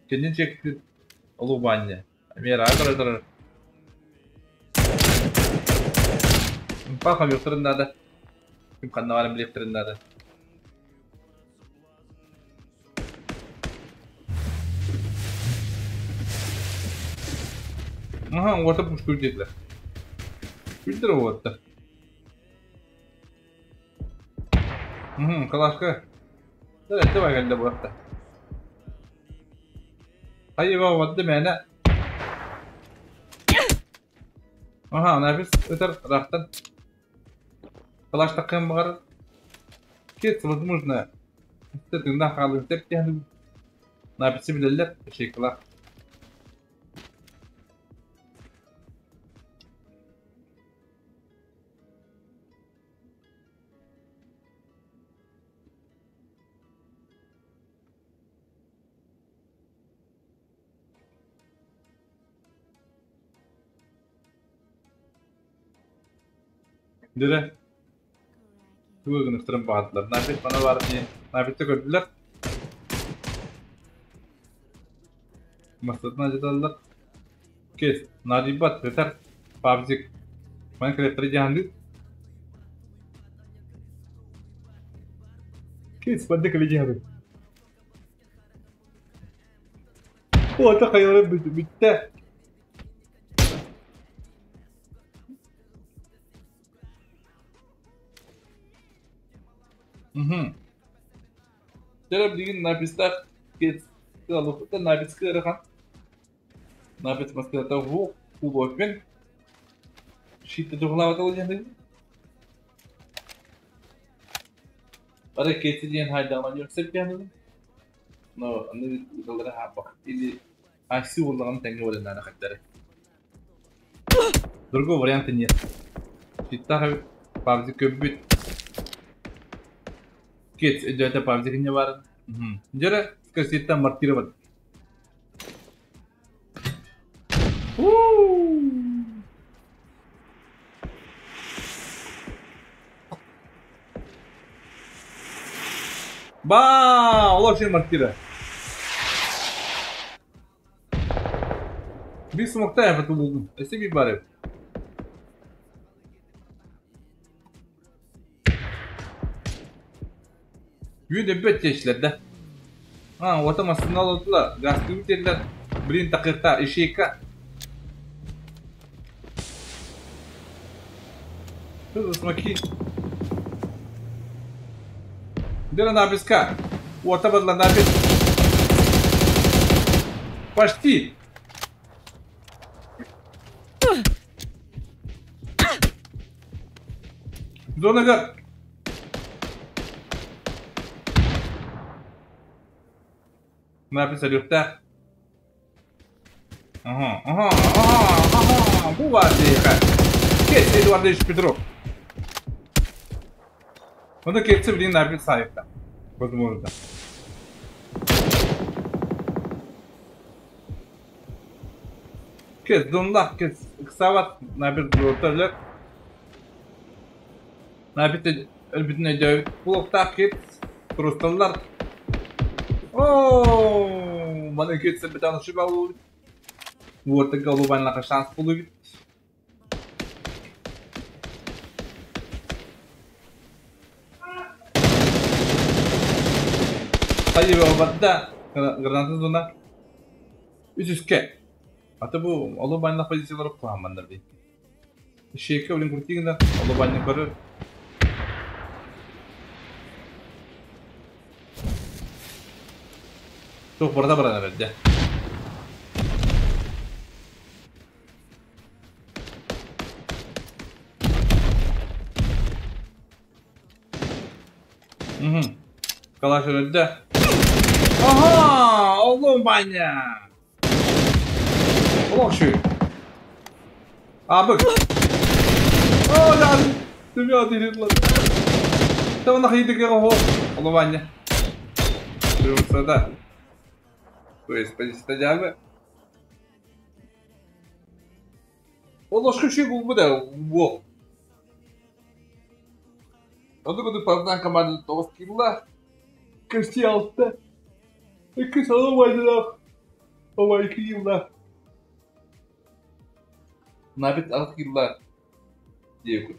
кенин чекти улубанне. Мера агродор. Паха мюхтырын надо. Ким каннаварым билептерин надо. Ага, орта пушку dediler. Bildir o orta. Калашка. Да, это var bu hafta. Hayır baba mene. Aha, nefis öter rахтан. Калаш такым бар. Кет, возможно. Тыңда қалып деп яны. Nefisi bilirler, şey kılar. Dire. Тугы бағдылар. Нафит бана бар не. Нафитті көрділер. Масатына жаталар. Кес. Надибат, өтер. Пабзик. Мен керектір жаханды. Кес, банды кілі жаханды. О, та қайыры бітті. Дәрәп деген напистақ кет алуқта напискі ырыған. Напис маскалата ву кубопен. Шитті тұғылап аталы деген. Ара кеті деген хайдағынан йөрсеп яны. Но аны жылдары хабақ. Или айсы болған тәңге болын хаттары. Другого варианта нет. Шиттағы пабзи көббит. Кет, өйдөтө пабзи кине бар. Жere, Кассеттан мортировать. Ба, олох мортира. Биир смоктаах булдум. Өссө биир баар эбит. Бүгүн өлбөт диэччилэр да. А, уота массыына олордулар, газтыы бүтэллэр. Блин, такырта, ищейка. Что за смоки? Где на песка? Уота бадла на пес. Почти. Зона Напис өлүөхтээх. Ага, ага, ага, ага, бу баар диэхэ. Кет, Эдуардович Петров. Оны кетсе билин напис сайықта. Возможно. Кет, донлах, кет, ыксабат, напис буотарлар. Напис өлбүтүн өйдөөбүт булуктаах кет, турусталлар. Оо, маны кетсе битаны шуба болу. Уорта голубанлаха шанс болу. Хайы бадда граната зона. Үс үскэ. Ата бу олубанлах позициялар куһамандар дии. Шейка блин крутигна, олубанны көрөр. Туох барда баран эрдэ. Угу. Калаш өлдө. Ага, олубаня. Олох şu. Абык. О, да. Түмө дирилла. Тавна хайдык го. Олубаня. Да. То есть позиция жабы. Олох şu бу да. Во. Ону куду партан команда тоғыз килла. Кырси алты. Iki саламайдылар. Ова 2 yılda. Nabit 6 yılda. Diye kur.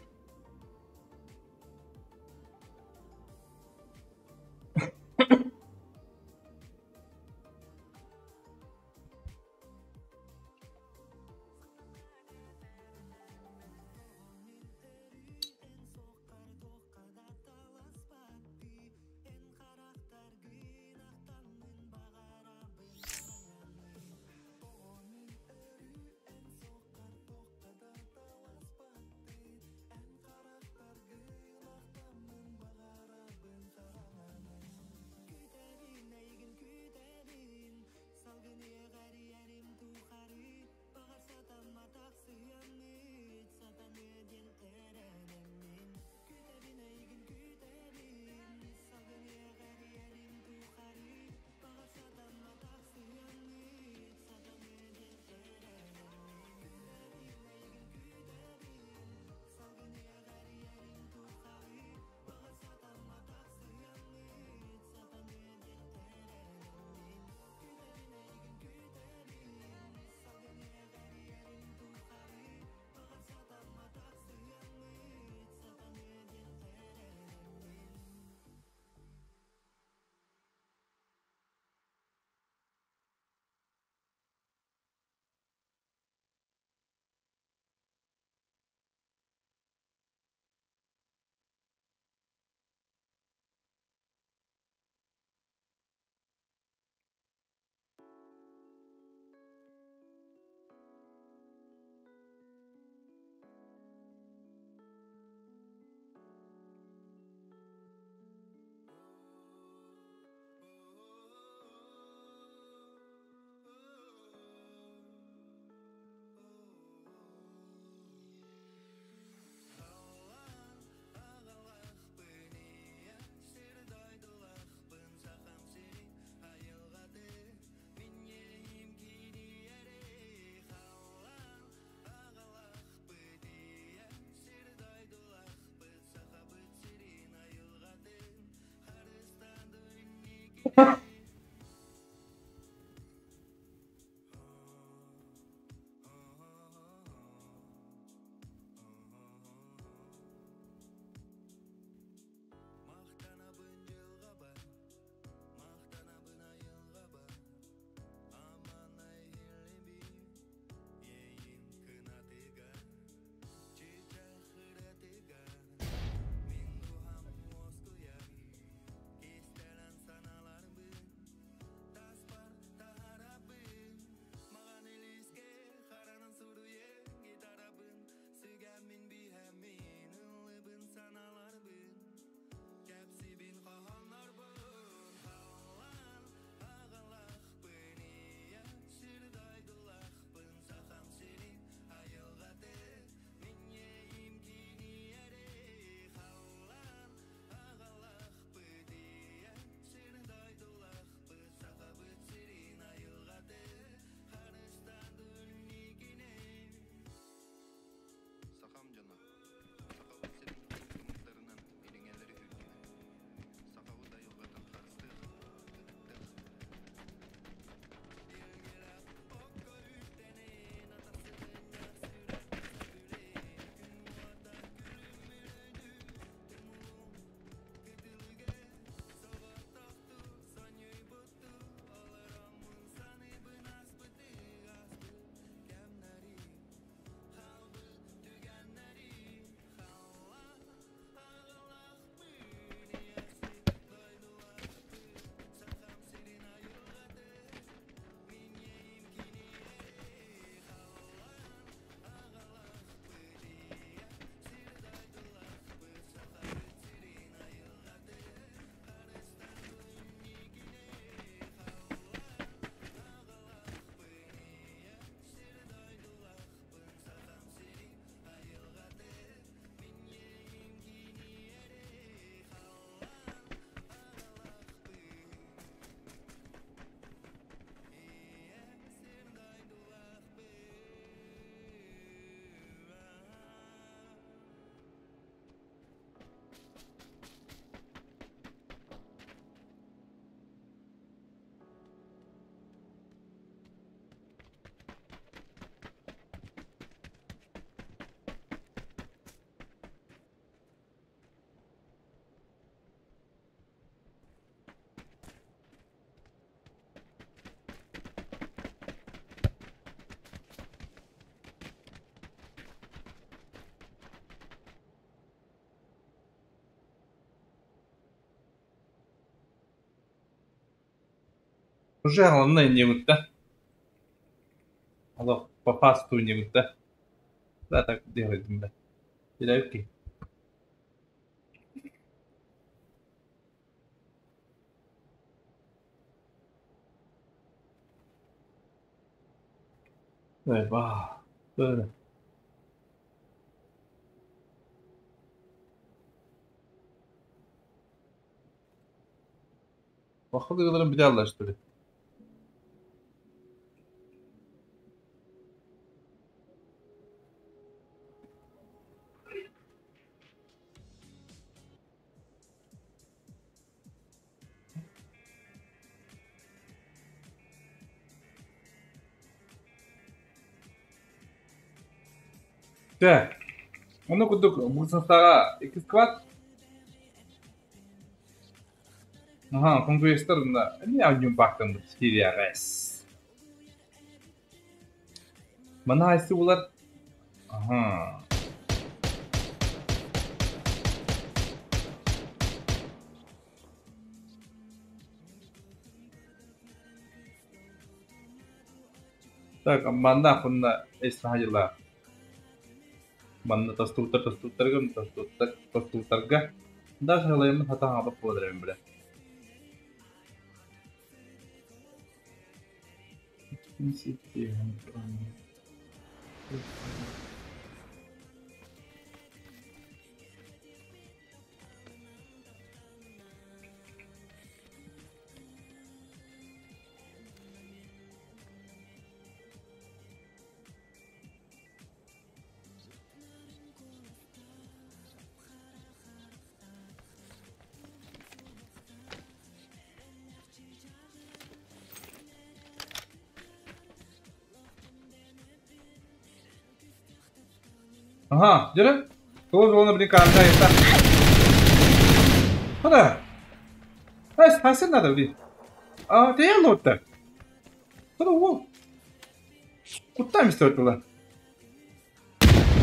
Уже главное не вот да. Алло, по фасту не вот да. Да, так делать, да. Или 对吧？对。Бахадырларын bir anlaştırdı. Дэ. Оны курдук Мурсастага 2 сквад. Аха, конкуренттар мында эмне аньюн бактым Сирияга S. Мына хайсы булар? Аха. Так, манна хунна эс хажыла. Манна тастуутар тастуутарга тастуутар тастуутарга. Даже халайымын хата хабак болар биле. Ага, дьэ Тоҕус уонна блин карта айта. Хана. Ас хасын надо блин. А, ты лотта. Хана уол. Куттаан истэ тула.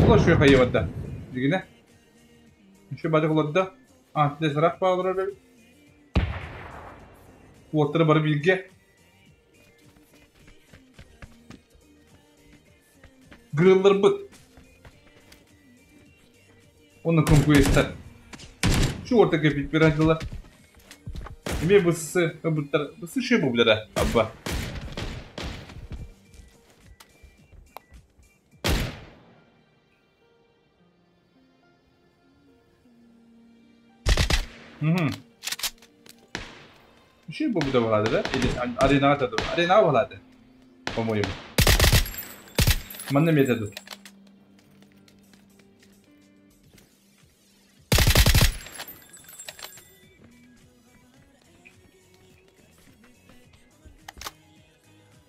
Ола шуй хайыбатта. Дигине. Еще бадык олордо. А, тиле сарах баалар. Уоттары бары билге. Гырылларбыт. Уонна конкуренттар. Şu орта кэпит бирадылар. Эме бысы ыбыттар. Бысы шö бублара абба. Мгм. Шö бубуда болады да? Или арена таду. Арена болады. По-моему. Манна методу.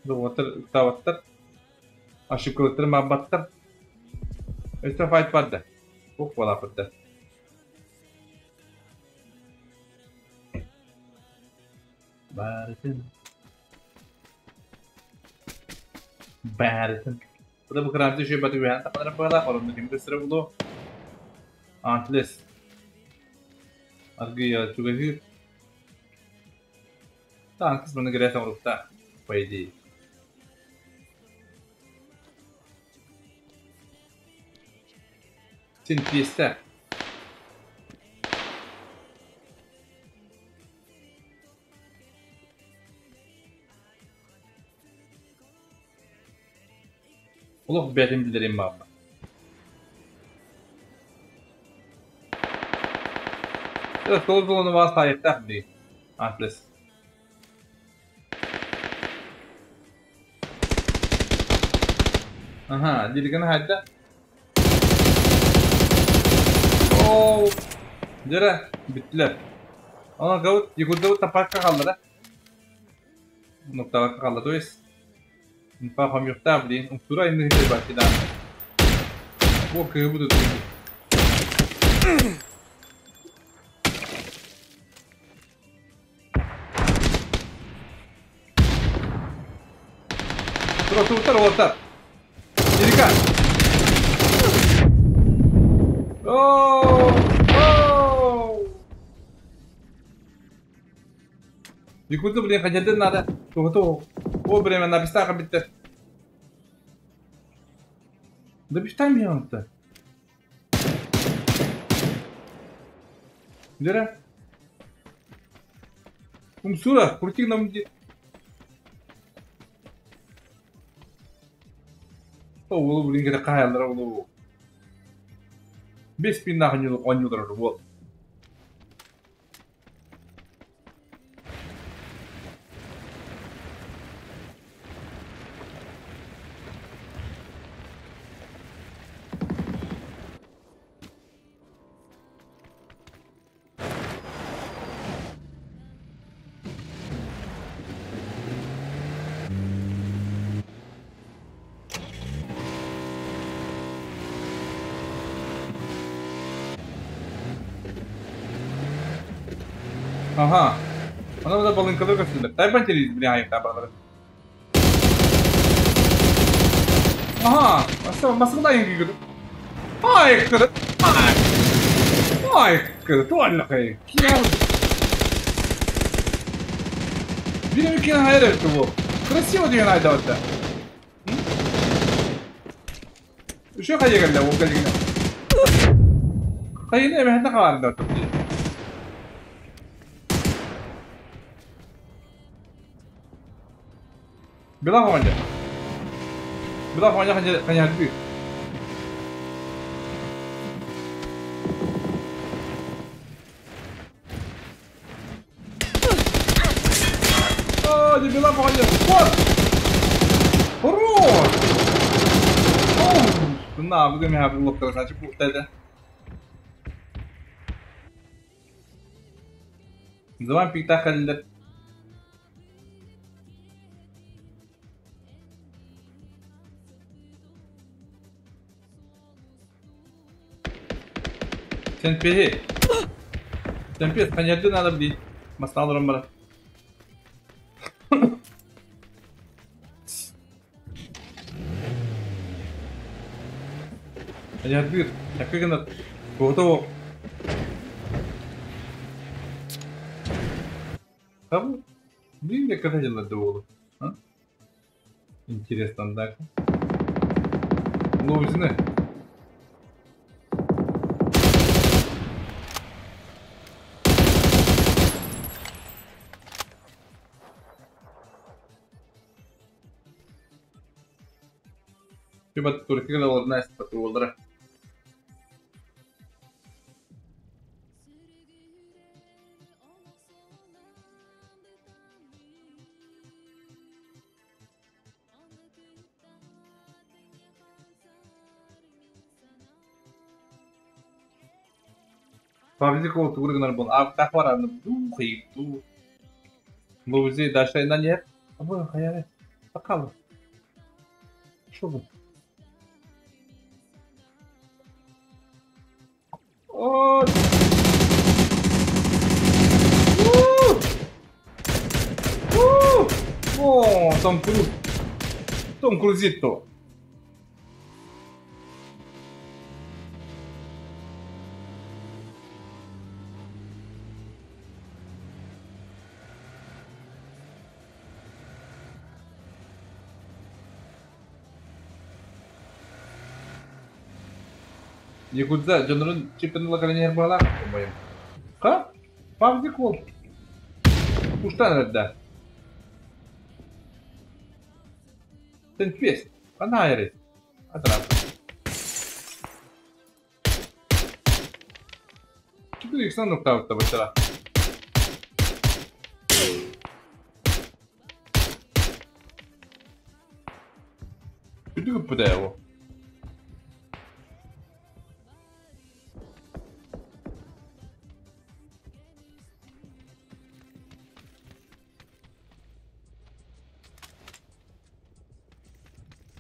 Дуотар, таваттар. Ошибкалыттар, маббаттар. Өстө файт барды. Ух болапытты. Барытын. Барытын. Bu da bu kramcı şey batı güven tapanlara bağla. Orunda kim gösteri buldu. Antles. Аргы чугахыр. Танк kısmını грязно рукта. По идее. Син пьеста. Олох бәтин билерим баба. Evet, dolu dolu var sahipler değil. Atlas. Aha, дилигин хайда. Оо, дьэ, бүттүлэр. Онон габыт Якутда таппакка хааллара. Нуктабакка хаалла, то есть Пахом блин. Умтура инны бати да. Бо кыһы буду Тура тур уолаттар. Ирика. Оо! Оо! Якуту, блин, хотя надо. Тугу О, время на бистаха битте. Да бистам я-то. Дера. Умсура, крути нам где. О, блин, где каялар улу. Бес пинна онюлар вот. Ага. Она да балынкалар көстүлөр. Тайбан телевизор блин айыкта балары. Ага, маса масында инги Ай, кыры. Ай. Ай, кыры. Туаллакай. Киял. Бир кин хайыр бу. Красиво деген айдабатта. Үшө хайы келди, ол келген. Хайы эме ханна кабарында отуп. Била хонja. Била хонja ханja ханja ханja. О, не била хонja. Вот. Хорош. О, на, бүгін мен хабы локтар значит буктайды. Zaman pikta халилер. Сенпеһи. Сенпес ханьярдыы наада дии. Мастаан олорон баран. Ханьярдыыр. Чакка гынар. Туота суох. Там блин, я когда надо было. А? Интересно, однако. Лузины. Типа туркигын олорно патруллара. Павлик ол тугур гынар буол аактаах барааны дуу хайык дуу. Лузи дальше на нет. Абы хайары. Бакалы. Шо бу? О! О, Том Круз. Том Крузитто. Якудза дьоннорун чиппин ыла кэлэн иһэр быһалаах, по-моему. Ха? Павлик уол. Куштан эрэрдэ. Тэнфест. Ханна аайарый? Атараат. Чүкүр иксан нуктаабытта баччара. Күндү күппүтэ ол.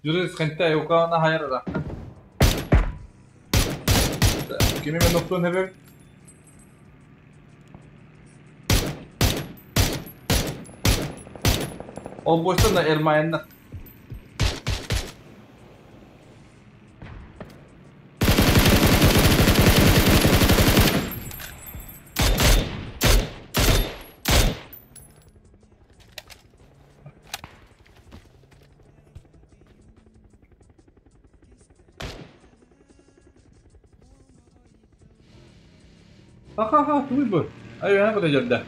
Дьүрүс хэнтэ айылҕаҕына хайар ыраахтан. Кими мен охтуон эбэбит? Ол буостан да Эрмайанна. Ха-ха-ха, тугуй бу? Айыһа кута дьөрдө.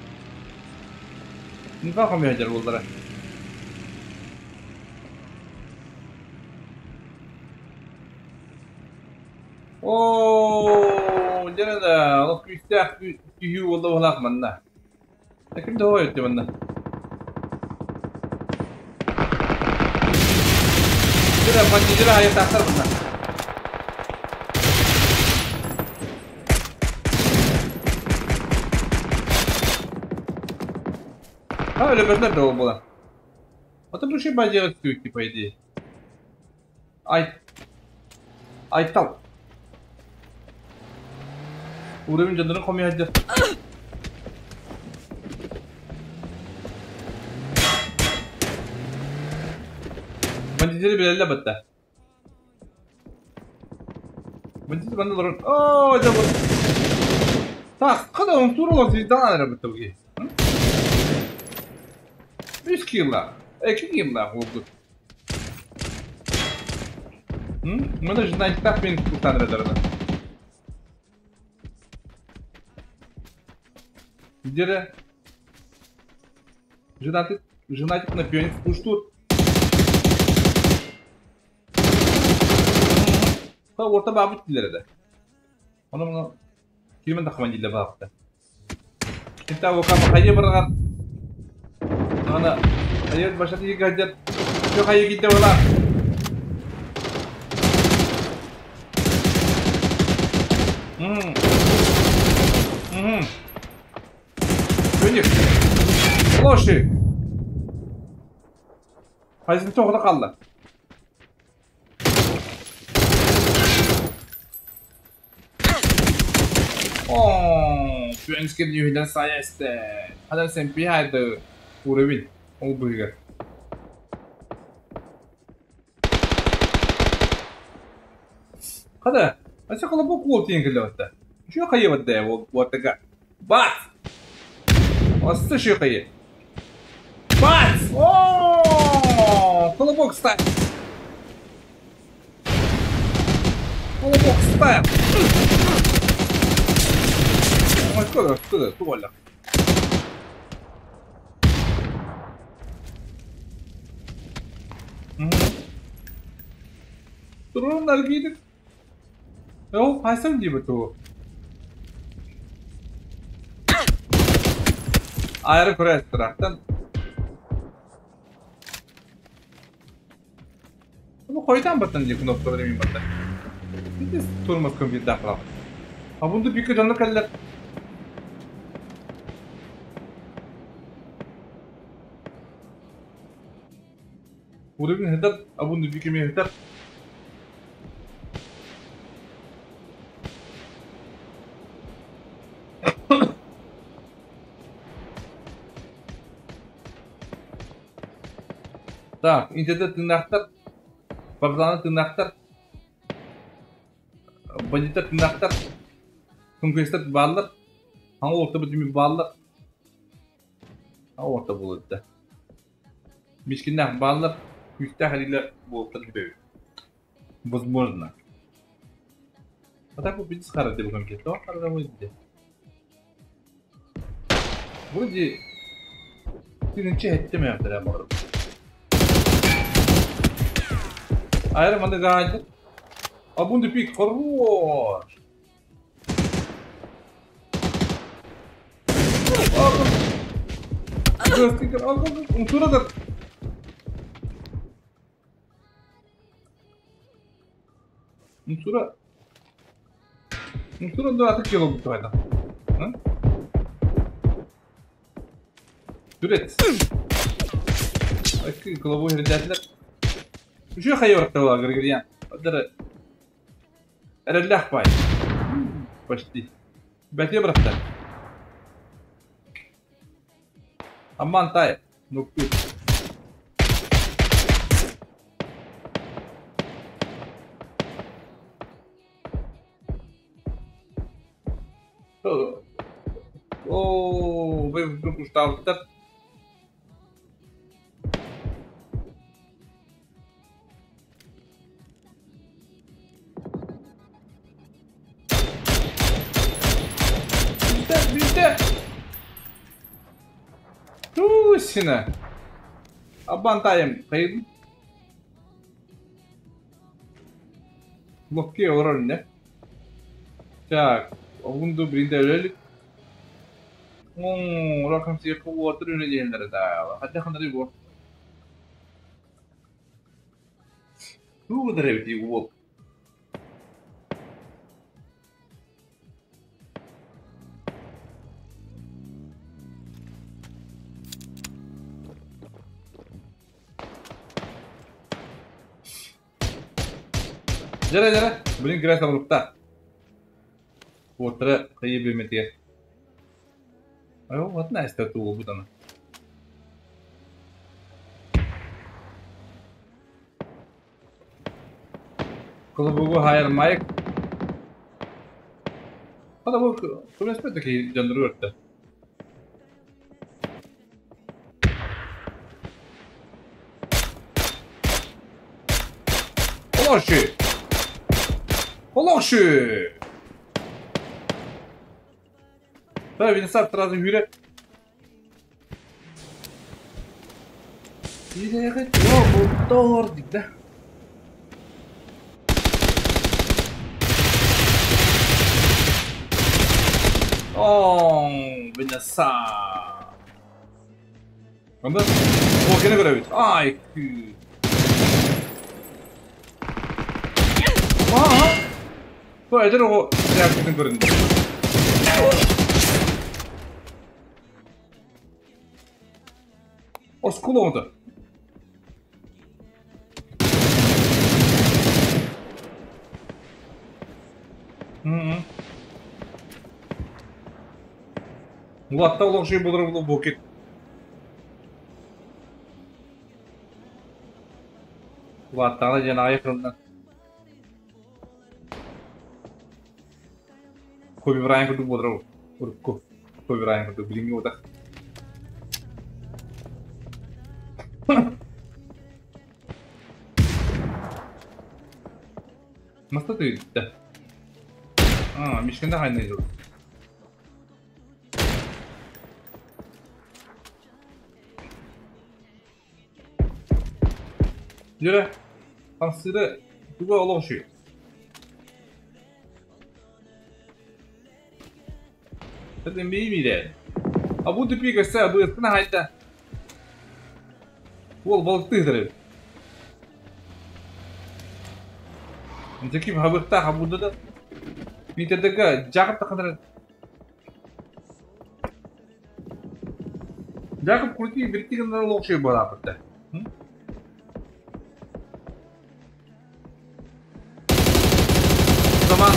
Нфа хомуйа дьэр буоллара. Оо, дьэ да, олох күүстээх түһүү буолла быһалаах манна. Ким да өттө манна. Дьэ, бандьыдьыра айытаахтар манна. А, өлөбөтүлэр да ол буолан. Ото бу ши бадьыга түкти по идее. Ай Айтал. Уровень дьоннорун хомуйа сылдьар. Бандиттары билэллэр батта. Бандиты манна олорон. Оо, дьэ бу. Так, хада он тура олорон звезда эрэ бытта бу киһи. Үс килла. Эки килла буолбут. Мына журналистах мен куртан эрэ Где Женатик, женатик на пионец пуштур. Ха орта бабыт дилер эде. Оны мына киримен тахман дилер бабытта. Инта ока хайы барган. Ана хайы башаты гаджет. Чо хайы китте бала. Күнүк. Лоши. Хайсын тоғда қалды. Оо, Пүөнскэ дьүһүнэн сайа истэ. Ханан сэмпи хайды уровень ол быыгар. Хада, ася колобок уол тиэн кэллэбэтэ. Үчүө хайыбат да уотага. Бац! Осты шү хайы. Бац! О! Колобок стайл. Колобок стайл. Ой, куда, куда, туоля. Турун наргидик. Оо, хайсам диэбит тугу? Аэро көрөөттөрөхтөн. Бу хойутаан баттан дии кнопкалары мин баттан. Ити турмас компьютердаах буолар. А бунду пика дьонно кэллэр. Уровень хытар, а бунду пика мен хытар. Так, интернет тыыннаахтар, Богдана тыыннаахтар, бандиттар тыыннаахтар, конкуренттар бааллар, хаҥа орто бүтүмү бааллар, хаҥа орто буолуо Мискиннээх бааллар, күүстээх илиилэр буолуохтарын сөбүй. Возможно. А так вот видишь, хара деп компьютер, хара выйди. Вроде тинче хеттеме yaptılar bu. Айры манда гайды. А бунды пик хорош. Умтурадар. Умтура. Умтура да атык кило буту айда. Дүрет. Акы головой хердәтләр. Үчү хайыр тала Григорьян. Адыр. Эреллах бай. Почти. Бәте браттар. Аман тай. Ну тут. О, вы вдруг устал. Бите! Тусина! Абантайым кайын. Локки олорор не? Так, оғынду бірінде өлелік. Ракам сиқы отыр үне дейіндері да. Хотя ханары бу. Туу дәребі уол. Жара жара, блин, грязь алыпта. Отыры кыйы бөмете. Ай, вот Настя туу бутана. Колобугу хайр майк. Хада бу көмеспетеки жандыры өртті. Олоршы! Олоршы! Да, Винсап сразу юрек. Да? О, Винсап. Онда? О, кene көрөбүт. Ай, Ага. Бу эдер ого реакциятын көрүндү. Оскула онда. Улатта олох şey болар бұл бокет. Улаттағына жана аяқырынан. Kobe Bryant курдук буолар урукку Kobe Bryant курдук билиҥҥи утах. Маста тыытта. А, Мишкенде хайнай жыл. Жүре, хамсыыры туга олох үчүгэй. Это миимире. А буду пикаться, быстро хайта. Уол балыктыыр. Дьэки хабыктаах абуда да. Питердеге Жакып таханар. Жакып крути бирти гыннар олох үчүгэй буолааппыт. Zaman.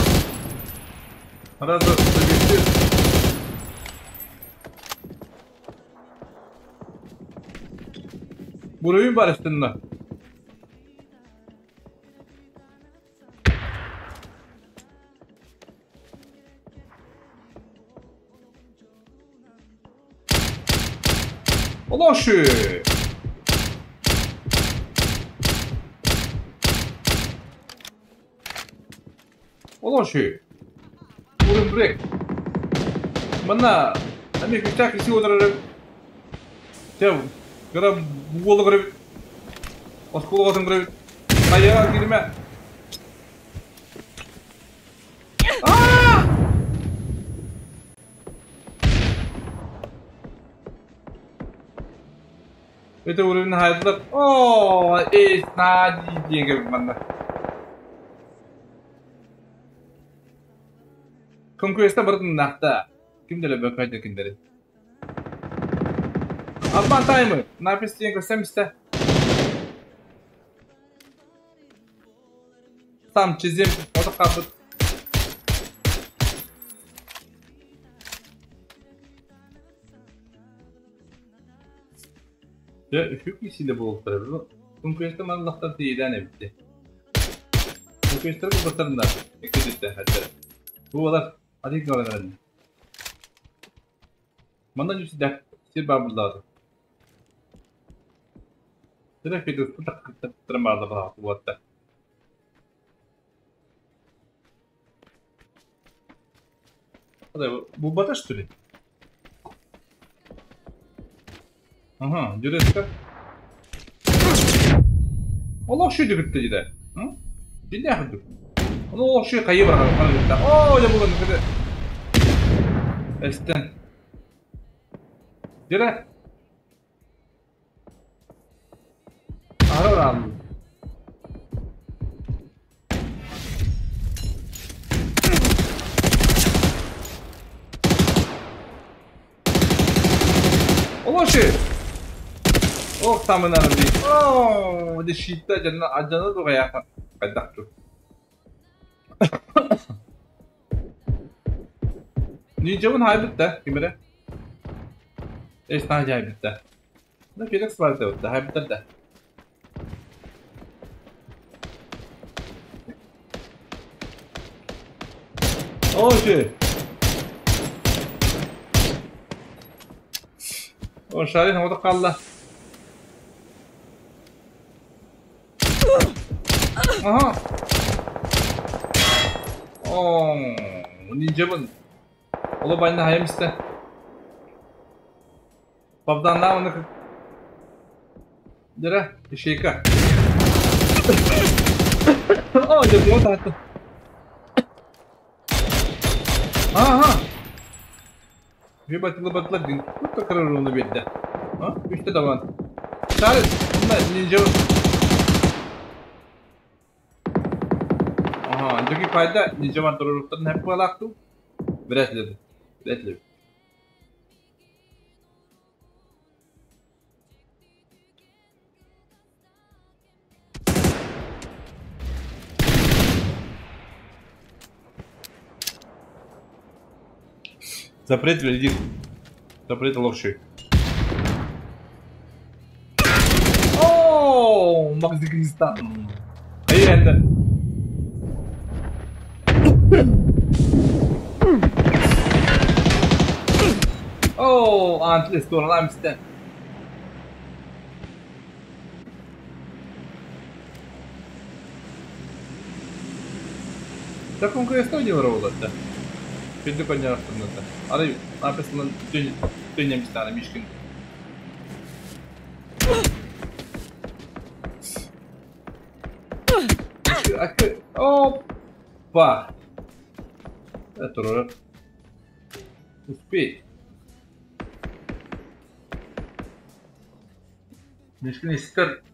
Arada geçti. Буруйун бар üstünde. Олошу! Олошу! Урун брек. Манна, ами күчтәк киси отырар. Тев, гара буолы көрөбүт. Осколоҕотун көрөбүт. Хайаҕа кириме. Аа! Это уровень хайдылар. Оо, эс нади диэн манна. Конквеста бардын нахта. Ким деле бөкөйдө киндери. Абан таймы. Напис диэн көстөмүстэ. Там чизим, ота капыт. Дьэ, үһүк исиле буолуохтара. Конквеста манлахтар тиийдээн эбитти. Конквестер кылгастарыннар. Икки хаттар. Бу олар адик галанарын. Манна жүсүдэ сир бар буллаады. Тирek bir тырмаады буолатта. Бу бата что ли? Ага, дюреска. Олох шүйді күтті дейді. Жинде күтті. Оны олох шүй қайы бар қана күтті. О, я бұлын күтті. Эстен. Жүре. Ара Олох шүй. Ох, там и надо бить. О, дешитта жанна ажана дугая кайдакту. Ничего хайбитта, кимере? Эс на хайбитта. На Феликс бар да, хайбитта да. О, ши. О, шарин ода калла. Ага. О, нинжебын. Оло байна хайымысты. Бабдан на оны. Дere, ишейка. О, деп вот атты. Ага. Ребятла батла дин. Кутта карарыны берди. А? Үстө даван. Шары, мына нинжебын. Ага, жеки пайда нинжебан туруруктан хеп балакту. Бирәтледи. Бирәтледи. Запрет глядит. Добрый ловший. О, Макзикристан. Эй, О, Антлес туоралаан истэ. Таком креsto не воровал-то. Пенде коньяктырната. Арай написано төнемстаны Мишкин. Опа! Это Успей. Мишкин истер.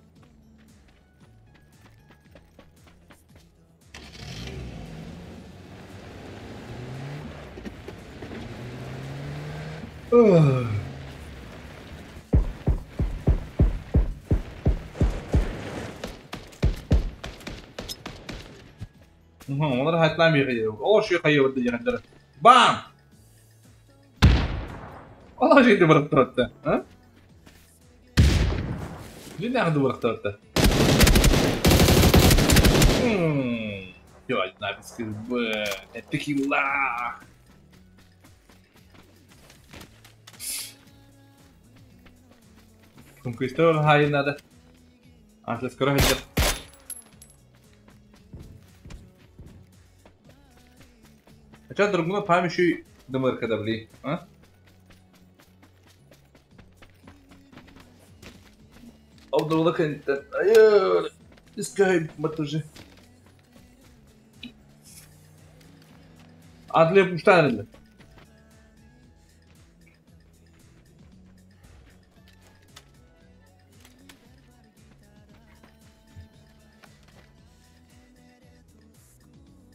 Олар хайтlan bir О, şu хайы дигәндер. Бам! Алла жейді барып тұрады. А? Жейді барып тұрады. Йой, написки Б. Текила. Конквистор хайы надо. Атлас скоро хотят. Хотя другую память еще дымырка давли, а? Обдулла контент. Искай матужи. Атле пуштанылы.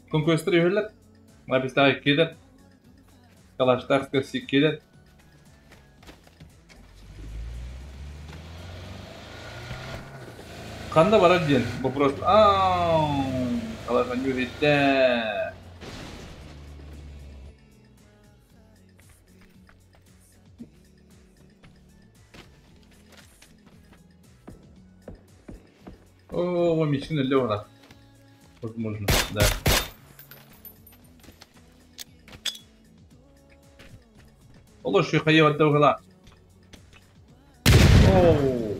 Конквестор юһүллэр. Написал кидер. Калаштах кидер. Ханна барар диэн вопрос. Калаш юһүттэ. О, Мишин Леона. Возможно, да. والله شو خيي ودوه اوه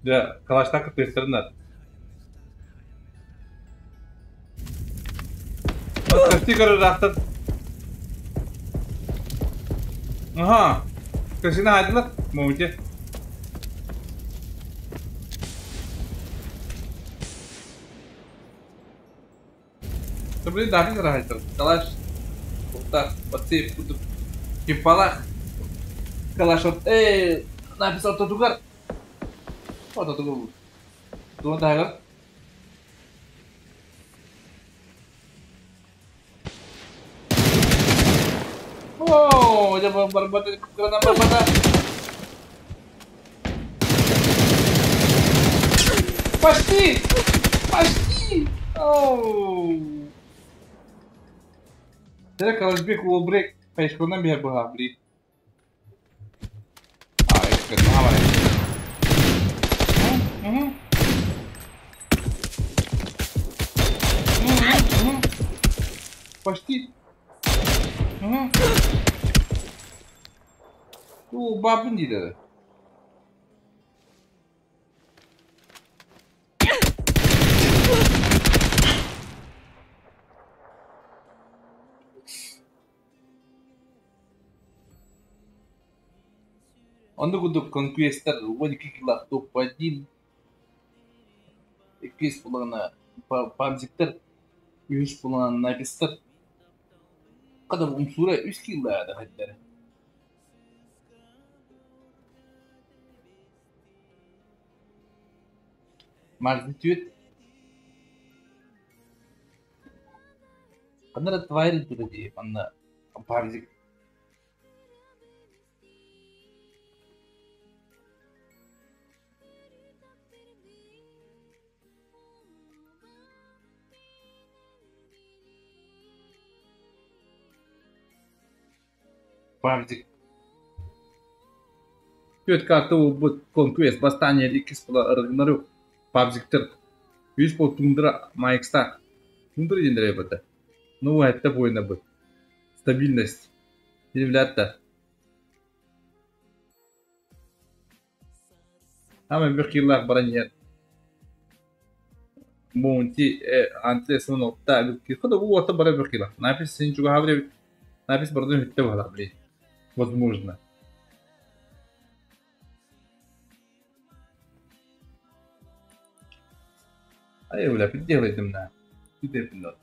Да, калаштак тестірінар. Стикер рахтан. Ага. Kasina haydılar. Momente. Блин, дахин рахайтар. Калаш. Ута, паци, кутуп. Кипалах. Калаш от написал татугар. О, татугар. Дуан тагар. О, я барбата, барбата. Почти! Почти! Оу! Дere Калашбек уолбрек пешконан бер буха бли. А, эксперт, ага, Угу. Почти. Угу. Ту бабын дейді. Онно курдук конквестер 12 килах топ-1 иккис булана памзиктер үһүс булана напистер када умсура үс килла да хаттар. Марзитүт Канара твайр тура ди манна памзик. Пабзик. Түөрт карта буолбут Conquest, Восстание иккис була ырыгынары Пабзиктар. Үс бол Тундра Майкстар. Тундра диэн бата. Ну, это буйна быт. Стабильность. Ребята. Ама bir киллах баран иһэр. Монти антес он отта хода бу ота бара bir килла. Напис син чуга напис бардын хүтте бала бли. Возможно. Ай, бля, делай на. Иди пинот.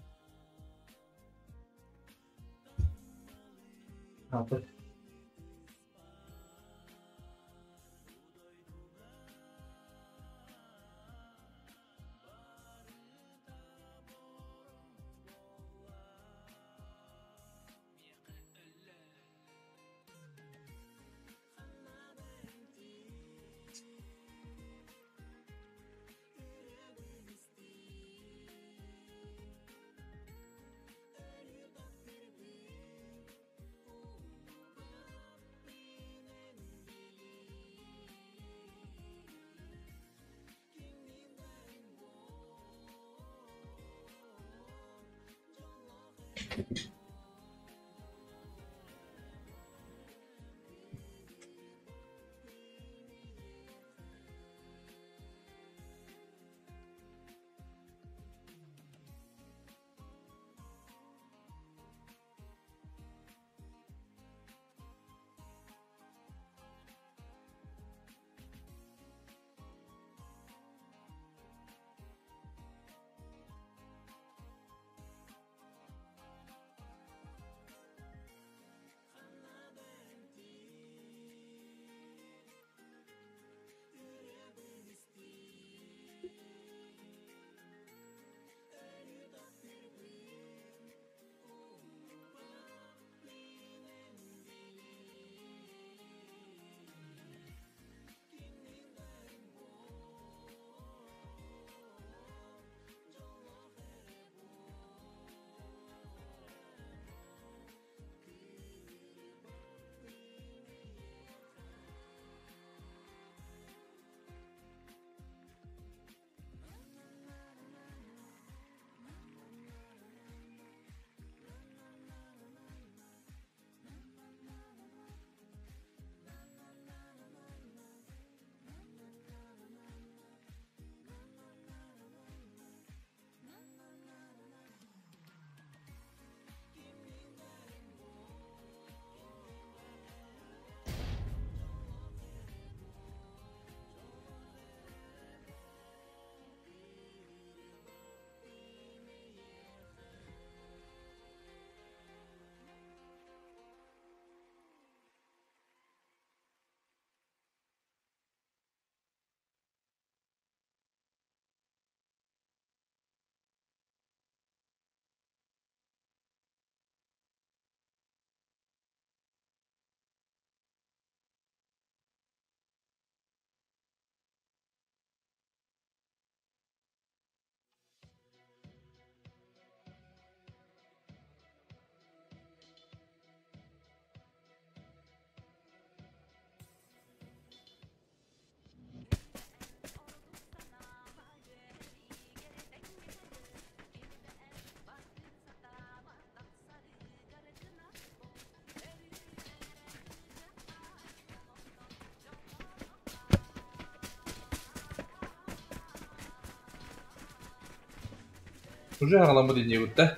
Уже аҕаламмыт иннибит да.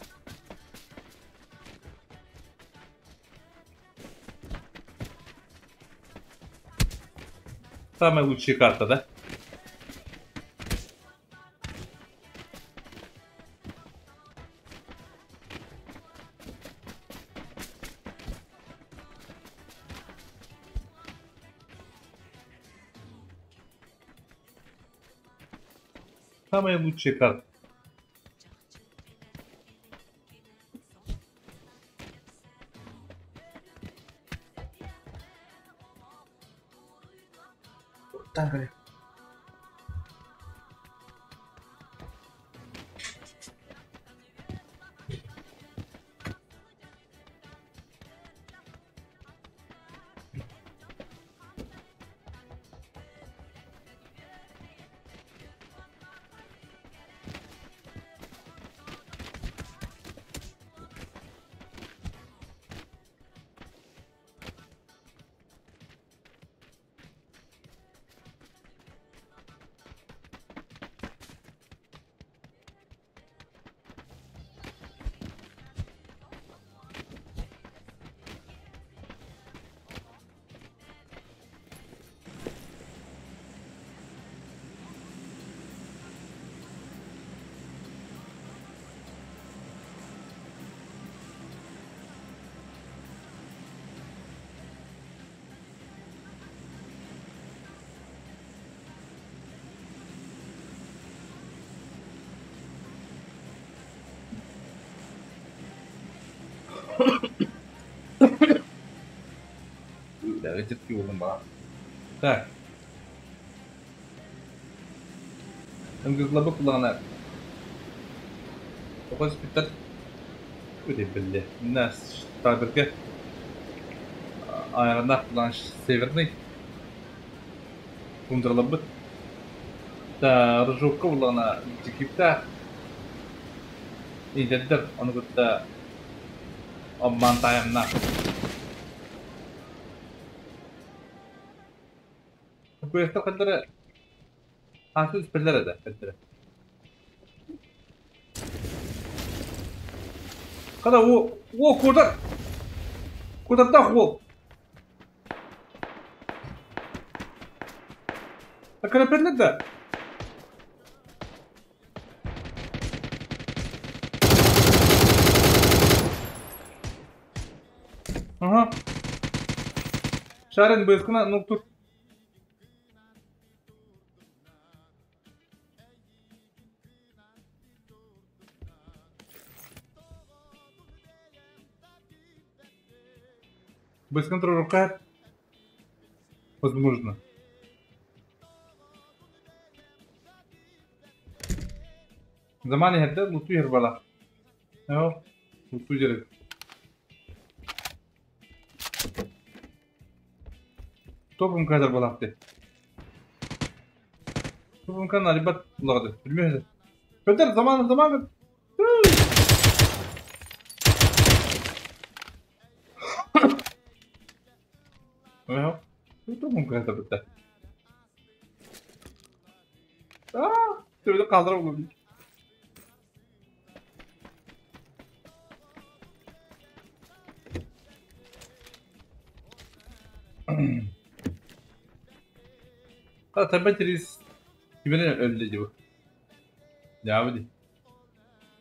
Самая лучшая карта, да? Самая лучшая карта. Так, Үлэҕэ буоллум баҕа. Так. Ыңгызлабы кулаҕына тоҕо испиттэр билли. Мына Штаберге айаҕыннаах кулаҕын Северный тундралабыт. Та Рыжовка буллаҕына дьикиптээх идэрдэр ону кытта обман таайамнаах. Күрэхтэр ханнара Аатын испэллэр этэ, эттэрэ. Хата уо уо куотар! Куотардаах уол! Акарапеллер да? Ага. Шарин быыскына ну тут. Без контроля рука возможно. Заман иһэрдэ луту иһэр бала. Оо, луту дьарык. Топум кадр балахты. Топум кан арибат булагды. Bilmiyorum. Көтөр zaman zaman. Оо, топум кадр битте. Аа, төбөдө калдырып булдum. Tabii кимene өлдө дьыбы. Дьаабы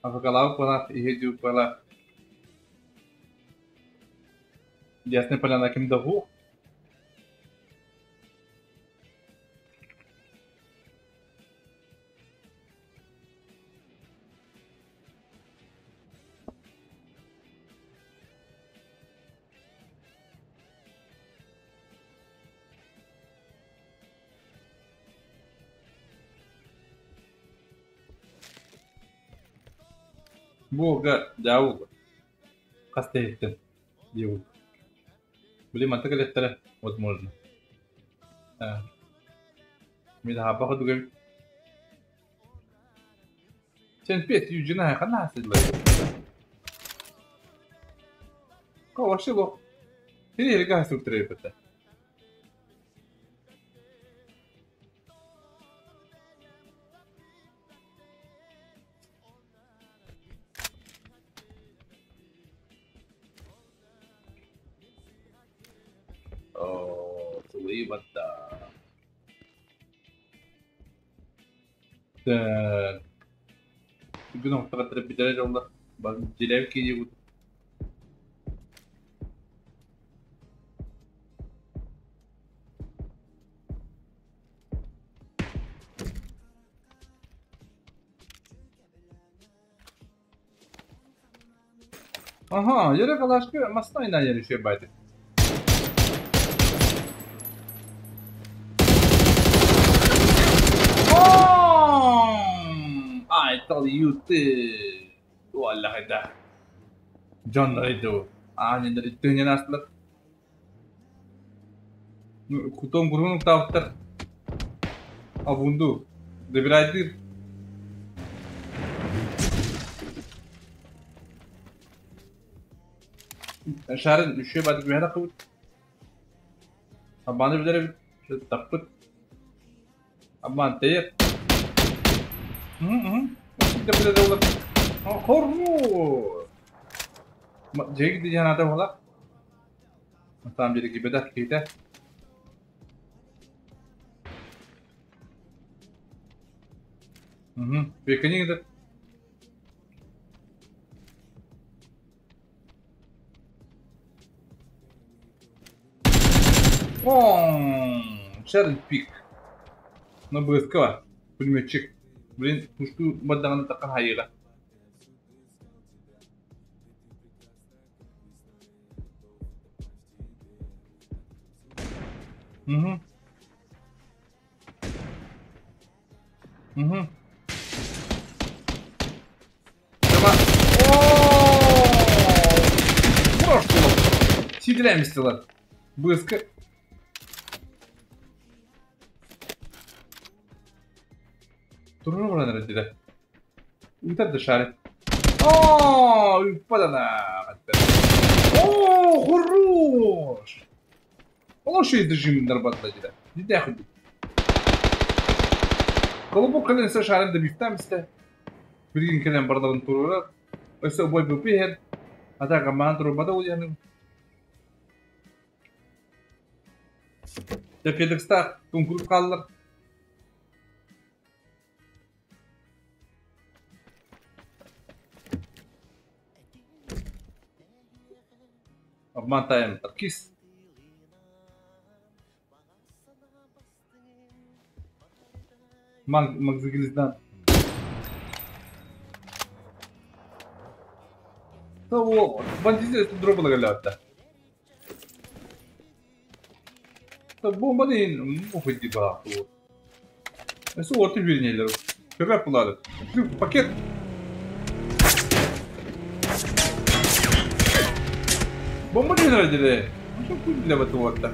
Афакалаабыт куонах иһи дьууппала Ясная поляна ким да һуох. Буолга дьаабы хас тэһиттэн диэбит. Били манта кэлэттэрэ возможно. Мин хаапа хотугай Сен пет южина хана сыдлай. Ко вообще лох. Ти эрга сутрепета. Оо, сылыйбатта. Так. Бүгүн охтоҕо бүтэрэ дьоллор. Дьилэв киһи Аха, yere kalaşkı masna inen yeri şey baydı. I tell you this. والله ده. جون ريدو. آني الدنيا ناس Кутон гурун тавтар. Абунду. Добирайте. Шарын үшө бадык бэһэ таххыбыт. Абаны билэр эбит. Таппыт. Абан тэйэр. Хоррор. Дьиэг диэн буола. На самом деле кибедах киһитэ. Пекани Шарин пик. На быскала. Пулеметчик. Блин, пушту бадаҕына такка хайыга. Угу. Угу. Давай. О! Сидрәмистилар. Быска. Турur баран эрдилэр. Ыытар да шарик. О, ыыппатана. О, хорош! Ол шей режим нарбатта дилер. Дидэ худик. Колобок кэлэн сэ шарик да бифтам истэ. Билигин кэлэн бардарын турурар. Өссө бой бупиһэр. Ата гамаан турбата уяным. Дьэ Федекстаах туҥкурук хааллар. Обман тайм Таркис. Макзагилиздан. Того, бандиты дробы галята. Бомба дейін уходи ба. Өсө орты бернелер. Көбәп булады. Пакет. Бомба дейін радили. Что хуй для этого вот-то?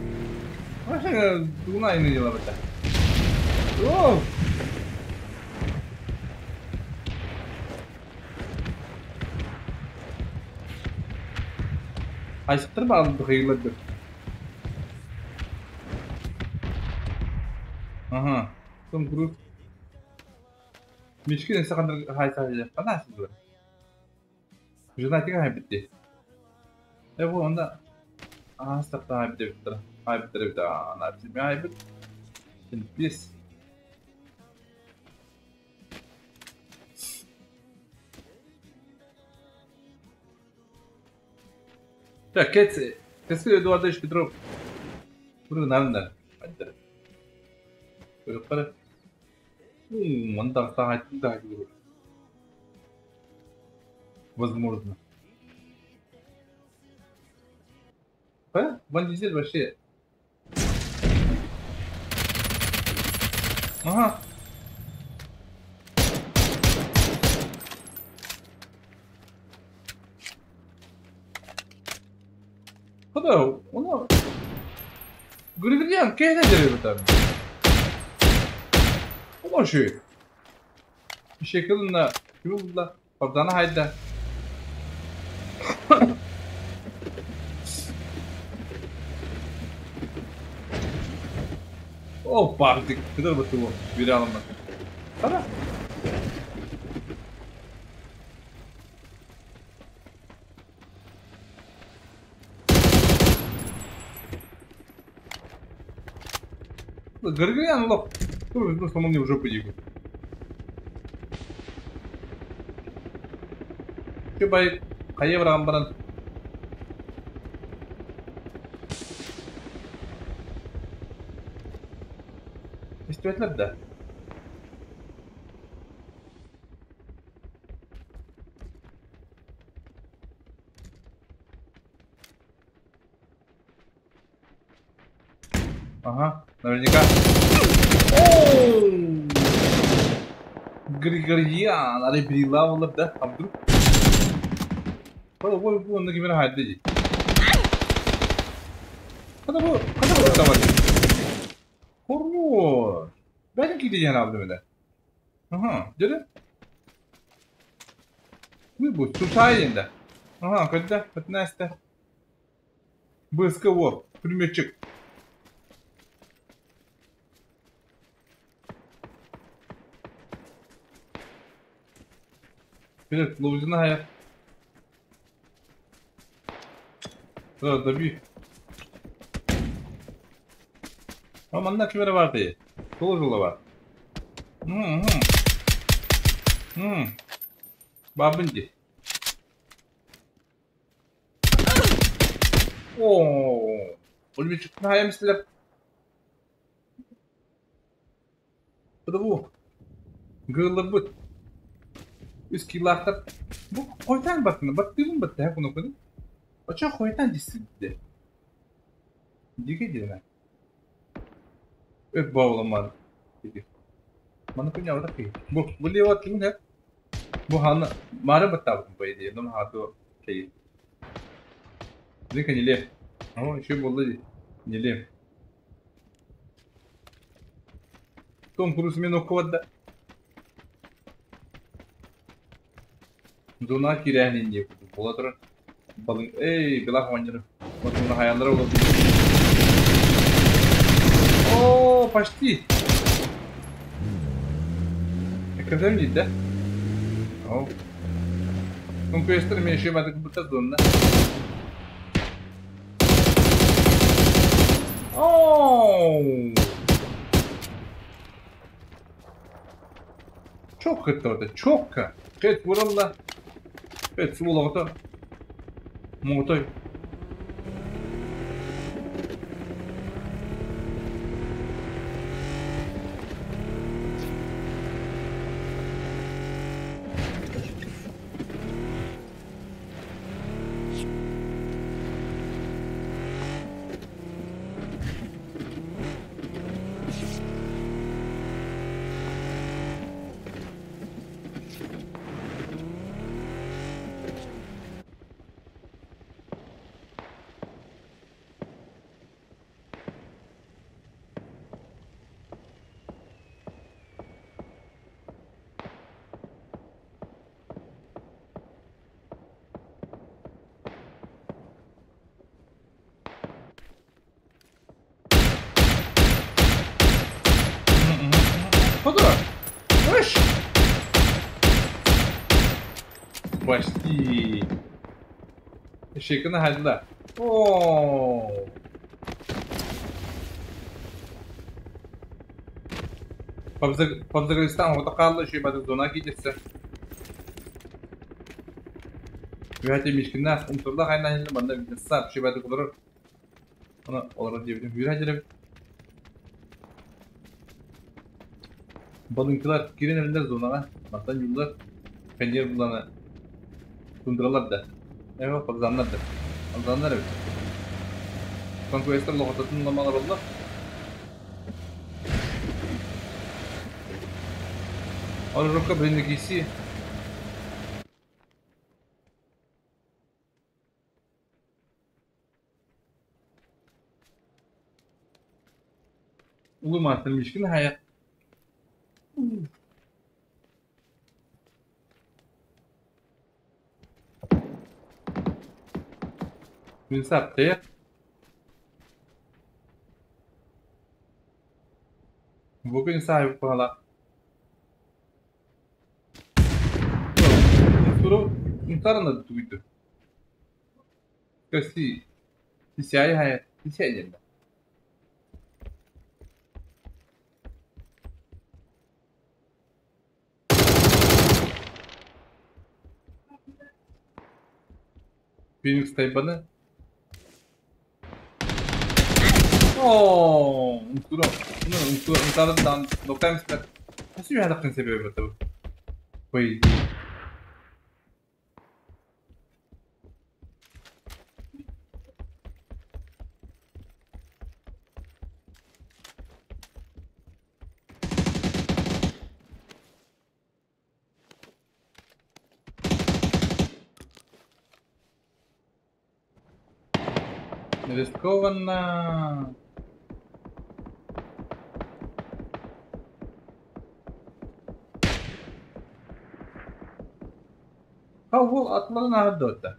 Вообще, дуна и не делала это. О! Айсыктыр бағылды қиылады. Ага, Том Круз. Мешки несе қандыр хайса қана сізді. Жена тига хайбитти. Э бу онда астақта хайбит бит. Хайбит бит. Ана бит хайбит. Бес. Так, Кэт, Кэт Эдуардович Петров. Burada nerede? Hadi. Böyle Он так, да, Возможно. А? Ван Дизель вообще. Ага. Куда? Он... Григорьян, кем это там? Оши. Şekilinde yolda Pardana hayda. О, бардик. Кыдыр бытылы. Бире алынмады. Қара. Гыргырян лох. Ну, что мне в жопу дику. Бай, хайа баран. Истүәтләр да. Ага, наверняка. Оу! Григорьян, ары брила да, а вдруг? Kada bu bu ondaki bir halde. Kada bu, kada bu tamam. Hormon. Ben gideceğim abi öyle. Aha, dedi. Bu bu tutayında. Aha, когда 15. БСК пулеметчик. Вперед, ловзина Да, добей. А манна кимere var diye. Doğru var. Hı. Babınci. Oo. Пулеметчик hayamistler. Bu da bu. Gırılır Үс килахтар. Бу қойтан баттыны, баттыгын батты, ха куну куну. Оча қойтан дисидде. Диге диле. Өп баҕаламмат. Маны күннээҕи киһи. Бу бу лево кимин һэ? Бу ханна маары баттаабытым по идее, но хаату чэйи. Ника неле. О, еще болды ди. Неле. Том Круз мен оккубадда. Зона кирэһинин диye була турар. Балың, эй, билах оонньур. Мына хаяллара олор. О, почти. Эккирдем дейді да? О. Конкуренттер мен еще бадык бутта зонна. О! Çok kötü orada, çok kötü. Evet, vuralım. Evet, su Мотой. Куда? Слышь! Почти. Шейканы хайдыла. О! Пабзагристан ота қалды, шей бадық зона кетесі. Үйәте мешкіна, ұмтырла қайна елі, манда сап, шей бадық олар. Оны олар дейбідім. Үйәте Балыңкылар кирен элендер зонаға, маттан юллар, пенер буланы тундыралар да. Эво, пабзаннар да. Пабзаннар evet. Конкуренттер лоғататын ламалар олла. Оружка блин киси. Улы мастер мишкин хая. Min saptı. Bugün sahip bana. Suru intarına duydu. Kösi. Siyahı hayat. Siyahı Phoenix тайбаны. О, унтура. Bunu унтура унтардан nokta misler. Nasıl bir hedefin sebebi bu? Koy. Рискованно. Ол атларын ағырды.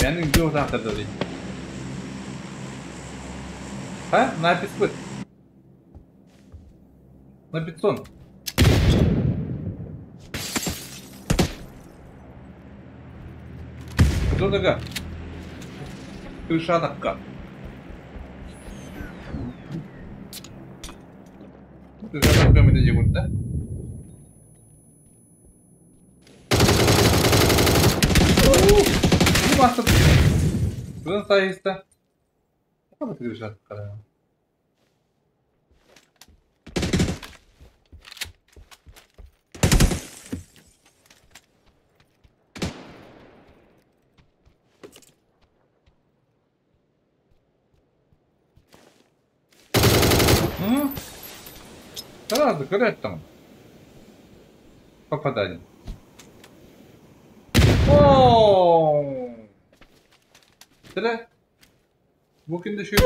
Менің жоқ ақтырды дейді. Ha? Напис быт. На 500. Кто такая? Крыша такая. Крыша такая мы делаем, да? Куда стоит-то? Как крыша такая? Сразу көрөөт даҕаны. Попадание. О! Тирэ. Бу күн да үчүгэй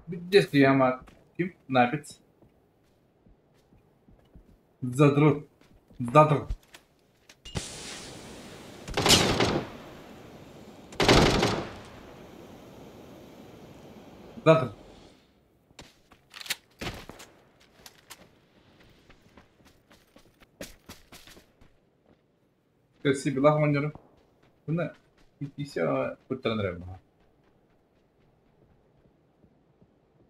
Бүттес диама ким? Напец. Задрот. Задр. Задр. Көрсүбүлах оҕонньору уонна иккисэ куттанан эрэр баҕа.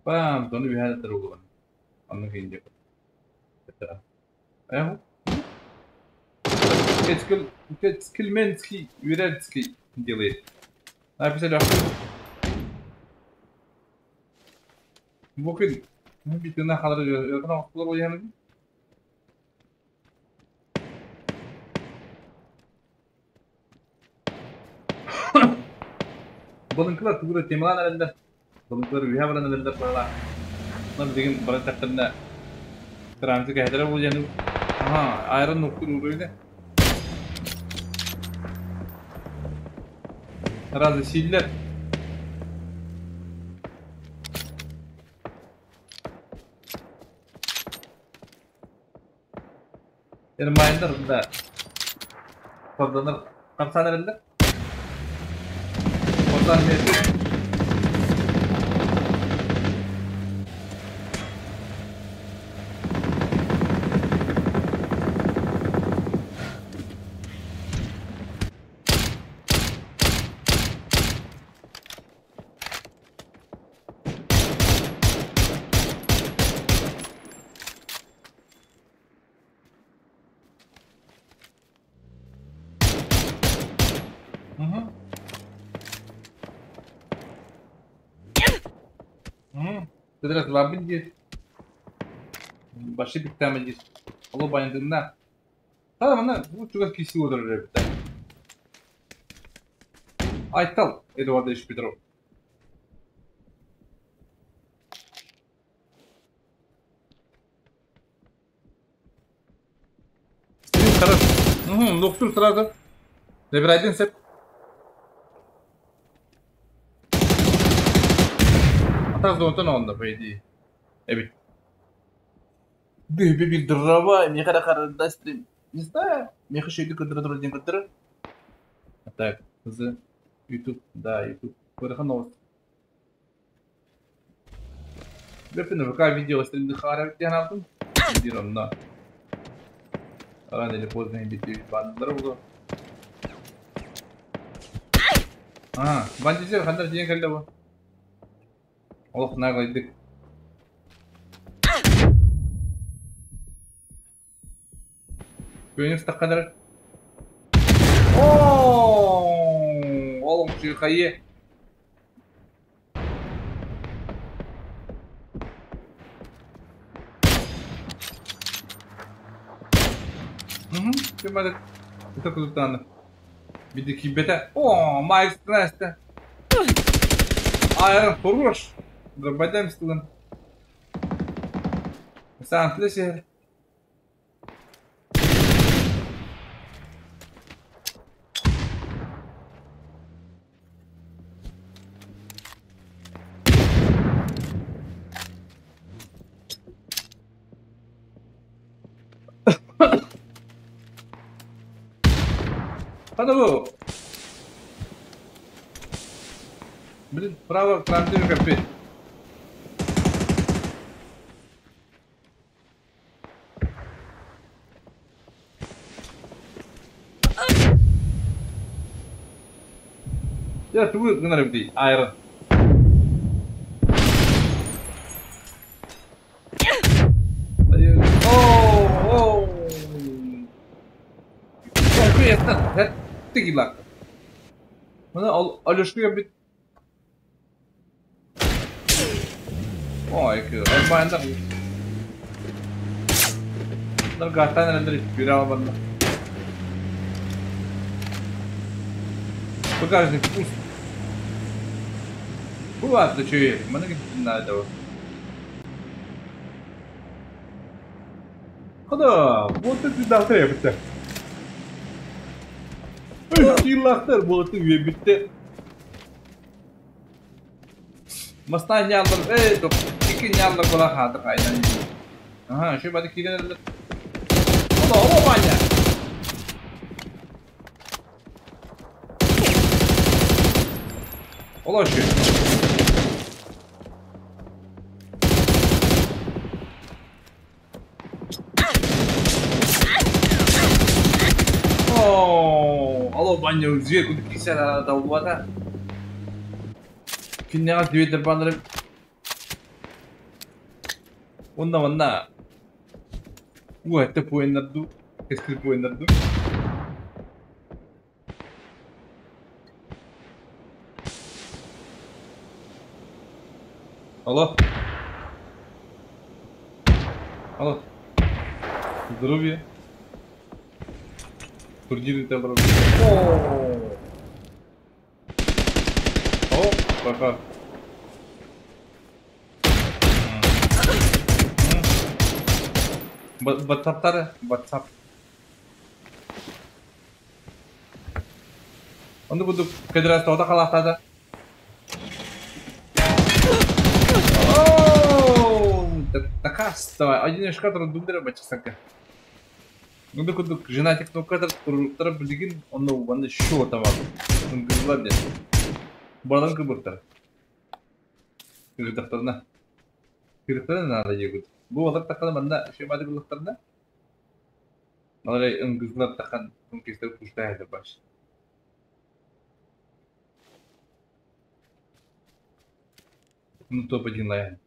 Баам, тону үһээн этэр уолан. Оннук иһин диэки. Кельменский, Юрецкий делает. Написали Бу күн бүтүнэ халар ыархан оҥостулар буолуйаһын. Балыҥкалар тугу да темалаан эрэллэр. Балыҥкалар үөһэ баран эрэллэр быһалаах. Онон билигин баран эттэхтэринэ транзит кэһэтэрэ буолуйаһын. Аха, айрон нуктун уруйда. Сразу сииллэр. Рeminder да Хордонор хамсаан эрэллэр. Хордон миэтэ. Угу. Угу. Тэдэрэ лабын диир. Баши биттаама диир. Оло байындынна. Та мана бу чугас киси олорор эбит. Айтал Эдуардович Петров. Доктор сразу. Забирай сеп. Атах зонтан онда, по идее. Эбит. Бі дрова, меха хара стрим. Не знаю, меха еще иду кадр один кадр. Так, з YouTube, да, YouTube. Көрөхан новость. Бэпин ВК видео стрим хара диэн алдым. Биир онно. Рано или поздно бити бандалар буолуо. А, бандитер хандар диэн кэллэ бу. Олох наглайдык. Күөнүс тахханар. О, олом чыхайы. Ким Это кудутаны. Биди кибете. О, Майк Настя. Айрон хорош. Дробайдам стылын. Сам флешер. Хана бу. Блин, право транзит капец. Я тугу гынар эбитий айрон. Оо, Тигилак. Мына Алешка бит. Ой, арбайында. Нар гатан эрэллэр биир албанна. Багажник пуст. Бу аата үчүгэй, маны наада. Хада, буота тыдаахтар эбиттэ. Тыылаахтар буота үөбүттэ. Мастан ньааллар, эй, икки ньааллар була хаатыр айдан. Аха, şu бады киирэн Ола, ола Ваня. Ола şu. Оо, алло Ваня, үзге күндүк кисер далбата. Күннэҕэ түөтэр балары Онна манна Уэтте пуэннарду, кескил пуэннарду. Алло. Алло. Здоровье. Турнирный табор. О, пока. WhatsApp'тары, WhatsApp. Онда буду кедра тода халахтада. Такас, давай, один шкатр дундера бачасака. Ну да кудук женатик ну кадр туруктар билигин онно уганда шо табар. Үнгүлар де. Бардан кыбыртар. Кырдактарына. Кырдактарына надо егут. Бу алар такана манна шемады кылыктарына. Алар үнгүлар такан үнгүстер пуштайды баш. Ну топ-1 лаян.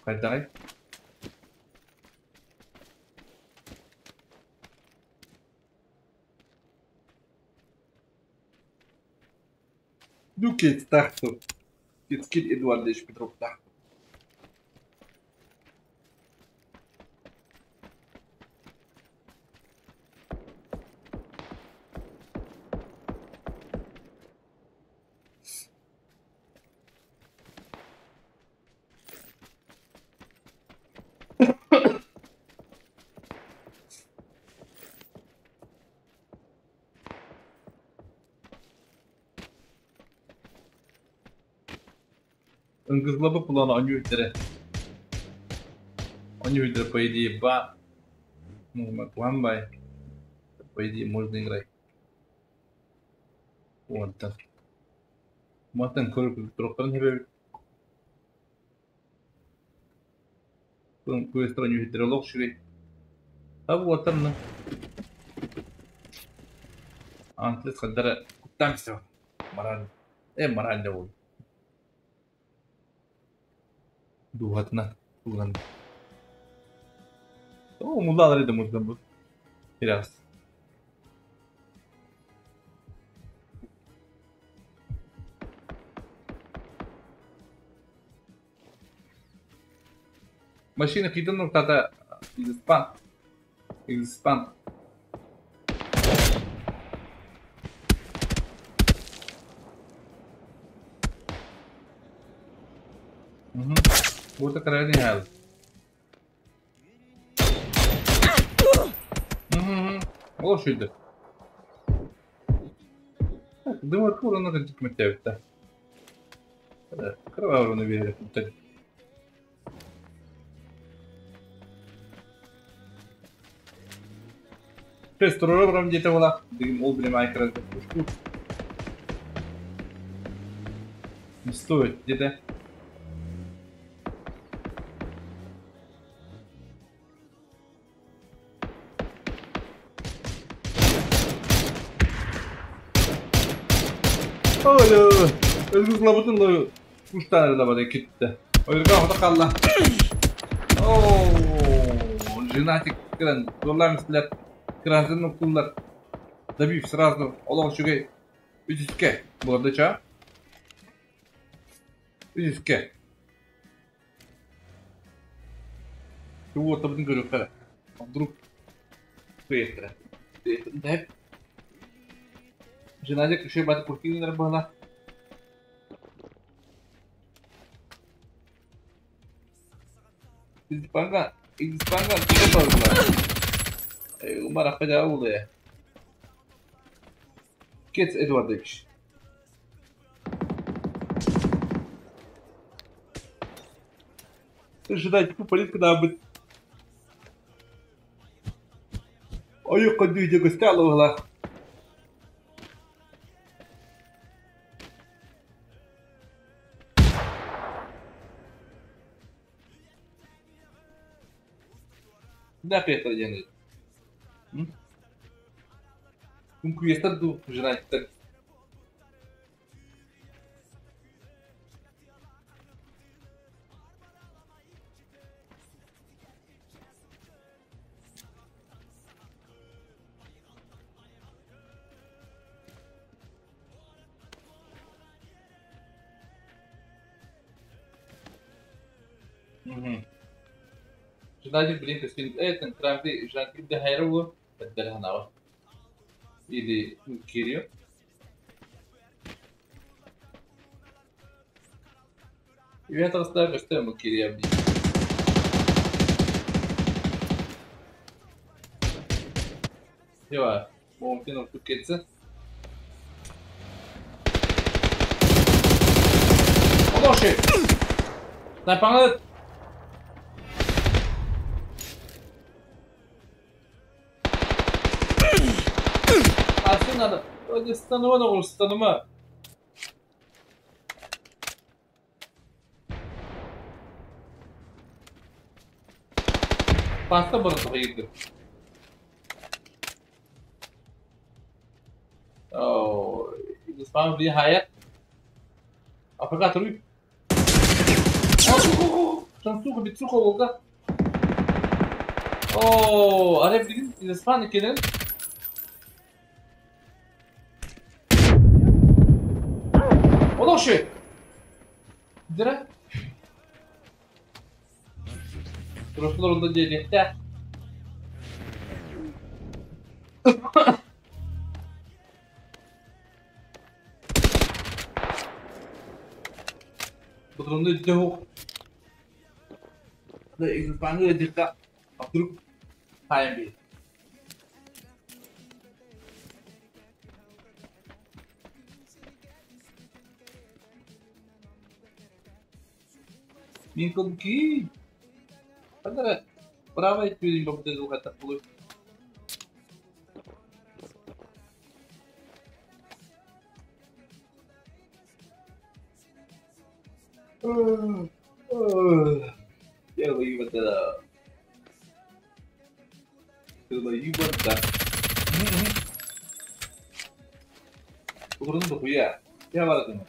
Хайдай. Ну geht's тахту. Jetzt geht Eduard nicht mit drauf тахту. Ыңгызлабы кулана аню үттере. Аню үттере, по идее, ба. Ну, план бай. По идее, можно играть. Вот так. Маттан көріп тұрақтарын хебе. Көстер аню үттере лох шүрей. Табы оттарны. Антлес қаддара куттамсы. Мораль. Мораль ол. Дуһатына туган. О, муллалар иде муздан бу. Biraz. Машина киден нуктата Изспан. Изспан. Угу. Вот такая не хал. Угу. Ол шүйді. Дымар курана кытметтебитте. Кровавраны берет. Тест турурам дете бола. Дигим ол билем айкыраз. Не стоит где-то. Ой, Özgür 3 tane de var gitti. Özgür orada kaldı. Oo, женатик кран, доллар кранзын okullar. Добив сразу олох шугай үтүскэ буордача. Үтүскэ. Вот табын көрөктөр. Вдруг приехали. Деп. Женатик еще бат куртинер была. Испanga, Испanga, тута Maracajá ule. Кец Эдуардович. Ждать политика надо быть. Ой, куди йде гостя. Да, Петр Яныч. Үҥкүйэстэр дуу, жраттар. Ждать, блин, то это травды, ждать, да хайру, بدلها Или Кирилл. Я ставлю, что ему Кирилл. Дела, бомбину тукется. Подошли! На Надо. Станума, станума. Pasta bana hayırdır. Oh, spam bir hayat. Afrika truc. Oh, bitsuko olga. Oh, arep bilin, spam kelen. Оши! Дыра? Прошлого деле. Патроны для Да, экземпляр дика. А вдруг хайби. Минкомки. Andra, brava tyylin bobdeluhata pulu. Делаю. Делаю. Утром дохуя. Я варю.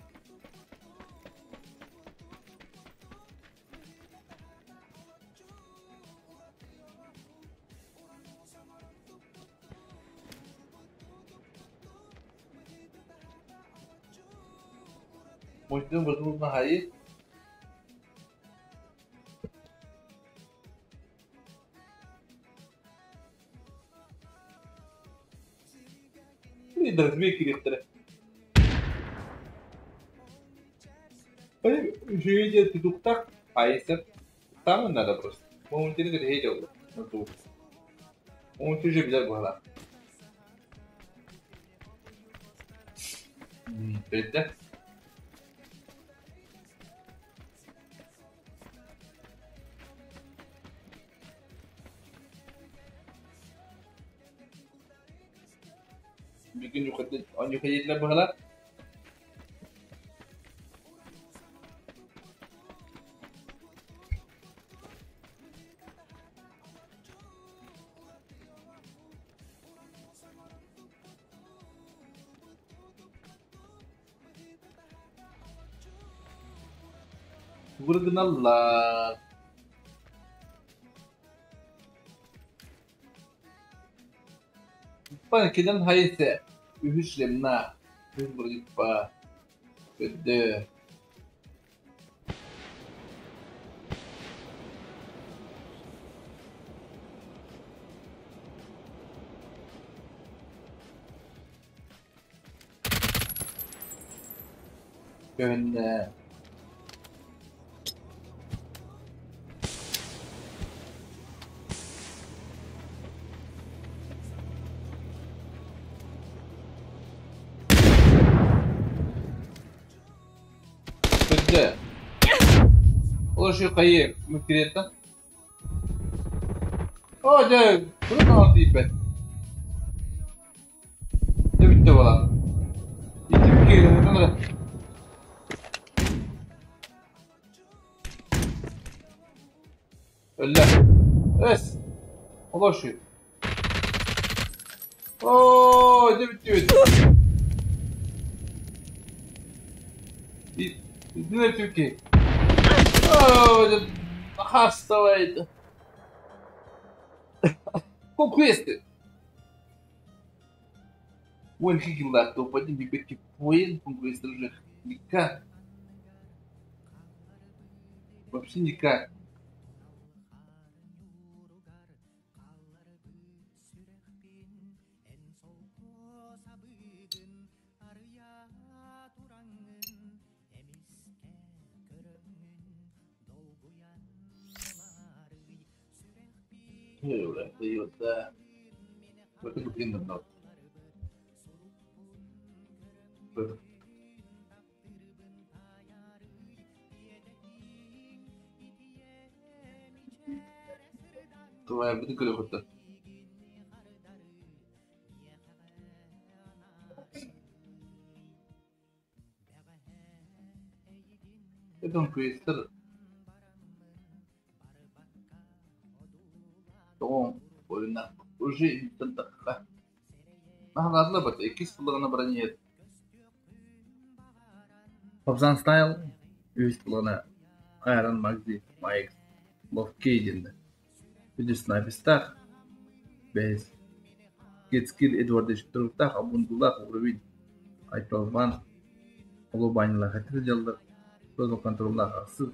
Мультфильм возможно хаи. Там надо просто. Бедде. Бүгүн юхадетлер быһалар. Vurgunallar. Кеден хайсе үһүшлемна үс бургиппа көддө. Көнне. Дьэ. Ол şu хайы мүккириэттэн. Оо дьэ, куру таҥар тиийбэт. Дьэ бүттэ буолан. Ити киирэн Өллө. Эс. Олор şu. Оо, дьэ бүттүбүт. Итинэ түки. Оо, дьэ хастабайда. Conquest. Уон киллаах топпатын билбэккэ поен Conquest уже никак. Вообще никак. Туойарбытын көрүөххүт. Это квестер тоҕо ойуна уже интэн тахха. Наһанаатла бат иккис сыллаҕына баран иһэр. Хобзан Стайл үһүс сыллаҕына Айрон Магди Майк Ловкей диэннэр. Үдүс снайперстаах, бэһис Гетскил Эдуардович туруктаах обундулаах уровень Айталбан Олубанилаах этэ сылдьаллар, тотал контроллаах ахсыс.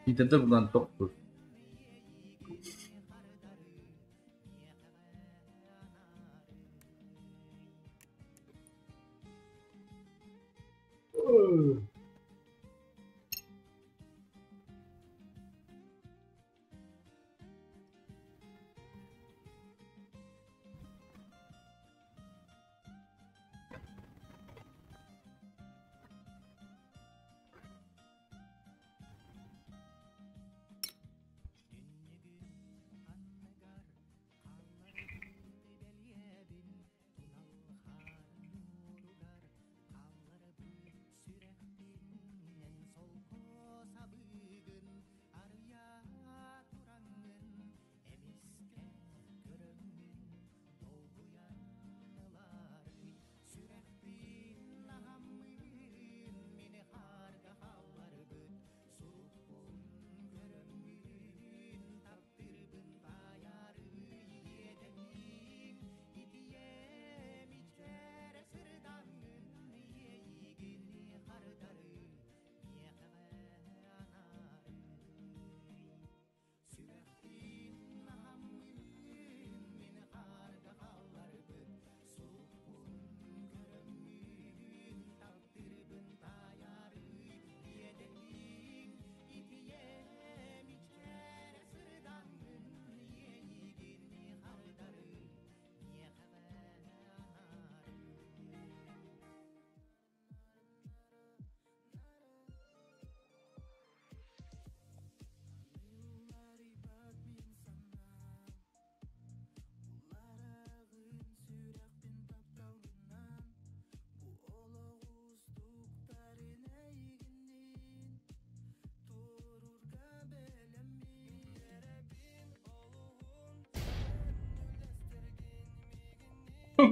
Итинтэ булан тохтуур.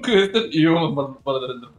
Кыыстан ийэ барар.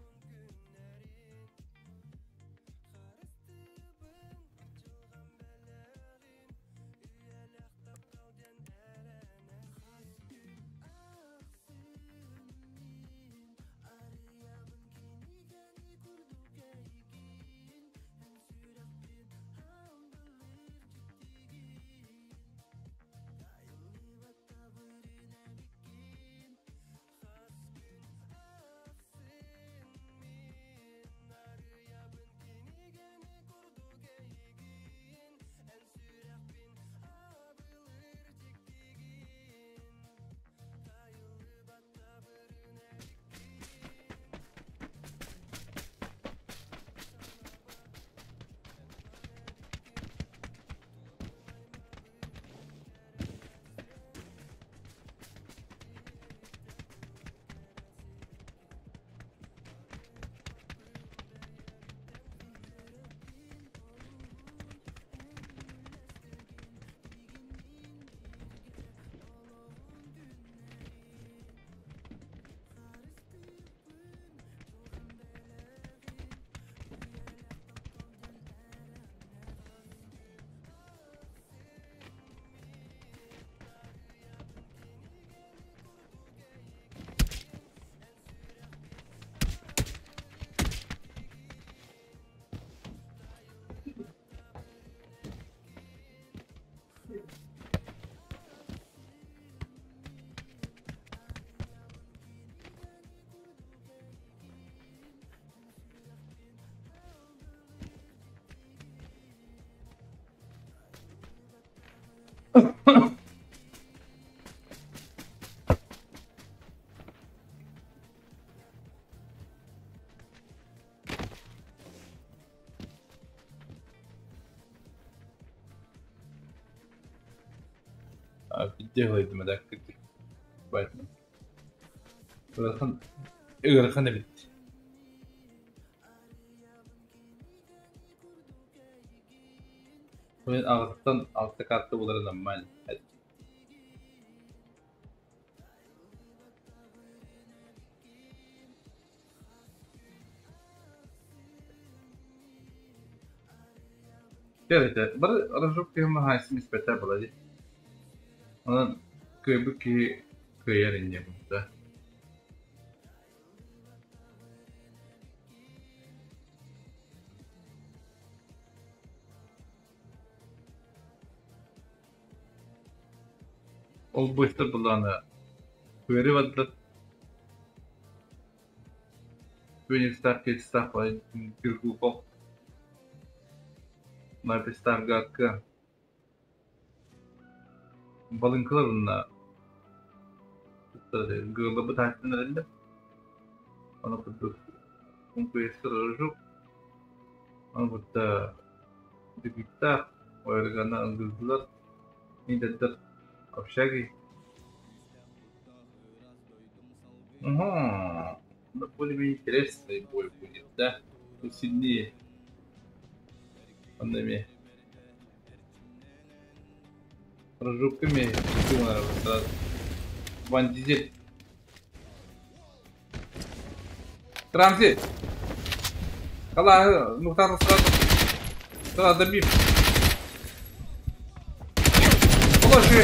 Видео кылайдым да кырдьык. Поэтому ыарахан ыарахан эбит. Мен аҕыстан алта карта булара нормально. Кэрэтэ, бары рожок киһи хаһаайыстыбаны испэттэр буолла дии. Онон кыайбыт киһи кыайар инньэ буолта. Ол быстар былаана күөри бардар Феникстаах, Кейстаах Киркуков Напистаргакка Балыҥкалар уонна Гыаллабыт ааттан эрэллэр. Ону курдук Куҥкуйастар Рожок, ону кытта Дегиттаах, Ойоргана ылгыдылар, Лидердэр общаги. Угу. Ну, более-менее интересный бой будет, да? Тут сильнее. Онно Прожуками сразу. Ван Дизель. Транзит. Кала, ну там сразу. Сразу добив. Положи.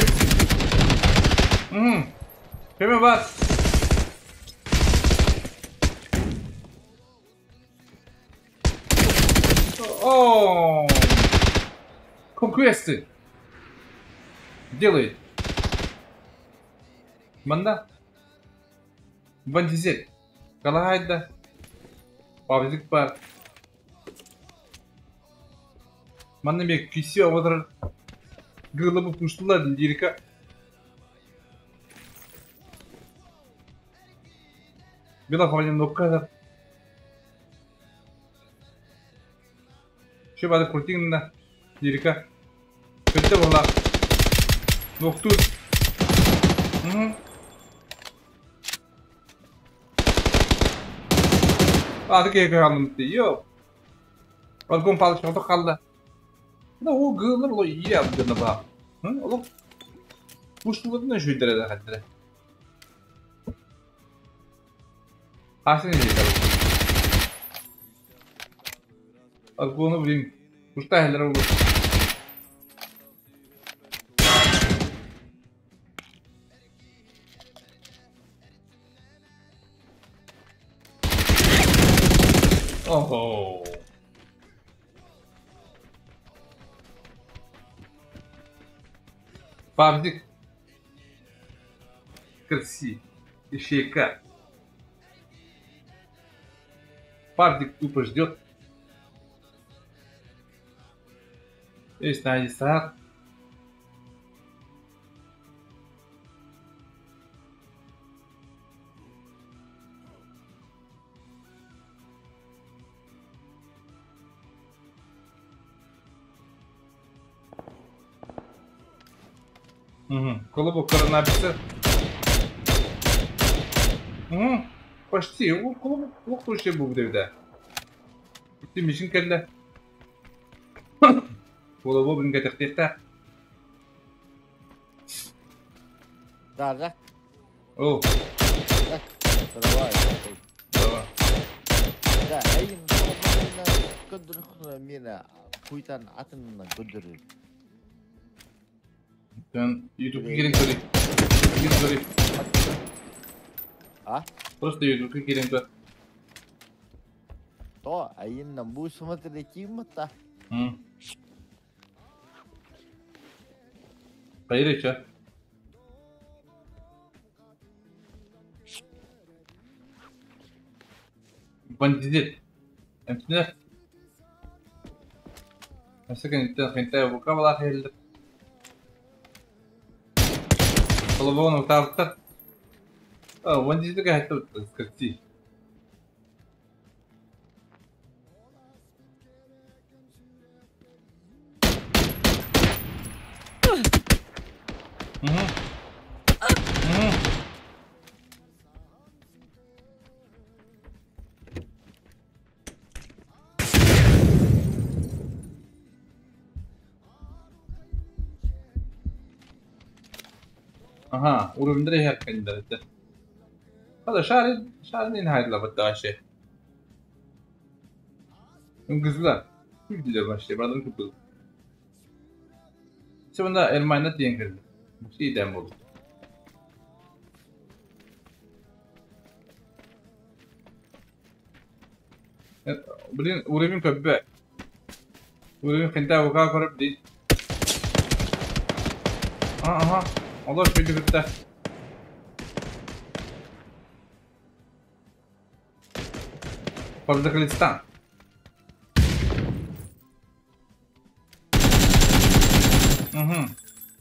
Угу. Прямо вас. О! Конквесты! Делает. Манна. Ван Дизель. Калахайда. Павзик бар. Манна мен кисе отырар. Гылыбы пуштылар лирика. Била фоним нокка. Şu бады куртиңна лирика. Көттө була. Ноктур. Ады кеге алым йо. Балкон палыш oldu kaldı. Da o gığılır o iyi yaptığını bak. Hı? Oğlum. Kuşluğunu şuydere de haddire. Aslında iyi Аргону, блин, куштагелер olur. Ого. Павдик. Краси. Ищейка. Павдик тупо ждет. Есть на саат. Угу. Колобок коронавируса. Угу. Почти. Колобок лох был да. Ты мишин кэллэ. Колобок блин кэтэх Да, да. О. Давай. Давай. Да, эйин көдүрү мена куйтан атын көдүрү. Sen YouTube'a girin көрeyim. Girin көрeyim. А? Просто YouTube'a girin көр. То, айын бу смотри кимата. Hayır içe. Бандит. Эмтинер. مسكن انت وكابلا خيل. طلبون وتعرفت. اه وندي قاعد تسكتي. Аха, уровеньдары иһэр кэннилэр. Хада шарин, шарин хайдла вообще. Кызла. Күлдүлэр вообще, бардын күпүл. Сымында Элмайна тиен кэлdi. Бу болду. Блин, уровень көббө. Уровень хинта ука көрөп ди. Ага, Олар шөйді күтті. Павзаклистан. Угу.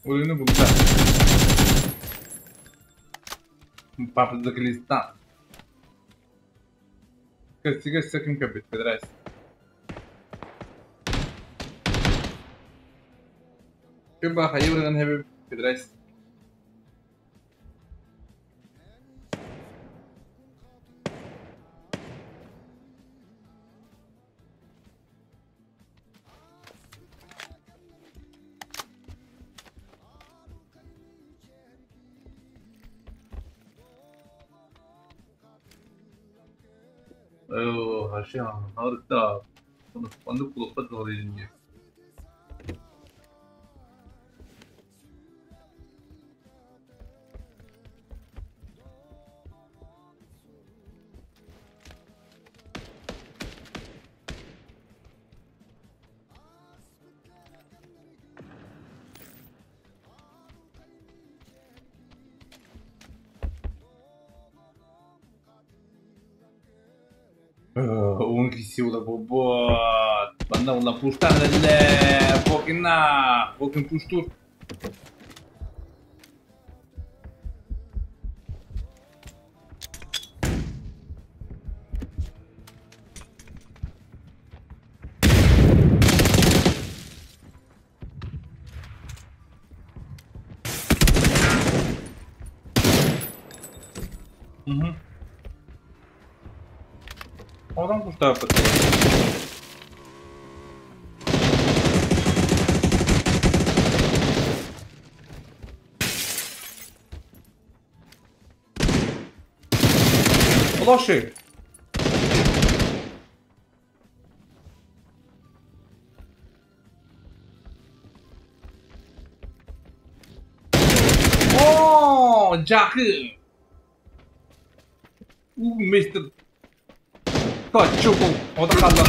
Уровень бұлда. Павзаклистан. Костига секин кабит, здрасте. Кüm хайырган хебе здрасте. Оо, хашаа, харта. Онды кулоппат дии. Un кисиула бобот. Манна ула пуштан ле. Бокина. Бокин пуштур. Угу. Одан пуштар Лоши! О, Жакы! У, мистер Качуку, ода қалла.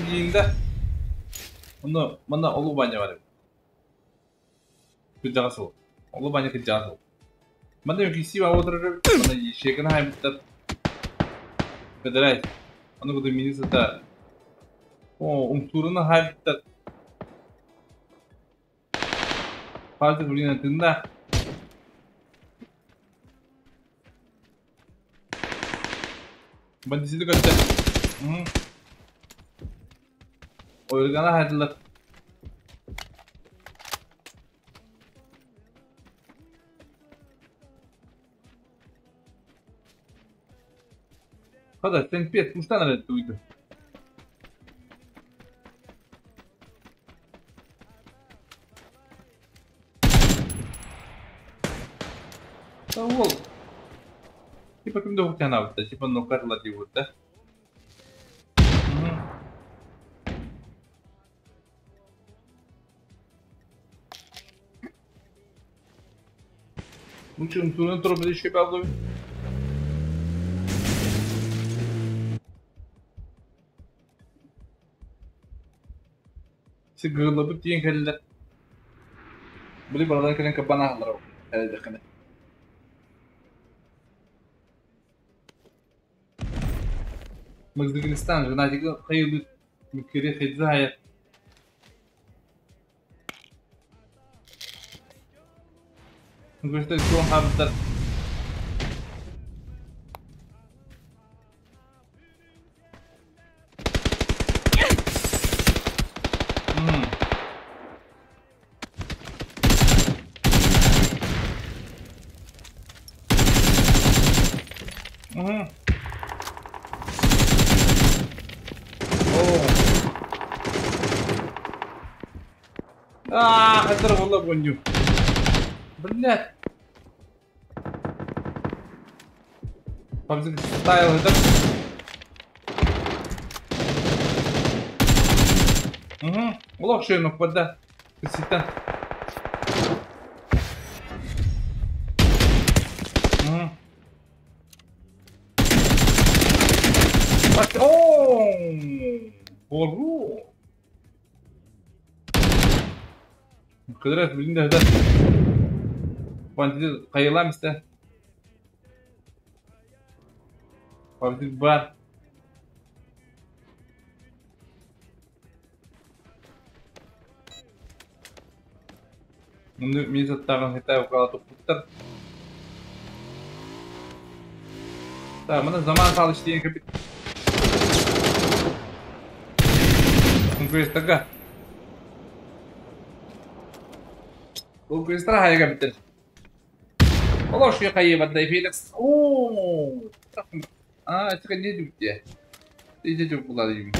Дейінде. Оны мына ұлы баня бар. Күджағасы. Ұлы баня күджағасы. Мында киси ба отырыр, мына ешегін хайбыттар. Кыдырай. Аны буду министр О, умтурына хайбыттар. Фазы блин тында. Бандисini göster. Hı. Oyurgana haydılar. Хада, сен пет, муштан ред туйды. Да ол. Типа кимде хуктяна типа нокарла дейт да. Лучше турын туруп еще павлович. Сигырлабып тиен кэллэ. Били барадан кэлэн кабана халар. Кэлэ Магдагистан женатик хайылы микире хайзая. Nguşta суон хабыттар. А, хатыр болла боню. Блядь. Пабзик стайл это. Угу. Олох шөймөк бада. Кысыттан. Угу. О! Бору. Кыдырас билин да. Бандит кайылам исте. Пабзик бар. Муну мен саттаган хитай укала туппуттар. Так, мына заман салыш деген кепит. Конкуренттарга. Конкуренттар хайга биттер. Олар шу кайы бандай Феликс. О! А, это не дүкте. Иде жүк булады юм.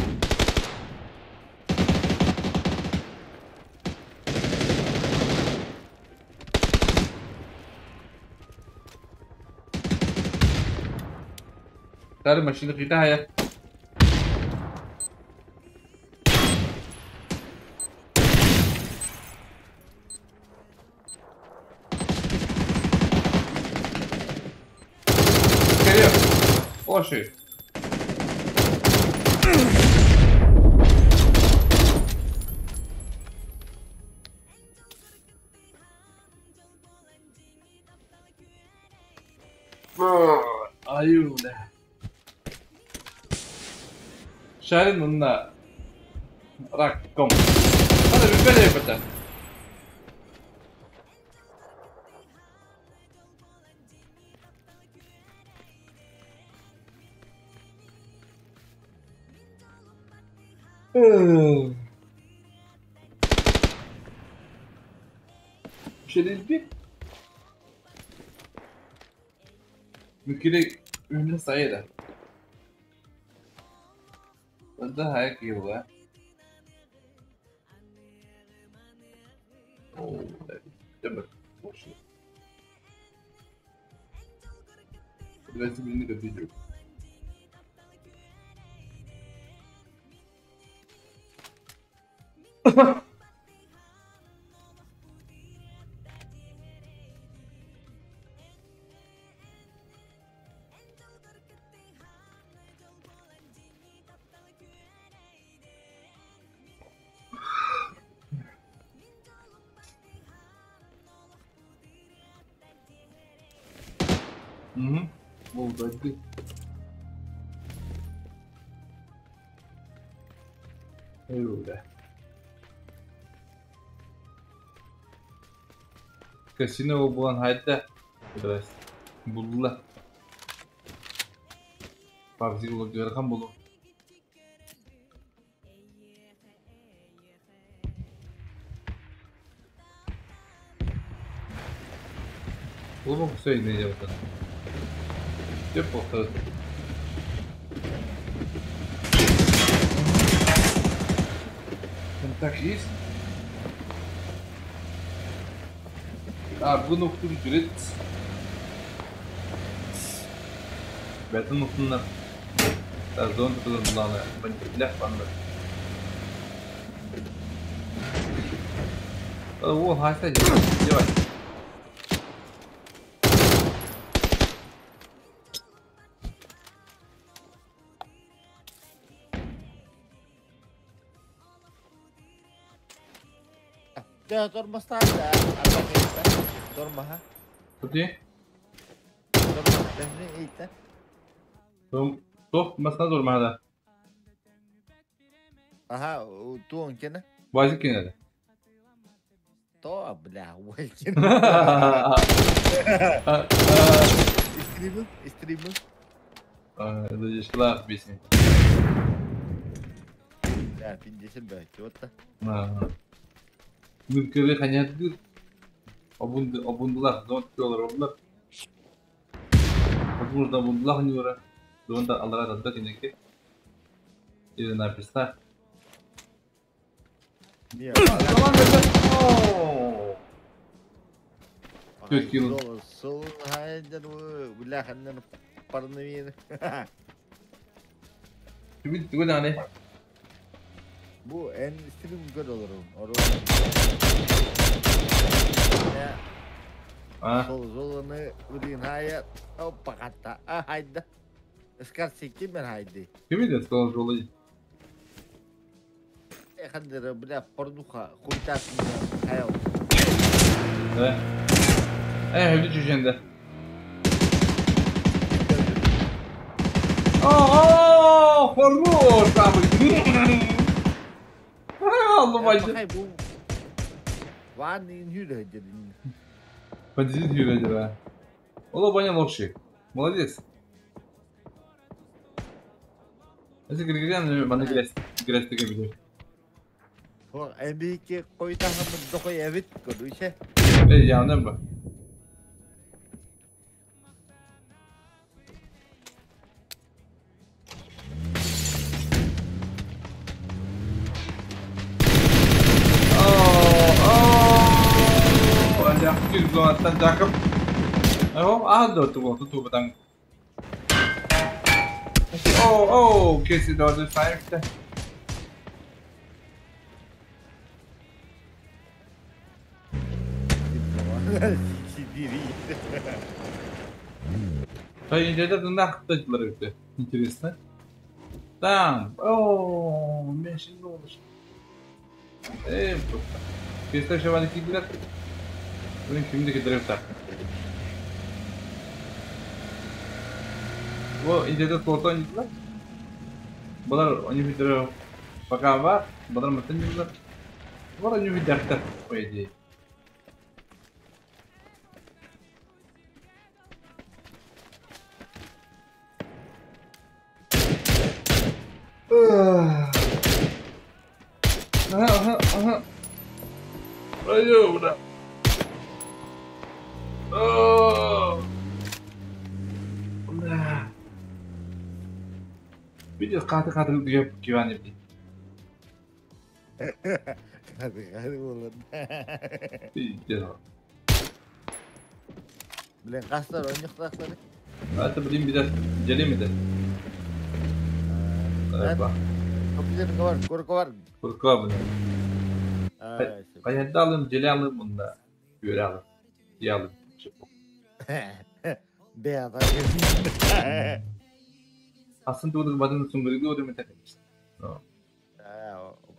Tare машина кита хая. Geliyor. Oşu. Аюда. Шарин онна ракком. Hadi bir böyle yapacağım. Bir. Mükire ünlü sayıda. Bunda hayal gibi Oh, demir. Boş. Biraz birini de biliyor. Oldu hadi. Öyle. Kasino bulan hayda. Biraz buldular. PUBG bulu bulu. Bulma kusayı ne yaptın? Деп повторить. Контакт есть? А, бүгін оқытып жүреді. Бәтін оқытындар. Зон тұтылын бұланы. Бандитлер банды. О, хайса, девай. Да, тормоза, да. Тормоза. Куда? Тормоза. Тоқ, масна тормоза. Ага, туон кена. Базы кена. То, бля, ой кена. Стримы, стримы. Это шла песня. Да, 50 бля, чего-то. Mülkleri ханятгыр. Обунды, обундылар, зон кёлар обундар. Возможно, обундылар нюра. Донда алара да тинеке. Или написано. Төрт кило. Сол хайдер бля ханнан Парновин. Түгү даҕаны. Бу эн стрим көр олорун. Орун. Сол-золаны урин хая оппакатта. А хайда. Скарси ким мен хайды. Ким де сол-золы? Хандыр бля порнуха хуйтасында хаял. Да. Э, хөдү чүженде. О, хорош, самый. Алло, Bu Ванны юрэ дедин. Подожди, юрэ. Ола баня локши. Молодец. Эти Григорян бана грязь, грязь деген билер. Хо, эмбике койтахамын дохой эбит көрүшэ. Эй, явнан ба. Аттан Жакып. О, а, ту ту ту О, о, кеси дозы сайфте. Интересно. Там. О, мен şimdi oldu. Эй, Кесте шевали кидилер. Bunun kimdeki driftler. Bu incede torta oyuncular. Bunlar oyuncu пока var. Bunlar mısın Bunlar oyuncu defter по идее. Ага, ага, ага. Айо, бля. Бля. Видишь, қаты-қаты күйіп күйван деп. Қаты-қаты болады. Пиздец. Блин, қастар ойнақтақтар. Это, блин, беда. Делим это. Компьютерге бар, көркі бар. Көркі бар, блин. Қаянда алым, желе алым, мұнда. Көре алым. Же алым. Бе, ата. Асын туудук батын сунгырыгы өдө метек.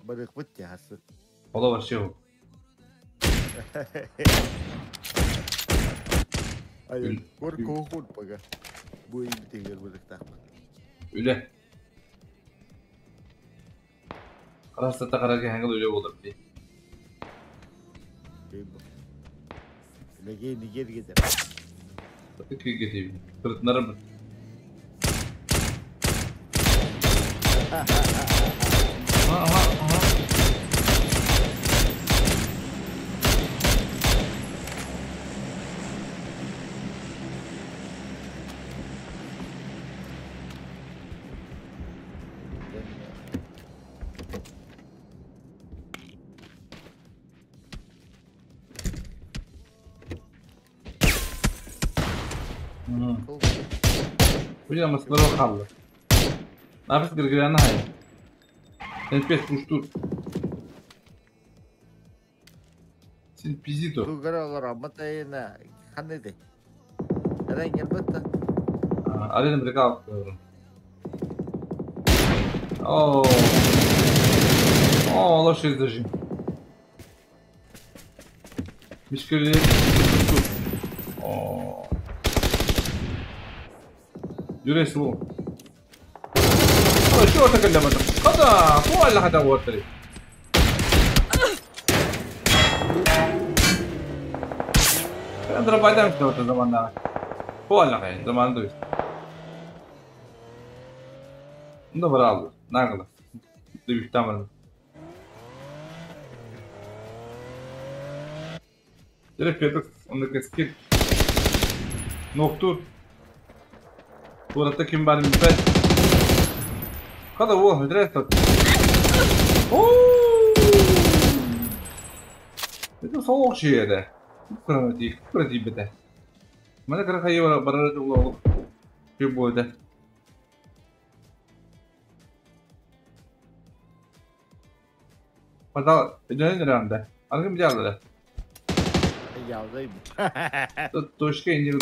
Барык бут ясы. Ола вообще. Ай, көркі ход пока. Бу битегер барык тақпа. Үле. Карастата карага хангыл үле болду би. Леге нигер кетер. Күйге дейм. Сыртынары Ага, ага. Hocam masları kaldı. Nafis gırgırana hayır. Sen pes puştur. Син пизито. Тугаралар аматайна ханды. Рангер бітті. Арена бір қалып. О. О, лошадь даже. Мишкали. О. Юрес лу. О, что تكلمت؟ هذا هو اللي هذا وتري. Azerbaycan işte o zamanlar. Bu alakayı zamanında işte. Bunu da bravo. Nagla. Dövüşten Direkt Petr ondaki skill. Noktur. Burada kim var bilmez. Kada o direkt. Oo! Это soğuk şeyde. Kırmızı, kırmızı bete. Mana kara kayı var, barara tuğla olup. Будет. Потом, идем ранда. А кем делали? Я уже. Тут точка не было.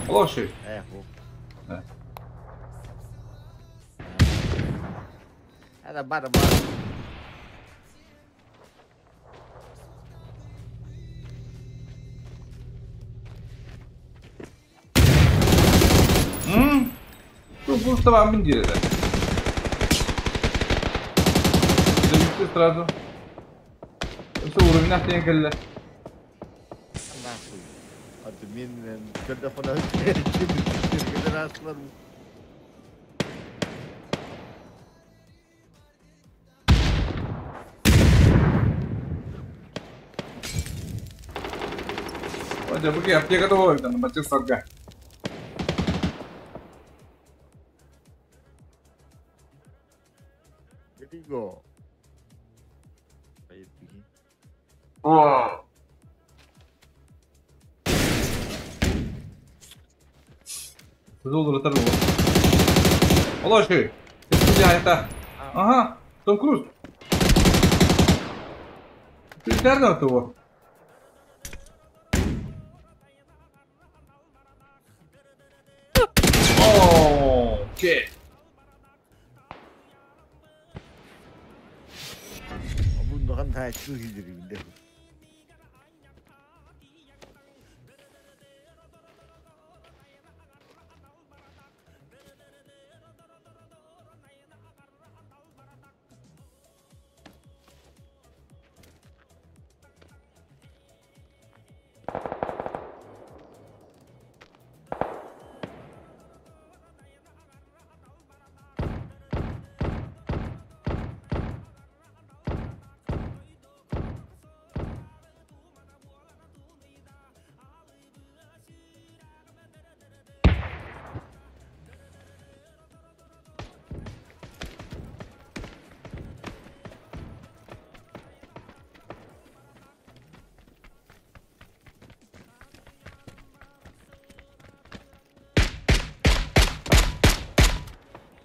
Лошадь. Эх. Это бар. Ну, просто вам не делали. Зависит сразу. Все уровень на. Нахуй. А ты мен когда фона когда. Вот, я аптека того, там, бачок сага. Go. О. Доллар торговал. Лошадь. Это. Ага, Том Круз. Ты того? Окей.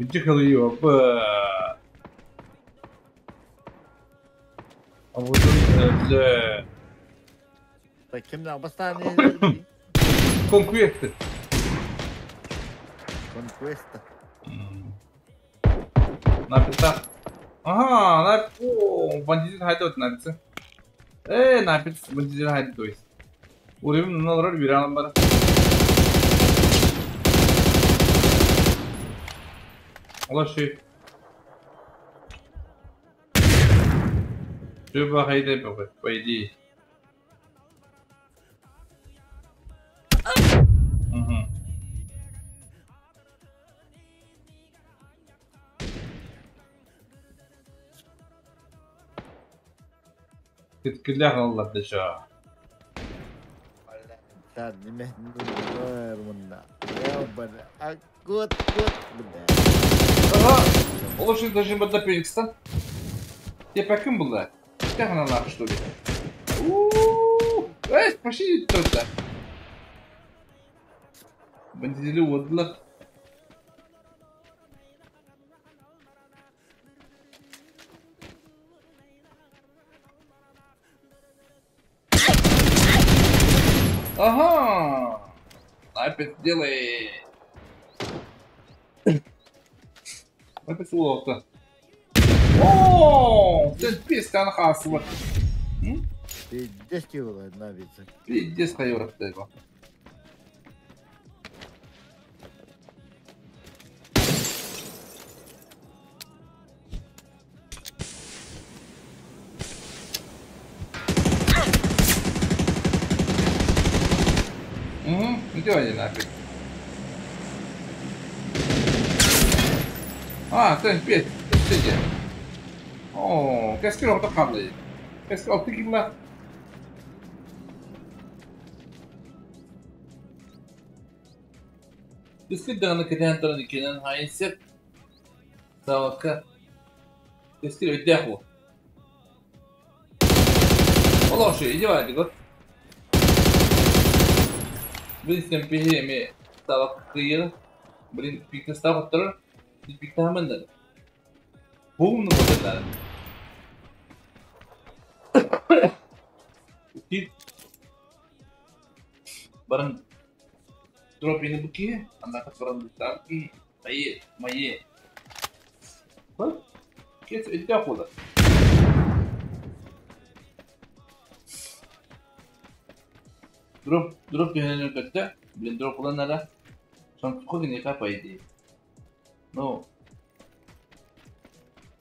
Ее. А вот он для... Таким на бастане. Конквест. Конквеста. Написа. Ага, на... О, бандит хайдот написа. Напис бандит хайдот, то есть. Уровень на роль виралом бара. Лошадь. Что хайде по идее. Угу. Кеткілер алларды жа. Ага, лошадь должен быть до Феникса. Я по кем была? Как она нахуй, что ли? Эй, пошли туда. Бандили отдала. Ага! Опять делай. Опять уловка. О, ты песня на хасла. Пиздец кило на вице. Пиздец хайор его. Угу, где они нафиг? А, ты опять, ты где? О, qu'est-ce que l'on t'a parlé? Qu'est-ce qu'on t'a dit là? Qu'est-ce que t'as entendu qu'il y a un insecte? Ça va quoi? Qu'est-ce qu'il y a derrière? Oh, je suis idiot, Быстро пиги, ça va crier. Блин, пикнестах оттор, пиктаһаман Бум ну вот. Ити баран дропины буки, аннака баран бутарки, майе, майе. Вот. Кет өйдө буолар. Дроп, дроп түһэнэн көттө. Блин, дроп уланара. Сон киниэхэ по идее. Ну,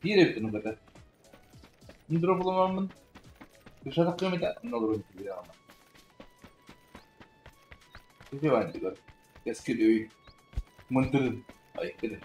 биир эбит ону кытта. Мин дроп уламаммын. Кышатах кемете онно биле ама. Ити баантыгар. Кэскил өй. Мындырын. Ай, кеде.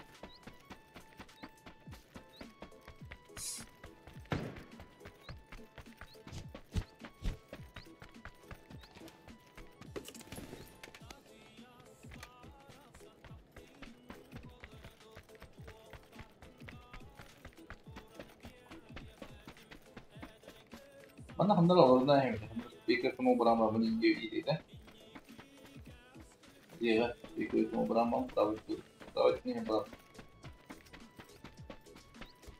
Манна ханнар олорунан эһэмит. Спикер кому брама мын иде. Диэҕэ спикер кому брама тавыт тавыт не брам.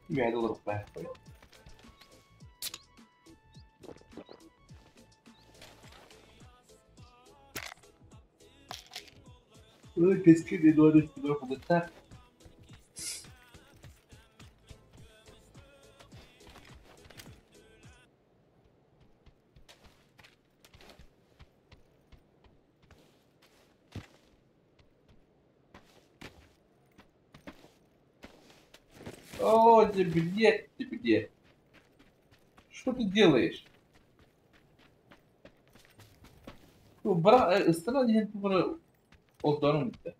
Үһәде олоруп баа. Ой, кэскил Эдуард Петров. О, ты блядь, ты где? Что ты делаешь? Бра, страна не олдорум битте.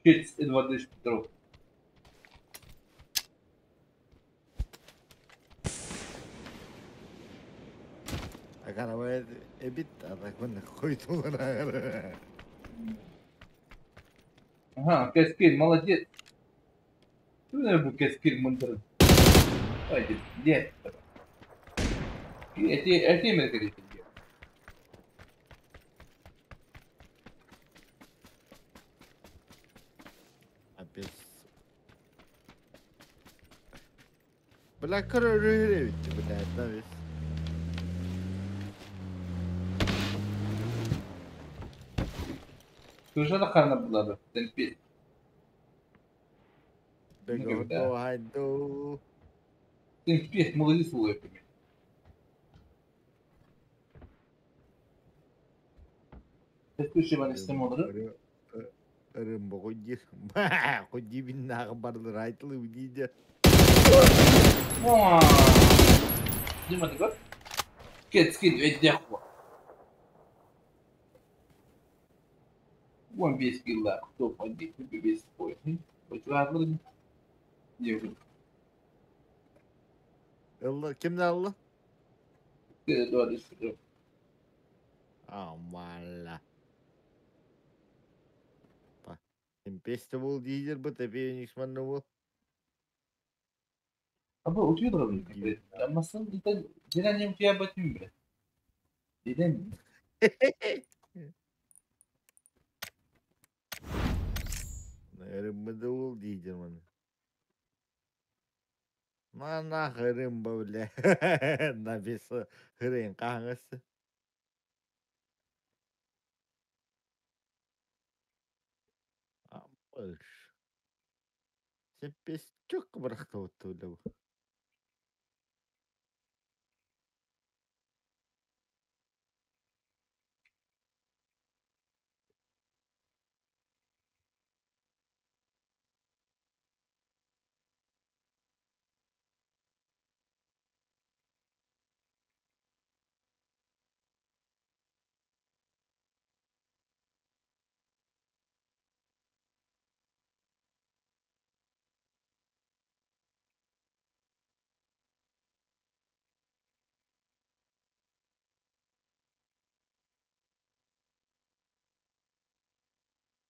Кец Эдвардович Петров. Агара эбит, атакын койдулар. Ага, Кэскил, молодец. Ты, наверное, Кэскил мындырын. Ай, где? Эти, эти мен Опять. Бля, короче, блядь, да весь. Крышада карна булады. Темпи. Бего Темпи, молодец улой. Тескүші бар истем олары. Рымбо қойдир. Қойди биннағы барлыр айтылы дейді. Дима ты год? Кет скин өйдек Уон бес килла топ один, бес ой. Очуарлы. Диего. Алла, кимде алла? Эдуард Петров. Амалла. Темпесте бол дейдер бу тепе манны бол. Аба утуйдыр Амасын ите дирен утуя батым бре. Диден. Рымбыды ол дейдер маны. Мана хырымба бля. Набесы хырын қаңысы. Амыш. Сеппес чөк бырақты отты бля.